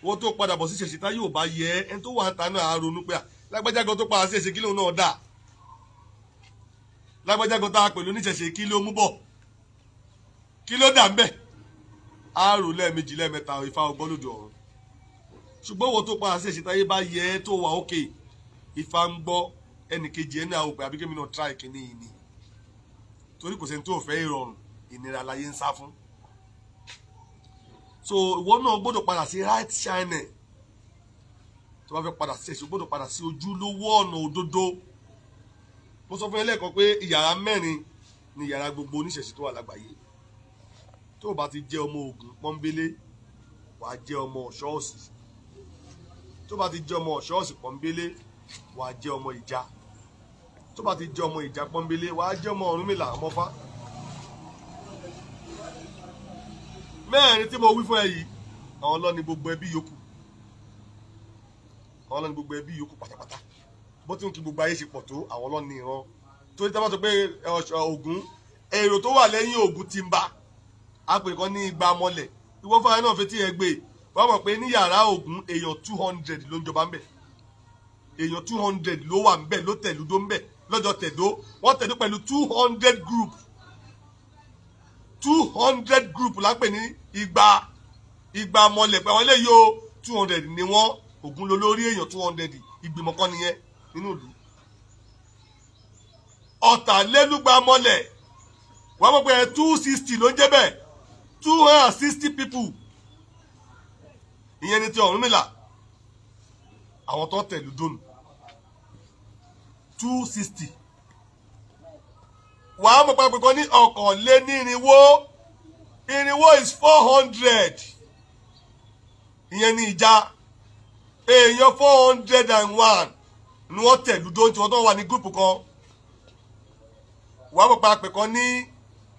[SPEAKER 1] Ìwọ tó padà bọ̀ sí ìṣẹ̀ṣe tá yóò bá yẹ, ẹni tó wà ń ta náà á ronú pé lágbájá gan tó padà sí ìṣẹ̀ṣe, kí lóun náà dà? Lágbájá gan tá a pẹ̀lú oníṣẹ̀ṣe, kí ló mú bọ̀? Kí ló dà ń bẹ̀? Á rò lẹ́ẹ̀mejì, lẹ́ẹ̀mẹ́ta. Ifá ọgbọ́n lòdì ọ̀run. Ṣùgbọ́n ìwọ tó padà sí ìṣẹ̀ṣe táyé bá yẹ, tó wà ókè, Ifá ń gbọ́. Ẹnìkejì ẹni àwọn òpè àbí kémi náà try kìíní yìí ni, torí kò sẹ́ni tó fẹ́ ìrọ̀rùn, ìnira láyé ń sá fún. So ìwọ náà gbọ́dọ̀ padà sí right channel. Tó bá fẹ́ padà sí ẹ̀sìn, gbọ́dọ̀ padà sí ojúlówó ọ̀nà òdodo. Mo sọ fún ẹ lẹ́ẹ̀kan pé ìyàrá mẹ́rin ni ìyàrá gbogbo oníṣẹ̀ṣe tó wà lágbàáyé. Tó o bá ti jẹ́ ọmọ Ògún pọ́nbélé, wàá jẹ́ ọmọ ṣọ́ọ̀ṣì. Tó o bá ti jẹ́ ọmọ ṣọ́ọ̀ṣì pọ́nbélé, wàá jẹ́ ọmọ Ìjà. Tó bá ti jẹ́ ọmọ Ìjà pọ́nbélé, wàá jẹ́ ọmọ Ọ̀rúnmìlà, ọmọfá. Mẹ́rin tí mo wí fún ẹ yìí, àwọn ló ní gbogbo ẹbí yòókù, àwọn ló ní gbogbo ẹbí yòókù pátápátá. Bó ti ń kí gbogbo ayé ṣe pọ̀ tó, àwọn ló ní ìran. Torí tá bá sọ pé Ògún, èrò tó wà lẹ́yìn Ògún ti ń bá a pè kán ní igba mọ́lẹ̀. Ìwọ fúnra náà fetí ẹ gbé, wọ́n mọ̀ pé ní yàrá Ògún, èèyàn 200 ló ń jọba ń bẹ̀. Èèyàn 200 ló wà ń bẹ̀, ló tẹ̀lúdó ń bẹ̀, Lọ́jọ́ tẹ̀dó, wọ́n tẹ̀dó pẹ̀lú 200 group. 200 group la pè ní igba. Igba mọlẹ̀ pé àwọn eléyìí o, 200 ni wọ́n. Ògún ló lórí èèyàn 200. Ìgbìmọ̀ kan nìyẹn nínú ìlú. Ọ̀tàlélúgba mọlẹ̀, wọ́n mọ̀ pé 260 ló ń jẹ́ bẹ́ẹ̀, 260 people. Ìyẹn ni ti Ọ̀rúnmìlà. Àwọn tó tẹ̀lú dónù 260. Wàá mọ̀ pé kan ní 401. 400 is 400. Ìyẹn ní ìjà. Èèyàn 401 ni wọ́n tẹ̀lú dónù tí wọ́n tó wà ní group kan. Wàá mọ̀ pé kan ní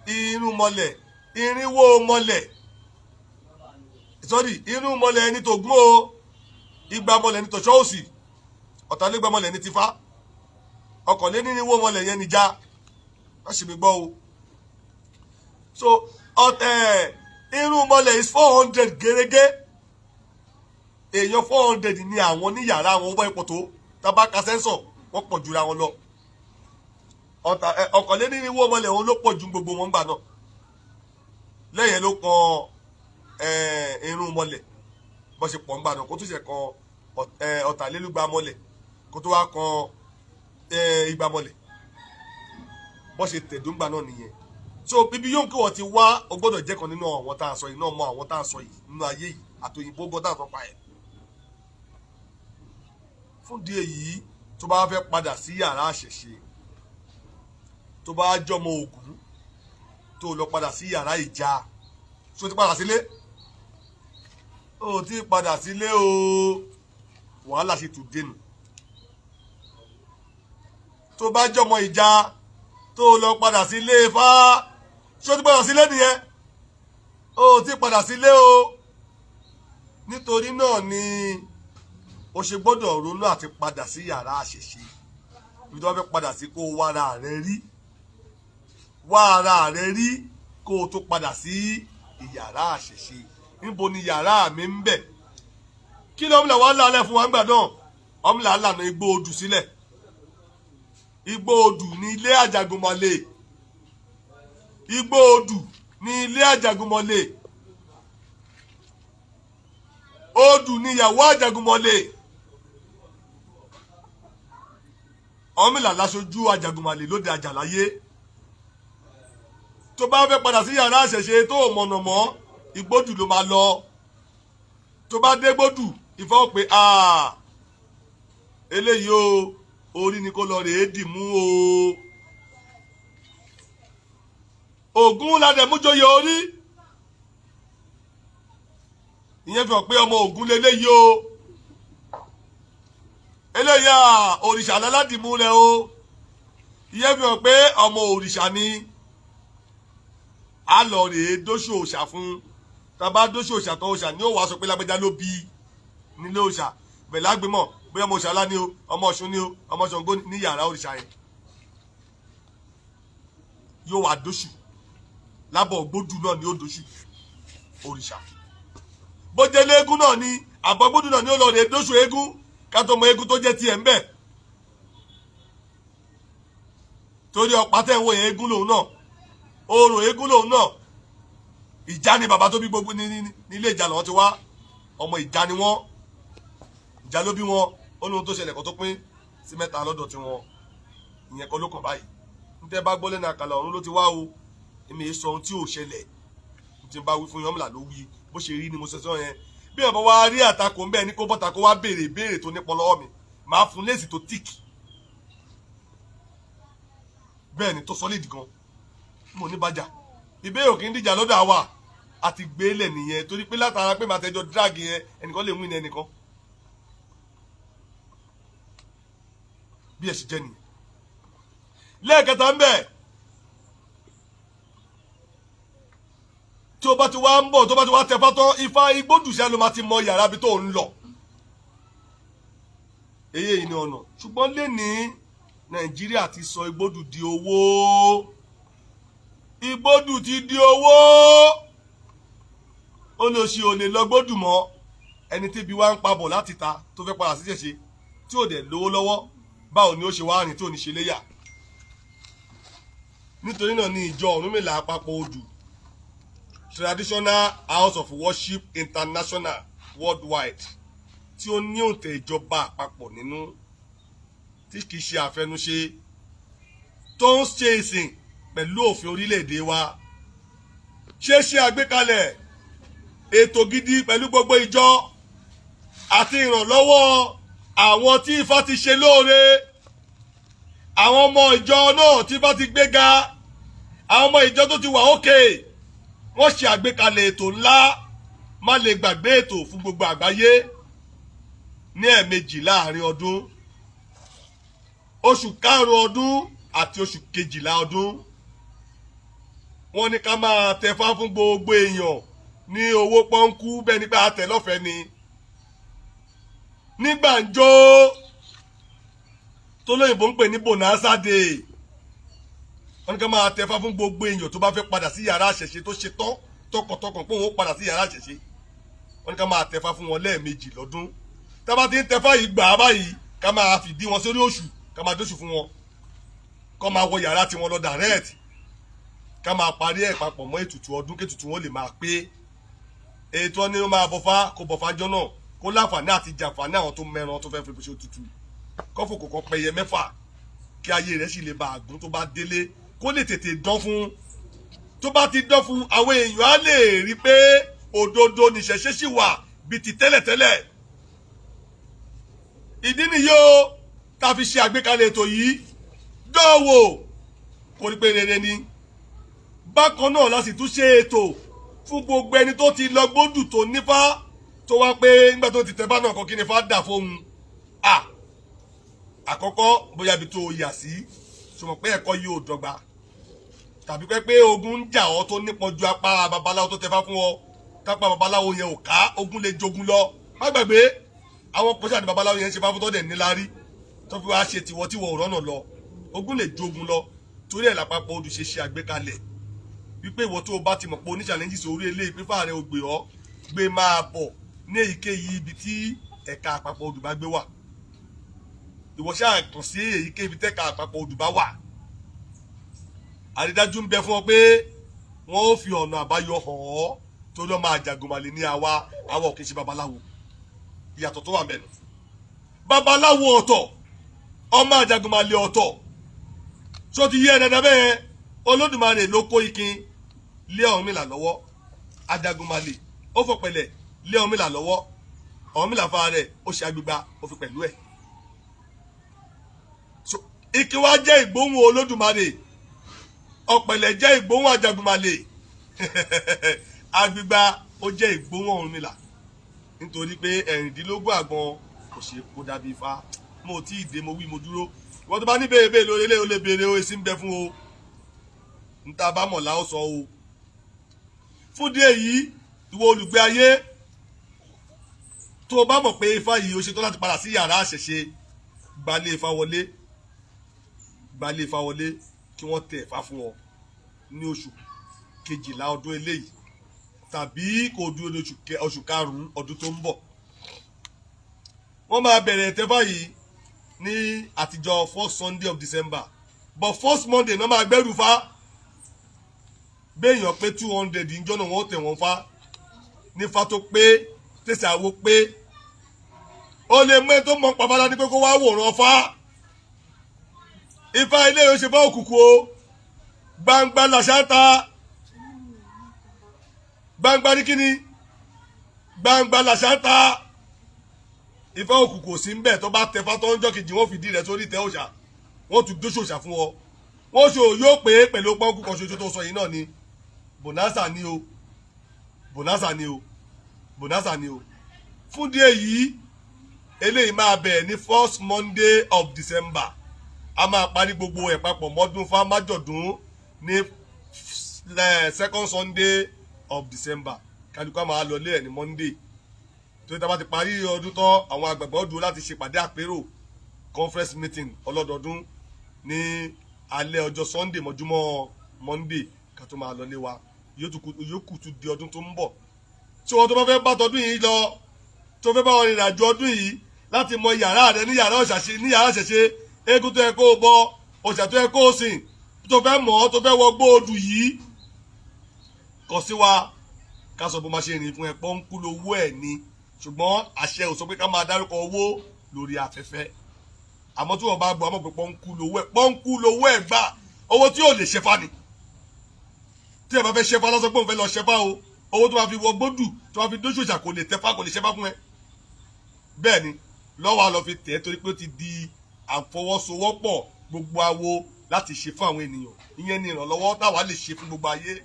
[SPEAKER 1] irúnmọlẹ̀, 400 mọlẹ̀, sorry, irúnmọlẹ̀ ẹni tó gún o, 200 mọlẹ̀ ní tọ̀ṣọ́ òsì, 220 mọlẹ̀ ní tìfá, 401 mọlẹ̀ yẹn níjà. Má ṣe mi gbọ́ o. So ọ̀tẹ̀ irúnmọlẹ̀ is 400 gẹ́gẹ́. Èèyàn 400 ní àwọn ní yàrá àwọn owó ipò tó tábàkà sẹ́ńsọ̀, wọ́n pọ̀ jura wọn lọ. 401 mọlẹ̀ òun ló pọ̀ ju gbogbo wọn gbà náà. Lẹ́yìn ló kan irúnmọlẹ̀ bó ṣe pọ̀ ńgbà náà, kó tó ṣe kan 220 mọlẹ̀, kó tó wá kan 200 mọlẹ̀. Bó ṣe tẹ̀dúngbà náà nìyẹn. So bíbí yóò kí wọ́n ti wá, o gbọ́dọ̀ jẹ́ kan nínú àwọn tá a sọ yìí náà, mọ àwọn tá a sọ yìí nínú ayé yìí àtòyìnbó gbọ́ tá a sọ pa ẹ̀. Fún díẹ̀ yìí, tó bá fẹ́ padà sí yàrá àṣẹ̀ṣe, tó bá jọmọ Ògún, tó lọ padà sí yàrá ìjà, ṣó ti padà sílé? Ó ti padà sílé o. Wàhálà ṣe tù dénú. Tó bá jọmọ ìjà, tó lọ padà sílé Ifá, ṣó ti padà sílé nìyẹn? Ó ti padà sílé o. Nítorí náà ni o ṣe gbọ́dọ̀ ronú àti padà sí yàrá àṣẹṣe. Ibi tó bá fẹ́ padà sí, kó o wá ara rẹ rí, wá ara rẹ rí kó o tó padà sí ìyàrá àṣẹṣe. Níbo ni yàrá mi ń bẹ? Kí ni ọmọlẹ̀ wa ń lálẹ́ fún wa ńgbà náà? Ọmọlẹ̀ alànà igbó odù sílẹ̀. Igbó odù ní ilé Àjàgùnmọ̀lẹ̀. Igbó odù ní ilé Àjàgùnmọ̀lẹ̀. Odù ní ìyàwó Àjàgùnmọ̀lẹ̀. Ọmọlẹ̀ aláṣojú Àjàgùnmọ̀lẹ̀ lóde àjàláyé. Tó bá fẹ́ padà sí yàrá àṣẹṣe, tó o mọ̀nà mọ́, igbódù ló máa lọ. Tó bá dé gbódù, Ifá ó pé eléyìí o, orí ni kó lọ rèé dì mú o. Ògún ládẹ̀mújòyè orí. Ìyẹn fi hàn pé ọmọ Ògún leléyìí o. Eléyìí à, òrìṣà láládìmú rẹ o. Ìyẹn fi hàn pé ọmọ òrìṣà ni. A lọ rèé dóṣù òòṣà fún. Tàbá dóṣù òòṣà tán, òòṣà ni ó wàá sọ pé lágbájá ló bí nílé òòṣà. Bẹ̀rẹ̀ lágbèmọ̀ bóyá ọmọ òòṣà lá ni o, ọmọ Ọ̀ṣun ni o, ọmọ Ṣàngó ní yàrá òrìṣà yẹn, yóò wá dóṣù lábọ̀ gbódù náà ni ó dóṣù òrìṣà. Bójẹ́ léegun náà ni àbọ̀ gbódù náà ni ó lọ rèé dóṣù eégún, ká tó mọ eégún tó jẹ́ tiẹ̀ ń bẹ̀. Torí ọ̀pá tẹ̀ ń wò yẹn, eégún lòun náà, orò eégún lòun náà. Ìjà ni bàbá tó bí gbogbo ní ilé ìjà làwọn ti wá. Ọmọ ìjà ni wọ́n, ìjà ló bí wọn. Ó lóhun tó ṣẹlẹ̀ kó tó pín sí mẹ́ta lọ́dọ̀ tiwọn. Ìyẹn kọ́ ló kàn báyìí. Níta bá gbọ́ lẹ́nu àkàlà ọ̀run ló ti wá o. Èmi yìí sọ ohun tí ò ṣẹlẹ̀. Tí n bá wí fún yọmùlà ló wí, bó ṣe rí ni mo ṣe sọ yẹn. Bí ọ̀bọ wa rí àtakò ńbẹ ní kó bọ́ta, kó wá béèrè béèrè tó nípọn lọ́wọ́ mi, màá fún léèsì tó tíìkì bẹ́ẹ̀ ni, tó solid gan. Mo ní bàjá ìbéèrè òkè ń dìjà lọ́dọ̀ àwa àti gbélé nìyẹn, torí pé látara pé màá tẹjọ drag yẹn, ẹnìkan lè win ẹnìkan. Bí ẹ ṣe jẹ́ nìyẹn. Lẹ́ẹ̀kẹta ń bẹ̀, tí o bá ti wá ń bọ̀, tó bá ti wá tẹ fátọ́ ifá igbódùsẹ́, ló máa ti mọ yàrá bí tó ń lọ. Èyí ni ọ̀nà. Ṣùgbọ́n lẹ́ni Nàìjíríà ti sọ igbódù di owó. Igbódù ti di owó. Olóṣì ò lè lọ gbódù mọ́. Ẹni tébi wá ń pabọ̀ láti ta, tó fẹ́ padà sí ṣẹ̀ṣe, tí ò dẹ̀ lówó lọ́wọ́, báwo ni ó ṣe wá rìn tí ò ní ṣe léyà? Nítorí náà ní ìjọ Ọ̀rúnmìlà Àpapọ̀ Odù Traditional House of Worship International Worldwide, tí ó ní òǹtẹ̀ ìjọba àpapọ̀ nínú, tí kìí ṣe àfẹnuṣe, tó ń ṣe ìsìn pẹ̀lú òfin orílẹ̀-èdè wa, ṣe ṣe àgbékalẹ̀ ètò gidi pẹ̀lú gbogbo ìjọ àti ìrànlọ́wọ́ àwọn tí Ifá ti ṣe lóore, àwọn ọmọ ìjọ náà tí Ifá ti gbéga, àwọn ọmọ ìjọ tó ti wà òkè. Wọ́n ṣe àgbékalẹ̀ ètò ńlá má lè gbàgbé, ètò fún gbogbo àgbáyé ní ẹ̀ẹ̀mejì láàrin ọdún, oṣù 5 ọdún àti oṣù 12 ọdún. Wọ́n ní ká máa tẹfá fún gbogbo èèyàn ní owó pọ́ńkú, bẹ́ẹ̀ nípa àtẹ lọ́fẹ̀ẹ́ ni nígbàǹjo tó lóyìnbó ń pè ní Bonanza Day. Wọ́n ní ká máa tẹfá fún gbogbo èèyàn tó bá fẹ́ padà sí yàrá àṣẹṣe, tó ṣe tán tọkàntọkàn pé òun ó padà sí yàrá àṣẹṣe. Wọ́n ní ká máa tẹfá fún wọn lẹ́ẹ̀mejì lọ́dún. Tá bá ti ń tẹfá yìí gbà á báyìí, ká máa fìdí wọn sórí oṣù, ká máa dóṣù fún wọn, kó máa wọ yàrá tiwọn lọ direct, ká máa parí ẹ̀ papọ̀ mọ́ ètùtù ọdún, kétùtù wọn lè máa pé. Ètò ni ó máa bọ̀fá, kó bọ̀fá jọ náà, kó láǹfààní àti jàǹfààní àwọn tó mẹ́ran tó fẹ́ fi ṣe òtútù, kọ́fò kò kọ́ pẹyẹ 6, kí ayé rẹ̀ sì lè bá àgún. Tó bá délé, kó lè tètè dán fún. Tó bá ti dán fún, àwọn èèyàn á lè rí pé òdodo nìṣẹ̀ṣe sì wà bíi ti tẹ́lẹ̀tẹ́lẹ̀. Ìdí nìyí o tá a fi ṣe àgbékalẹ̀ ètò yìí. Dánwò kò rí pé rere ni. Bákan náà la sì tún ṣe ètò fún gbogbo ẹni tó ti lọ gbódù, tó nífá, tó wá pé nígbà tó ti tẹ̀fá náà kan, kí ni fá dà fóun? À àkọ́kọ́, bóyá ibi tó yà sí, ṣùgbọ́n pé ẹ̀kọ́ yìí ò dọ́gba, tàbí pé pé ogun ń jà ọ́ tó nípọn ju apá babaláwo tó tẹ̀fá fún ọ, tápá babaláwo yẹn ò ká, ogun lè jogun lọ. Má gbàgbé, àwọn kọ́ṣà ní babaláwo yẹn ń ṣe fáfún tó dẹ̀ níláárí, tó fi wá ṣe tiwọ́ tíwọ́ ò rọ́nà lọ, ogun lè jogun lọ. Torí ẹ̀ lápapọ̀ odù ṣe ṣe àgbékalẹ̀ wípé ìwọ tó o bá ti mọ̀ pé o ní challenges orí eléyìí, pífà rẹ ò gbé ọ gbé, máa bọ̀ ní èyíkéyìí ibi tí ẹ̀ka àpapọ̀ odù bá gbé wà. Ìwọ ṣáà kàn sí èyíkéyìí ibi tẹ́ka àpapọ̀ odù bá wà. Àrídájú ń bẹ fún ọ pé wọ́n ó fi ọ̀nà àbáyọ hàn ọ́, torí ọmọ àjàgùnmàlè ní àwa. Àwa ò kì í ṣe babaláwo. Ìyàtọ̀ tó wà mẹ́nu, babaláwo ọ̀tọ̀, ọmọ àjàgùnmàlè ọ̀tọ̀. Tó ti yé ẹ dáadáa bẹ́ẹ̀? Olódùmarè ló kó ikin lé Ọ̀rúnmìlà lọ́wọ́. Ajagunmalè ó fọ̀pẹ̀lẹ̀ lé Ọ̀rúnmìlà lọ́wọ́. Ọ̀rúnmìlà fara rẹ̀ ó ṣe agbègbà, ó fi pẹ̀lú ẹ̀. So ikin wá jẹ́ ìgbóhùn Olódùmarè, ọ̀pẹ̀lẹ̀ jẹ́ ìgbóhùn Ajagunmalè, agbègbà ó jẹ́ ìgbóhùn Ọ̀rúnmìlà, nítorí pé 16 àgbọn kò ṣe kó dàbí Ifá. Mo tí ì dé, mo wí, mo dúró. Ìwọ́n tó bá ní béèrè béèrè lórí eléyìí, ó lè béèrè o. Èsì ń bẹ fún o. Níta bá mọ̀ láó sọ o. Fún díẹ̀ yìí, ìwọ olùgbé ayé tó o bá mọ̀ pé Ifá yìí o ṣetán láti padà sí yàrá àṣẹṣe, gbalé Ifá wọlé, gbalé Ifá wọlé, kí wọ́n tẹ Ifá fún ọ ní oṣù 12 ọdún eléyìí, tàbí kò dúró ní oṣù 5 ọdún tó ń bọ̀. Wọ́n máa bẹ̀rẹ̀ ìtẹ́fà yìí ní àtijọ́ first Sunday of December, but first Monday náà máa gbẹ́rù fá. Béèyàn pé 200 níjọ́ náà, wọ́n tẹ̀ wọ́n fá nífa tó pé tẹ̀sí àwo pé ó lè mú ẹ tó mọ pàfàlà ní pé kó wá wòran fá. Ifá ilé yóò ṣe fá òkùnkùn o. Gbangba làṣà ń ta, gbangba ní kíni, gbangba làṣà ń ta. Ifá òkùnkùn ò sí ń bẹ̀. Tó bá tẹfá tó ń jọ́ kejì, wọ́n fìdí rẹ̀ sórí ìtẹ́ òòṣà, wọ́n tún dóṣù òòṣà fún ọ, wọ́n ṣe yóò pé pẹ̀lú pọ́ńkú kan ṣoṣo tó sọ yìí náà ni. Bonanza ni o, bonanza ni o, bonanza ni o. Fún díẹ̀ yìí, eléyìí máa bẹ̀rẹ̀ ní first Monday of December. A máa parí gbogbo ẹ̀ papọ̀ mọ́dún fámájọ̀dún ní second Sunday of December. Kálukú á máa lọ lé ẹ̀ ní Monday, torí tá a bá ti parí ọdún tán, àwọn àgbààgbà ó dúró láti ṣèpàdé àpérò, conference meeting ọlọ́dọọdún, ní alẹ́ ọjọ́ Sunday mọ́júmọ́ Monday, ká tó máa lọ lé wa. Yóò kù tún di ọdún tó ń bọ̀. Tí wọ́n tó bá fẹ́ bá tọdún yìí lọ, tó fẹ́ bá wọn rìnrìn àjò ọdún yìí láti mọ yàrá rẹ ní yàrá ọ̀ṣàṣe, ní yàrá ṣẹ̀ṣe, eégún tó yẹ kó o bọ, òòṣà tó yẹ kó o sìn. Tó fẹ́ mọ̀ ọ́, tó fẹ́ wọ gbóòdù yìí, kàn sí wa ká sọ bó máa ṣe rìn fún ẹ. Pọ́ńkú lowó ẹ̀ ni, ṣùgbọ́n àṣẹ ò sọ pé ká máa dárúkọ owó lórí afẹ́fẹ́. Àmọ́ tí wọ́n bá gbọ́, àmọ́ pé pọ́ńkú lowó ẹ̀, pọ́ńkú lowó ẹ̀ gbà. Owó tí yóò lè ṣe fa ni. Tí ẹ bá fẹ́ ṣẹfá lọ́sọ pé òun fẹ́ lọ ṣẹfá o, owó tó máa fi wọ gbódù, tó máa fi dóṣù ìṣà, kò lè tẹfá, kò lè ṣẹfá fún ẹ. Bẹ́ẹ̀ ni lọ́wọ́ àlọ́ fi tẹ̀, torí pé ó ti di àfọwọ́sowọ́pọ̀ gbogbo awo láti ṣe fún àwọn ènìyàn. Ìyẹn ni ìrànlọ́wọ́ táwa lè ṣe fún gbogbo ayé,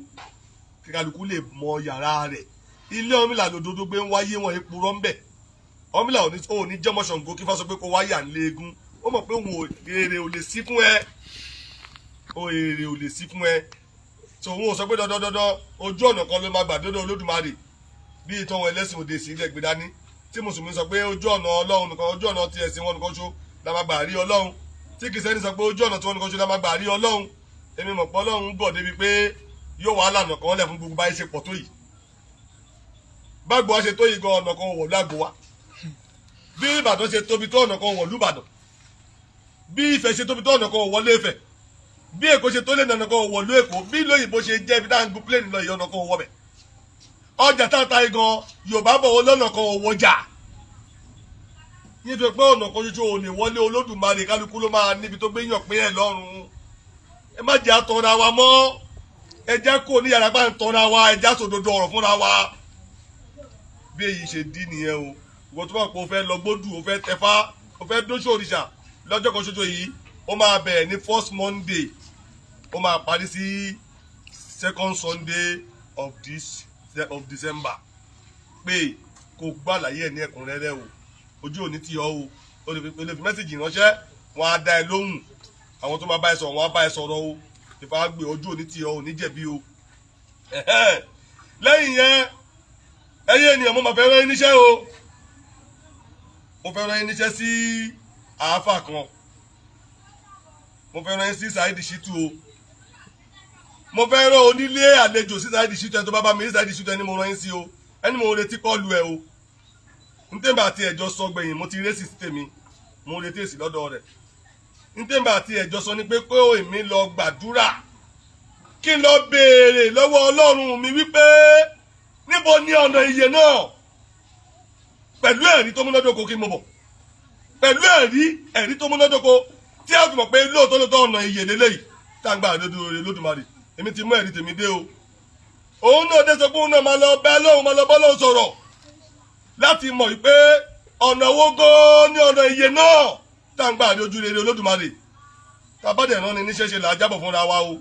[SPEAKER 1] kí kálukú lè mọ yàrá rẹ̀. Ilé Ọ̀rúnmìlà lòdodo gbé ń wáyé, wọn epo rọ́ ń bẹ̀. Ọ̀rúnmìlà ò ní jẹ́mọ́ Ṣàngó kí fá sọ pé kó wáyà ń léegun. Ó mọ̀ pé òun ò èrè ò lè sí fún ẹ, ó èrè ò lè sí fún ẹ tó. Òun ò sọ pé dandan dandan ojú ọ̀nà kan ló máa gbà dọ́dọ̀ Olódùmarè, bí ìtàn wọn ẹlẹ́sìn òde sí ilẹ̀ gbé dání, tí mùsùlùmí sọ pé ojú ọ̀nà Ọlọ́run nìkan, ojú ọ̀nà ti ẹ̀sìn wọn nìkan ṣó la máa gbà rí Ọlọ́run, tí kìsẹ́ni sọ pé ojú ọ̀nà tí wọn nìkan ṣó la máa gbà rí Ọlọ́run. Èmi mọ̀ pé Ọlọ́run ń bọ̀ débi pé yóò wá lànà kan lẹ̀ fún gbogbo báyìí ṣe pọ̀ tó yìí. Bágbó wa ṣe tó yìí gan, ọ̀nà kan wọ̀ lágbo wa. Bí Ìbàdàn ṣe tóbi tó, ọ̀nà kan wọ̀ lùbàdàn. Bí Ifẹ̀ ṣe tóbi tó, ọ̀nà kan wọlé Ifẹ̀. Bí Èkó ṣe tó lé, ọ̀nà kan wọ̀lú Èkó. Bí lóyìnbó ṣe jẹ́ ibi tá à ń gun plane lọ yìí, ọ̀nà kan wọ̀ bẹ̀. Ọjà táta yìí gan, Yorùbá bọ̀ wọ́n lọ́nà kan wọjà. Yín tó pé ọ̀nà kan ṣoṣo ò lè wọlé Olódùmarè. Kálukú ló máa níbi tó gbé yàn pé ẹ̀ lọ́rùn. Ẹ má jẹ́ àtọ̀ra wa mọ́. Ẹ jẹ́ kó ní yàrá bá ń tọ́ra wa, ẹ já sòdodo ọ̀rọ̀ fúnra wa. Bí èyí ṣe dí nìyẹn o. Ìwọ tó bá pọ̀, o fẹ́ lọ gbódù, o fẹ́ tẹfá, o fẹ́ dóṣù òrìṣà lọ́jọ́ kan ṣoṣo yìí, ó máa bẹ̀rẹ̀ ní first Monday, ó máa parí sí second Sunday of December. Pé kò gbọ́ àlàyé ẹ̀ ní ẹ̀kúnrẹ́rẹ́ o. Ojú òní ti yọ o. O lè fi message ránṣẹ́, wọn á dá ẹ lóhùn. Àwọn tó máa bá ẹ sọ̀rọ̀, wọn á bá ẹ sọ̀rọ̀ o. Ìfàgbé ojú òní ti yọ o, ní jẹ̀bi o. Lẹ́yìn yẹn, ẹ̀yin ènìyàn, mo máa fẹ́ rán yín níṣẹ́ o. Mo fẹ́ rán yín níṣẹ́ sí àáfà kan. Mo fẹ́ rán yín sí Saheed Shittu o. Mo fẹ́ rán onílé àlejò sí Saheed Shittu. Ẹni tó bá bá mi rí Saheed Shittu, ẹni mo rán yín sí o, ẹni mo retí call ẹ o. Ntẹ́mbà àti ẹ̀jọ́ sọ gbẹ̀yìn, mo ti rẹ́sì sí tèmi, mo retí èsì lọ́dọ̀ rẹ̀. Ntẹ́mbà àti ẹ̀jọ́ sọ ni pé kó èmi lọ gbàdúrà, kí n lọ béèrè lọ́wọ́ Ọlọ́run mi wípé níbo ni ọ̀nà ìyè náà, pẹ̀lú ẹ̀rí tó múnádóko, kí n mo bọ̀ pẹ̀lú ẹ̀rí tó múnádóko tí a fi mọ̀ pé lóòótọ́ lóòótọ́ ọ̀nà ìyè lélẹ́yìí tá à ń gbà lódò Olódùmarè. Èmi ti mú ẹ̀rí tèmi dé o. Òun náà dé sọ pé òun náà máa lọ bẹ́ lóhùn, máa lọ bọ́ lóhùn sọ̀rọ̀ láti mọ̀ wípé ọ̀nà wo gan-an ní ọ̀nà ìyè náà tá à ń gbà lójú rere Olódùmarè. Tá a bá dẹ̀ rán ni níṣẹ́ ṣe là á jábọ̀ fúnra wa o.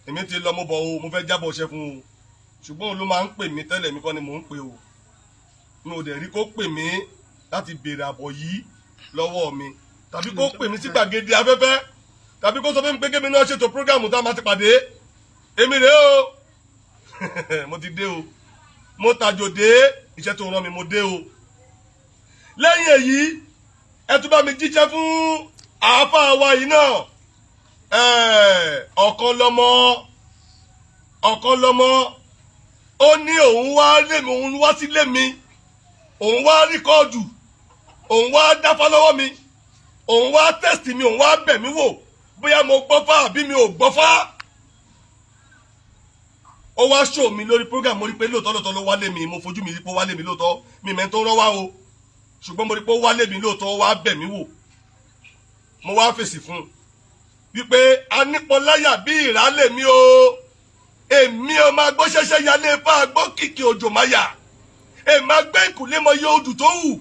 [SPEAKER 1] Èmi ti lọ, mo bọ̀ o. Mo fẹ́ jábọ̀ ṣẹ́ fún o, ṣùgbọ́n òun ló máa ń pè mí tẹ́lẹ̀, mi kọ́ ni mò ń pè o. Mi ò dẹ̀ rí kó pè mí láti béèrè àbọ̀ yìí lọ́wọ́ mi, tàbí kó pè mí sí gbàgede afẹ́fẹ́, tàbí kó sọ fún mi pé kémi náà ṣètò program tá a máa ti pàdé. Èmi rèé o, mo ti dé o. Mo tàjò dé, iṣẹ́ tó rán mi, mo dé o. Lẹ́yìn èyí, ẹ tún bá mi jíṣẹ́ fún àáfàá wa yìí náà, ọ̀kan lọ́mọ, ọ̀kan lọ́mọ. Ó ní òun wá lé mi, òun wá sílé mi, òun wá record, òun wá dáfá lọ́wọ́ mi, òun wá test mi, òun wá bẹ̀ mí wò bóyá mo gbọ́fá àbí mi ò gbọ́fá. Ó wá show mi lórí program. Mo rí pé lóòótọ́ lóòótọ́ ló wá lé mi. Mo fojú mi rí pé ó wá lé mi lóòótọ́. Mi mẹ́ tó rán wá o, ṣùgbọ́n mo rí pé ó wá lé mi lóòótọ́, ó wá bẹ̀ mí wò. Mo wá fèsì fún un wípé anípọ̀láyà bí ìrálẹ̀ mi o. Èmi ò máa gbọ́ ṣẹ́ṣẹ́ yálé bá a gbọ́ kìkì òjò máa yà. Èmi máa gbé ìkùlé mọ iye odù tó wù.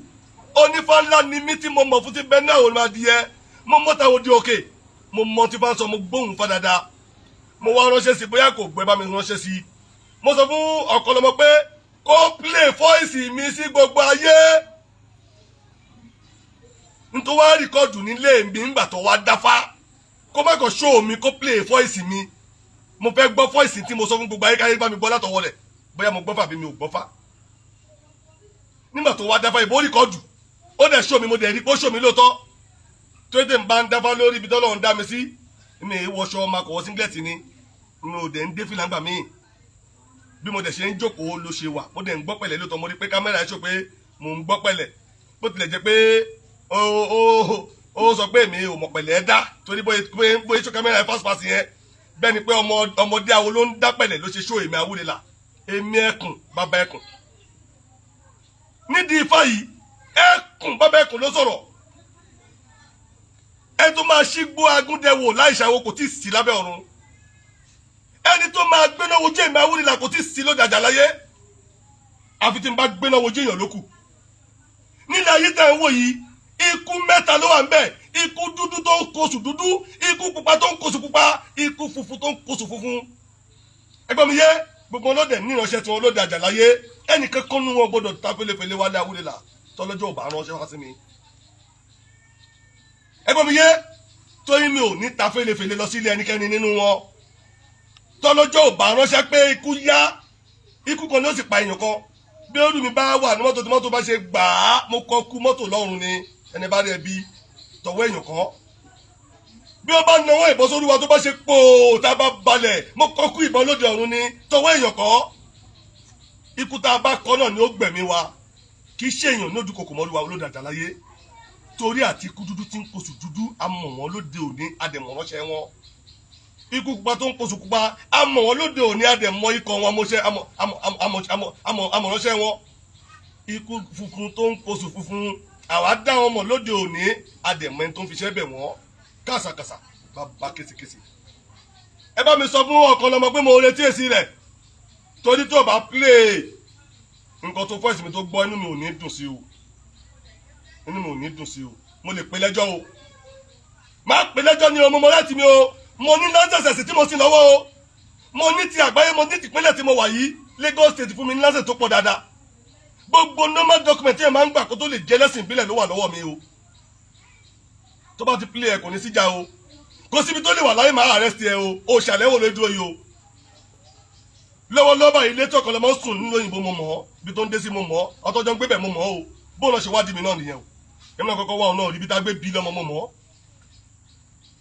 [SPEAKER 1] Onífá ńlá ni mí tí mo mọ̀ fún ti bẹ́ẹ̀ náà. Òun máa di ẹ mo mọ́ táwọn odi òkè, mo mọ tí bá ń sọ, mo gbóhùn fa dáadáa. Mo wá ránṣẹ́ sí, bóyá kò gbẹ bá mi ránṣẹ́ sí. Mo sọ fún ọ̀kọ́lọmọ pé kó play voice mi sí gbogbo ayé nítorí wá record nílé mi ńgbà tó wá dáfá. Kó má kàn show mi, kó play voice mi. Mo fẹ́ gbọ́ voice tí mo sọ fún gbogbo ayé, káyé bá mi gbọ́ látọwọ́ rẹ̀, bóyá mo gbọ́fà bí mi ò gbọ́fà. Nígbà tó wá dáfá ìbò record, ó dẹ̀ show mi, mo dẹ̀ rí pé ó show mi lóòótọ́. Tó tẹ̀ ń bá ń dáfá lórí ibi tọ́lọ́run dá mi sí, mi ì wọṣọ, ọmọ akọ̀wọ́ singlet ni. Mi ò dẹ̀ ń dé fìlà ńgbà míì. Bí mo dẹ̀ ṣe ń jókòó ló ṣe wà, mo dẹ̀ ń gbọ́ pẹ̀lẹ́ lóòótọ́. Mo rí pé kámẹ́rà ẹ̀ ṣó pé mò ń gbọ́ pẹ̀lẹ́, bó tilẹ̀ jẹ́ pé ó ó Ó sọ pé èmi ò mọ̀ pẹ̀lẹ́ dá, torí bóyá ṣó kámẹ́rà first pass yẹn bẹ́ẹ̀ ni pé ọmọdé awo ló ń dá pẹ̀lẹ́ ló ṣe ṣó. Èmi Awúrẹ́là, èmi ẹkùn bàbá ẹkùn nídìí ifá yìí, ẹkùn bàbá ẹkùn ló sọ̀rọ̀. Ẹ tó máa ṣígbó agúndẹ̀wò láìṣàwò kò tí ì sí lábẹ́ ọ̀run. Ẹni tó máa gbéná wojú èmi Awúrẹ́là kò tí ì sí lójàjà láyé, àfi tí n bá gbéná wojú èèyàn lókù. Nílẹ̀ ayé tẹ̀ ń wò yìí, ikú mẹ́ta ló wà ń bẹ̀: ikú dúdú tó ń kóṣù dúdú, ikú pupa tó ń kóṣù pupa, ikú funfun tó ń kóṣù funfun. Ẹgbọ́n mi yé? Gbogbo ọlọ́dẹ ní ìránṣẹ́ tí wọn lóde àjàláyé. Ẹnìkan kan nínú wọn gbọ́dọ̀ ta fẹlẹ́fẹlẹ́ wálé Awúrẹ́là tọ́lọ́jọ́ ò bá ránṣẹ́ wá sí mi. Ẹgbọ́n mi yé? Tóyún mi ò ní ta fẹlẹ́fẹlẹ́ lọ sílé ẹnikẹ́ni nínú wọn tọ́lọ́jọ́ ò bá ránṣẹ́ pé ikú yá. Ikú kan ní ó sì pa èèyàn kan. Bí ó mi bá wà ní mọ́tò, tí mọ́tò bá ṣe gbà á, mo kọ́ kú mọ́tò lọ́rùn ni. Ẹni bá rí ẹbí tọwọ́ èèyàn kan, bí ó bá nawọ́ ìbọn sórí wa, tó bá ṣe pòó, tá a bá balẹ̀, mo kọ́ kú ìbọn lóde ọ̀run ni. Tọwọ́ èèyàn kan. Ikú tá a bá kọ́ náà ni ó gbẹ̀mí wa, kì í ṣe èèyàn ní ojú kòkò mọ́lúwa olóde àjàláyé. Torí àti ikú dúdú tí ń kóṣù dúdú, a mọ̀ wọ́n lóde òní, adẹ̀mọ̀ ránṣẹ́ wọn. Ikú pupa tó ń kóṣù pupa, a mọ̀ wọ́n lóde òní, adẹ̀mọ̀ ikọ̀ wọn, amọ̀ṣẹ́ amọ̀ránṣẹ́ wọn. Ikú funfun tó ń kóṣù funfun, àwa dá wọn mọ̀ lóde òní, adẹ̀mọ̀ ẹni tó ń fiṣẹ́ bẹ̀ wọ́n. Kàṣàkàṣà bàbá késekése. Ẹ bá mi sọ fún ọ̀kan lọ́mọ pé mo retí èsì rẹ̀, torí tó bá play nǹkan tó voice mi tó gbọ́, inú mi ò ní dùn sí o, inú mi ò ní dùn sí o. Mo lè pè lẹ́jọ́ o, máa pè lẹ́jọ́ ní o. Mo mọ láti mi o. Mo ní license tí mo sì lọ́wọ́ o. Mo ní ti àgbáyé, mo ní tìpínlẹ̀ tí mo wà yìí. Lagos State fún mi ní license tó pọ̀ dáadáa. Gbogbo normal document tí ẹ máa ń gbà kó tó lè jẹ́ lẹ́sìn ìbílẹ̀ ló wà lọ́wọ́ mi o. Tó bá ti play ẹ, kò ní síjà o. Kò síbi tó lè wà láyé, máa arrest ẹ o. O ṣàlẹ́wò ló dúró yìí o. Lọ́wọ́lọ́wọ́ báyìí, ilé tí ọ̀kan lọ́mọ sùn nínú òyìnbó, mo mọ̀ ọ́. Ibi tó ń dé sí, mo mọ̀ ọ́. Ọtọ́jọ́ ń gbé bẹ̀, mo mọ̀ ọ́ o. Bóun náà ṣe wádìí mi náà nìyẹn o. Èmi náà kọ́kọ́ wá òun náà rí ibi tá a gbé bí lọ́mọ, mo mọ̀ ọ́.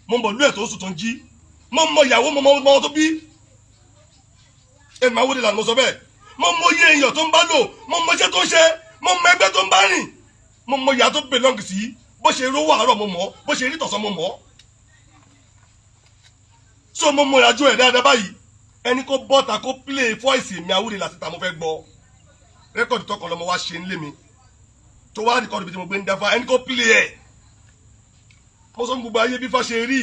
[SPEAKER 1] Mo mọ̀ lú ẹ̀ tó sùn tó ń jí. Mo mọ ìyàwó, mo mọ ọmọ tó bí. Èmi máa wọlé lànà, mo sọ bẹ́ẹ̀. Mo mọ iye èèyàn tó ń bá lò, mo mọ iṣẹ́ tó ń ṣe, mo mọ ẹgbẹ́ tó ń bá rìn, mo mọ ìyá tó belong sí. Bó ṣe rówó àárọ̀, mo mọ̀. Bó ṣe rí tọ̀sán, mo mọ̀. So mo mọ ìrìnàjò ẹ̀ dáadáa báyìí. Ẹni kó bọ́ta, kó play voice mi Awúrẹ́là síta. Mo fẹ́ gbọ́ record tọkàn lọ́mọ wá ṣe ń lé mi, tó wá record bí tí mo gbé ń dáfá. Ẹni kó play ẹ̀. Mo sọ fún gbogbo ayé bí fá ṣe rí.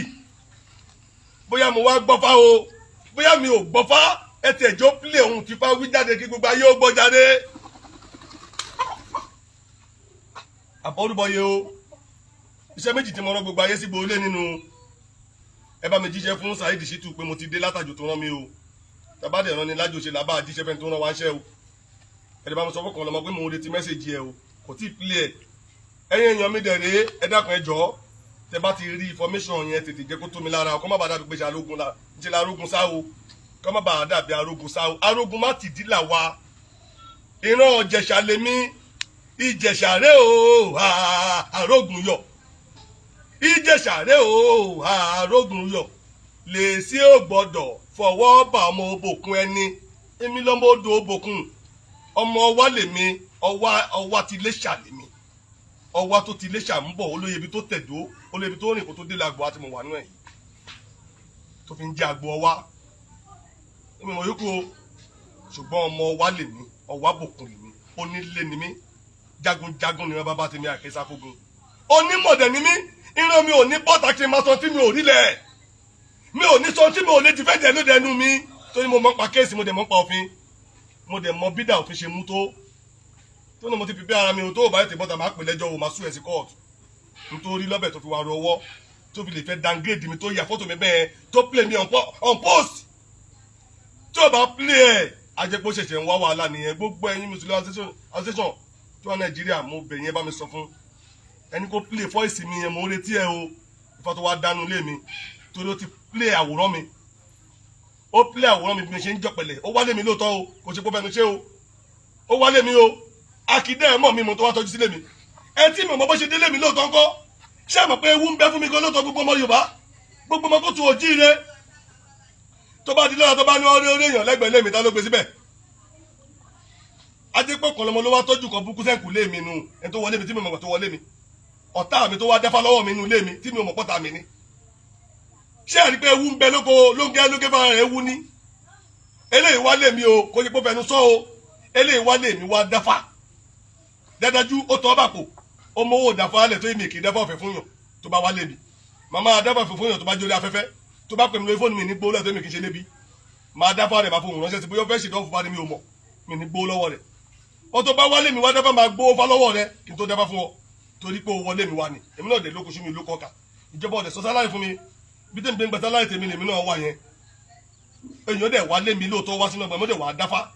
[SPEAKER 1] Bóyá mo wá gbọ́fá o, bóyá mi ò gbọ́fá, ẹ tiẹ̀ jọ play ohun tí fá wí jáde kí gbogbo ayé ó gbọ́ jáde. Àbọ̀rúbọyé o. Iṣẹ́ méjì tí mo rán gbogbo ayé sí gbolé nínú. Ẹ bá mi jíṣẹ́ fún Saheed Shittu pé mo ti dé látàjò tó rán mi o. Tàbá dẹ̀ rán ni lájò ṣe làbá jíṣẹ́ fẹ́ni tó rán wá ń ṣẹ́ o. Ẹ bá mi sọ fọkàn lọmọ pé mo ń retí message ẹ o. Kò tí ì play ẹ. Ẹ̀yin èèyàn mi dẹ̀ rèé, ẹ dákun, ẹ jọ̀ọ́, tẹ bá ti rí information yẹn, tètè jẹ́ kó tó mi lára. Kó má bàa dàbí pé ṣe arógun la ṣe la arógun sá o. Kó má bàa dàbí arógun sá o. Arógun má tìdí là wa. Ìran Ìjẹ̀ṣà lèmi. Ìjẹ̀ṣà rè o, arógun yọ. Ìjẹ̀ṣà rè o, arógun yọ. Lè sí ò gbọ́dọ̀ fọwọ́ bá ọmọ òbòkun ẹni. Èmi lọ́mọ odò òbòkun. Ọmọ ọwá lèmi. Ọwá, ọwá ti Iléṣà lèmi. Ọwá tó ti Iléṣà ń bọ̀, olóye ibi tó tẹ̀dó, olóye ibi tó rìn kó tó dé lágbo àti mo wà nínú ẹ̀ yìí tó fi ń jẹ́ àgbo ọwá. Èmi mọ̀ yókù o, ṣùgbọ́n ọmọ ọwá lèmi. Ọwá bòkun lèmi. Onílé ni mí, jagunjagun ni wọn bá tèmi àkẹsàfógun. Onímọ̀dẹ̀ ni mí. Irun mi ò ní bọ́ta kí n máa sọ tí mi ò rí lẹ̀. Mi ò ní sọ tí mi ò lè dìfẹ́ǹdẹ̀ lóde ẹnu mi, torí mo mọ̀ pa case, mo dẹ̀ mọ̀ pa òfin, mo dẹ̀ mọ̀ bídà òfin ṣe mú tó tó ní. Mo ti fi bí ara mi ò tó ò bá tètè bọ́ta, máa pè lẹ́jọ́ o, máa sún ẹ̀ sí kóòtù. Nítorí lọ́bẹ̀ tó fi wá ro ọwọ́, tó fi lè fẹ́ downgrade mi, tó ya fọ́tò mi bẹ́ẹ̀, tó play mi on post, tí ò bá play ẹ̀, ajẹ́pọ̀ ṣẹ̀ṣẹ̀ ń wá wàhálà nìyẹn. Gbogbo ẹ̀yin Mùsùlùmí association tó wà Nàìjíríà, mo bẹ̀ yẹn, bá mi sọ fún ẹni kó play voice mi yẹn. Mo ń retí ẹ o. Ìfọ́ tó wá dánú ilé mi, torí ó ti play àwòrán mi, ó play àwòrán mi bí mi ṣe ń jọpẹ̀lẹ̀. Ó wálé mi lóòótọ́ o, kò ṣe pé fẹnu ṣe o. Ó wálé mi o. Akíndé ẹ̀ mọ̀ mi mo tó wá tọ́jú sílé mi. Ẹ tí mi ò mọ bó ṣe délé mi lóòótọ́ ńkọ́? Ṣé ẹ mọ̀ pé ewu ń bẹ fún mi gan lóòótọ́? Gbogbo ọmọ Yorùbá, gbogbo ọmọ kóòtù òjíire, tó bá di lọ́la, tó bá ní ọ̀rẹ́ orí èèyàn lẹ́gbẹ̀ẹ́ lé mi, ta ló gbé síbẹ̀? Adépọ̀ kan lọmọ ló wá tọ́jú kan búkú sẹ́ǹkù lé mi nu. Ẹni tó wọlé mi tí mi mọ̀ tó wọlé mi. Ọ̀tá mi tó wá dáfá lọ́wọ́ mi nínú ilé mi tí mi ò mọ̀ pọ́ta mi ni. Ṣé ẹ rí pé ewu ń bẹ lóko lóńgẹ́ lóńgẹ́ fara rẹ̀ ewu ní? Eléyìí wá lé mi o, kò ṣe pé fẹnu sọ o. Eléyìí wá lé mi wá dáfá dádájú, ó tọ́ bàpò, ó mówó dáfá lẹ̀ tó èmi kì í dáfá ọ̀fẹ́ fún yàn. Tó bá wá lé mi, màmá dáfá ọ̀fẹ́ fún yàn. Tó bá jórí afẹ́fẹ́, tó bá pè mí lórí fóònù mi ní gbó lẹ̀ tó èmi kì í ṣe lébi, máa dáfá rẹ̀, máa fohùn ránṣẹ́ sí. Bóyá ó fẹ́ ṣèdánwò fún ni, mi ò mọ̀, mi ní gbó lọ́wọ́ rẹ̀. Wọ́n tó bá wálé mi wá dáfá, máa gbó fá lọ́wọ́ rẹ̀ kí n tó dáfá fún ọ, torí pé o wọlé mi wá ni. Èmi náà dé lóko sú mi lóko ọkà, ìjọba ọ̀dẹ̀ sọ salary fún mi. Bí tèmi gbé ń gba salary tèmi lèmi náà wà yẹn. Èèyàn dẹ̀ wálé mi lóòótọ́, wá sínú ọgbà, mo dẹ̀ wá dáfá,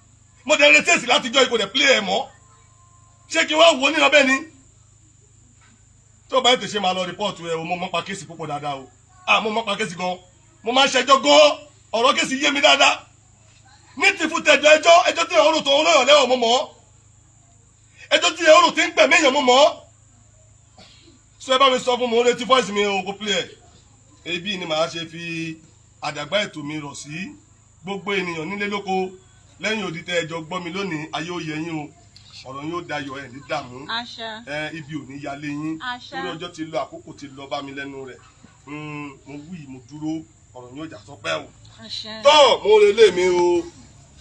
[SPEAKER 1] mo dẹ̀ retí èsì látijọ́ ikọ̀ dẹ̀ play ẹ̀ mọ́. Ṣé kí wọ́n wò ó níran bẹ́ẹ̀ ni? Tó o bá tètè ṣe, máa lọ report ẹ o. Mo mọ́ pa case púpọ̀ dáadáa o. À, mo mọ́ pa case gan, mo máa ń ṣẹjọ́ gan. Ọ̀rọ̀ case yé mi dáadáa ní ti fún tẹ̀jọ́. Ẹjọ́, ẹjọ́ tí ọ̀rọ̀ tó ń rán lẹ́wọ̀n, mo mọ̀. Ẹjọ́ tí ọ̀rọ̀ tí ń gbẹ̀mí èèyàn, mo mọ̀. Sọ ẹ bá mi sọ fún mi, ó retí voice mi o, kò play ẹ̀. Ebi ni màá ṣe fi àdàgbà ètò mi rọ̀ sí. Gbogbo ènìyàn nílé lóko lẹ́yìn odi tẹ́ ẹjọ́ gbọ́ mi lónìí, ayé ó yẹ yín o, ọ̀rọ̀ yín ó dayọ̀, ẹ̀ ní dààmú.
[SPEAKER 2] Àṣẹ.
[SPEAKER 1] Ẹ ibi ò ní yalé yín.
[SPEAKER 2] Àṣẹ.
[SPEAKER 1] Lórí ọjọ́ ti lọ, àkókò ti lọ bá mi lẹ́nu rẹ̀. Mo wí, mo dúró, ọ̀rọ̀ yín ó jà sọpẹ́ o.
[SPEAKER 2] Àṣẹ.
[SPEAKER 1] Tọ́ mo relé mi o,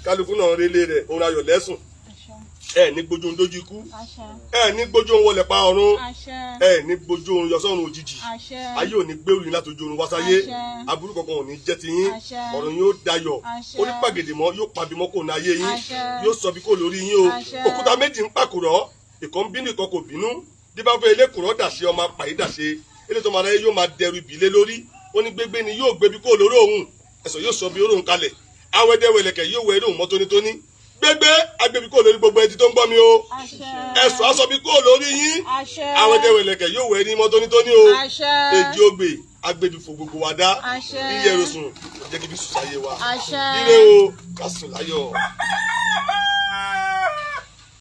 [SPEAKER 1] kálukú náà relé rẹ̀, òun ayọ̀ lẹ́sùn.
[SPEAKER 2] Àṣẹ.
[SPEAKER 1] Ẹ ní gbójú ohun dójú ikú.
[SPEAKER 2] Àṣẹ.
[SPEAKER 1] Ẹ ní gbójú ohun wọlé pa ọ̀run.
[SPEAKER 2] Àṣẹ.
[SPEAKER 1] Ẹ ní gbójú ohun yọsọ́run òjijì.
[SPEAKER 2] Àṣẹ.
[SPEAKER 1] Ayé ò ní gbèrú yín látọjú orun wásáyé.
[SPEAKER 2] Àṣẹ.
[SPEAKER 1] Aburú kankan ò ní jẹ́ ti yín.
[SPEAKER 2] Àṣẹ.
[SPEAKER 1] Ọ̀rọ̀ yín ó dayọ̀.
[SPEAKER 2] Àṣẹ.
[SPEAKER 1] Onípàgèdè mọ́ yóò pàbí mọ́ kò ní ayé yín.
[SPEAKER 2] Àṣẹ.
[SPEAKER 1] Yóò sọ bí kò lórí yín o.
[SPEAKER 2] Àṣẹ.
[SPEAKER 1] Òkúta méjì ń pàkùrọ̀, ìkan ń bínú, ìkan kò bínú. Díbàfẹ́ elékùrọ́ dàṣe, ọmọ apàyí dàṣe eléyìí tó máa ráyé yóò máa dẹrù ìbílẹ̀ lórí. Ó ní gbégbé ni yóò gbébi kó lórí òun, ẹ̀sọ̀ yóò sọ bí oró òun kalẹ̀, awẹ́dẹ́wẹ̀lẹ̀kẹ̀ yóò wẹ eré òun mọ́ tónítóní. Gbégbé agbébi kó lórí gbogbo ẹtí tó ń gbọ́ mi o.
[SPEAKER 2] Àṣẹ.
[SPEAKER 1] Ẹ̀sọ̀ aṣọ bí kó lórí yín.
[SPEAKER 2] Àṣẹ.
[SPEAKER 1] Awẹ́dẹ́wẹ̀lẹ̀kẹ̀ yóò wẹ ní mọ́ tónítóní o.
[SPEAKER 2] Àṣẹ.
[SPEAKER 1] Èjì ògbè agbèbí fò gbogbo wa dá.
[SPEAKER 2] Àṣẹ.
[SPEAKER 1] Iyẹ̀rọ̀sùn jẹ́ kí bí sùn sáyé wa.
[SPEAKER 2] Àṣẹ.
[SPEAKER 1] Ire o, ká sùn láyọ̀.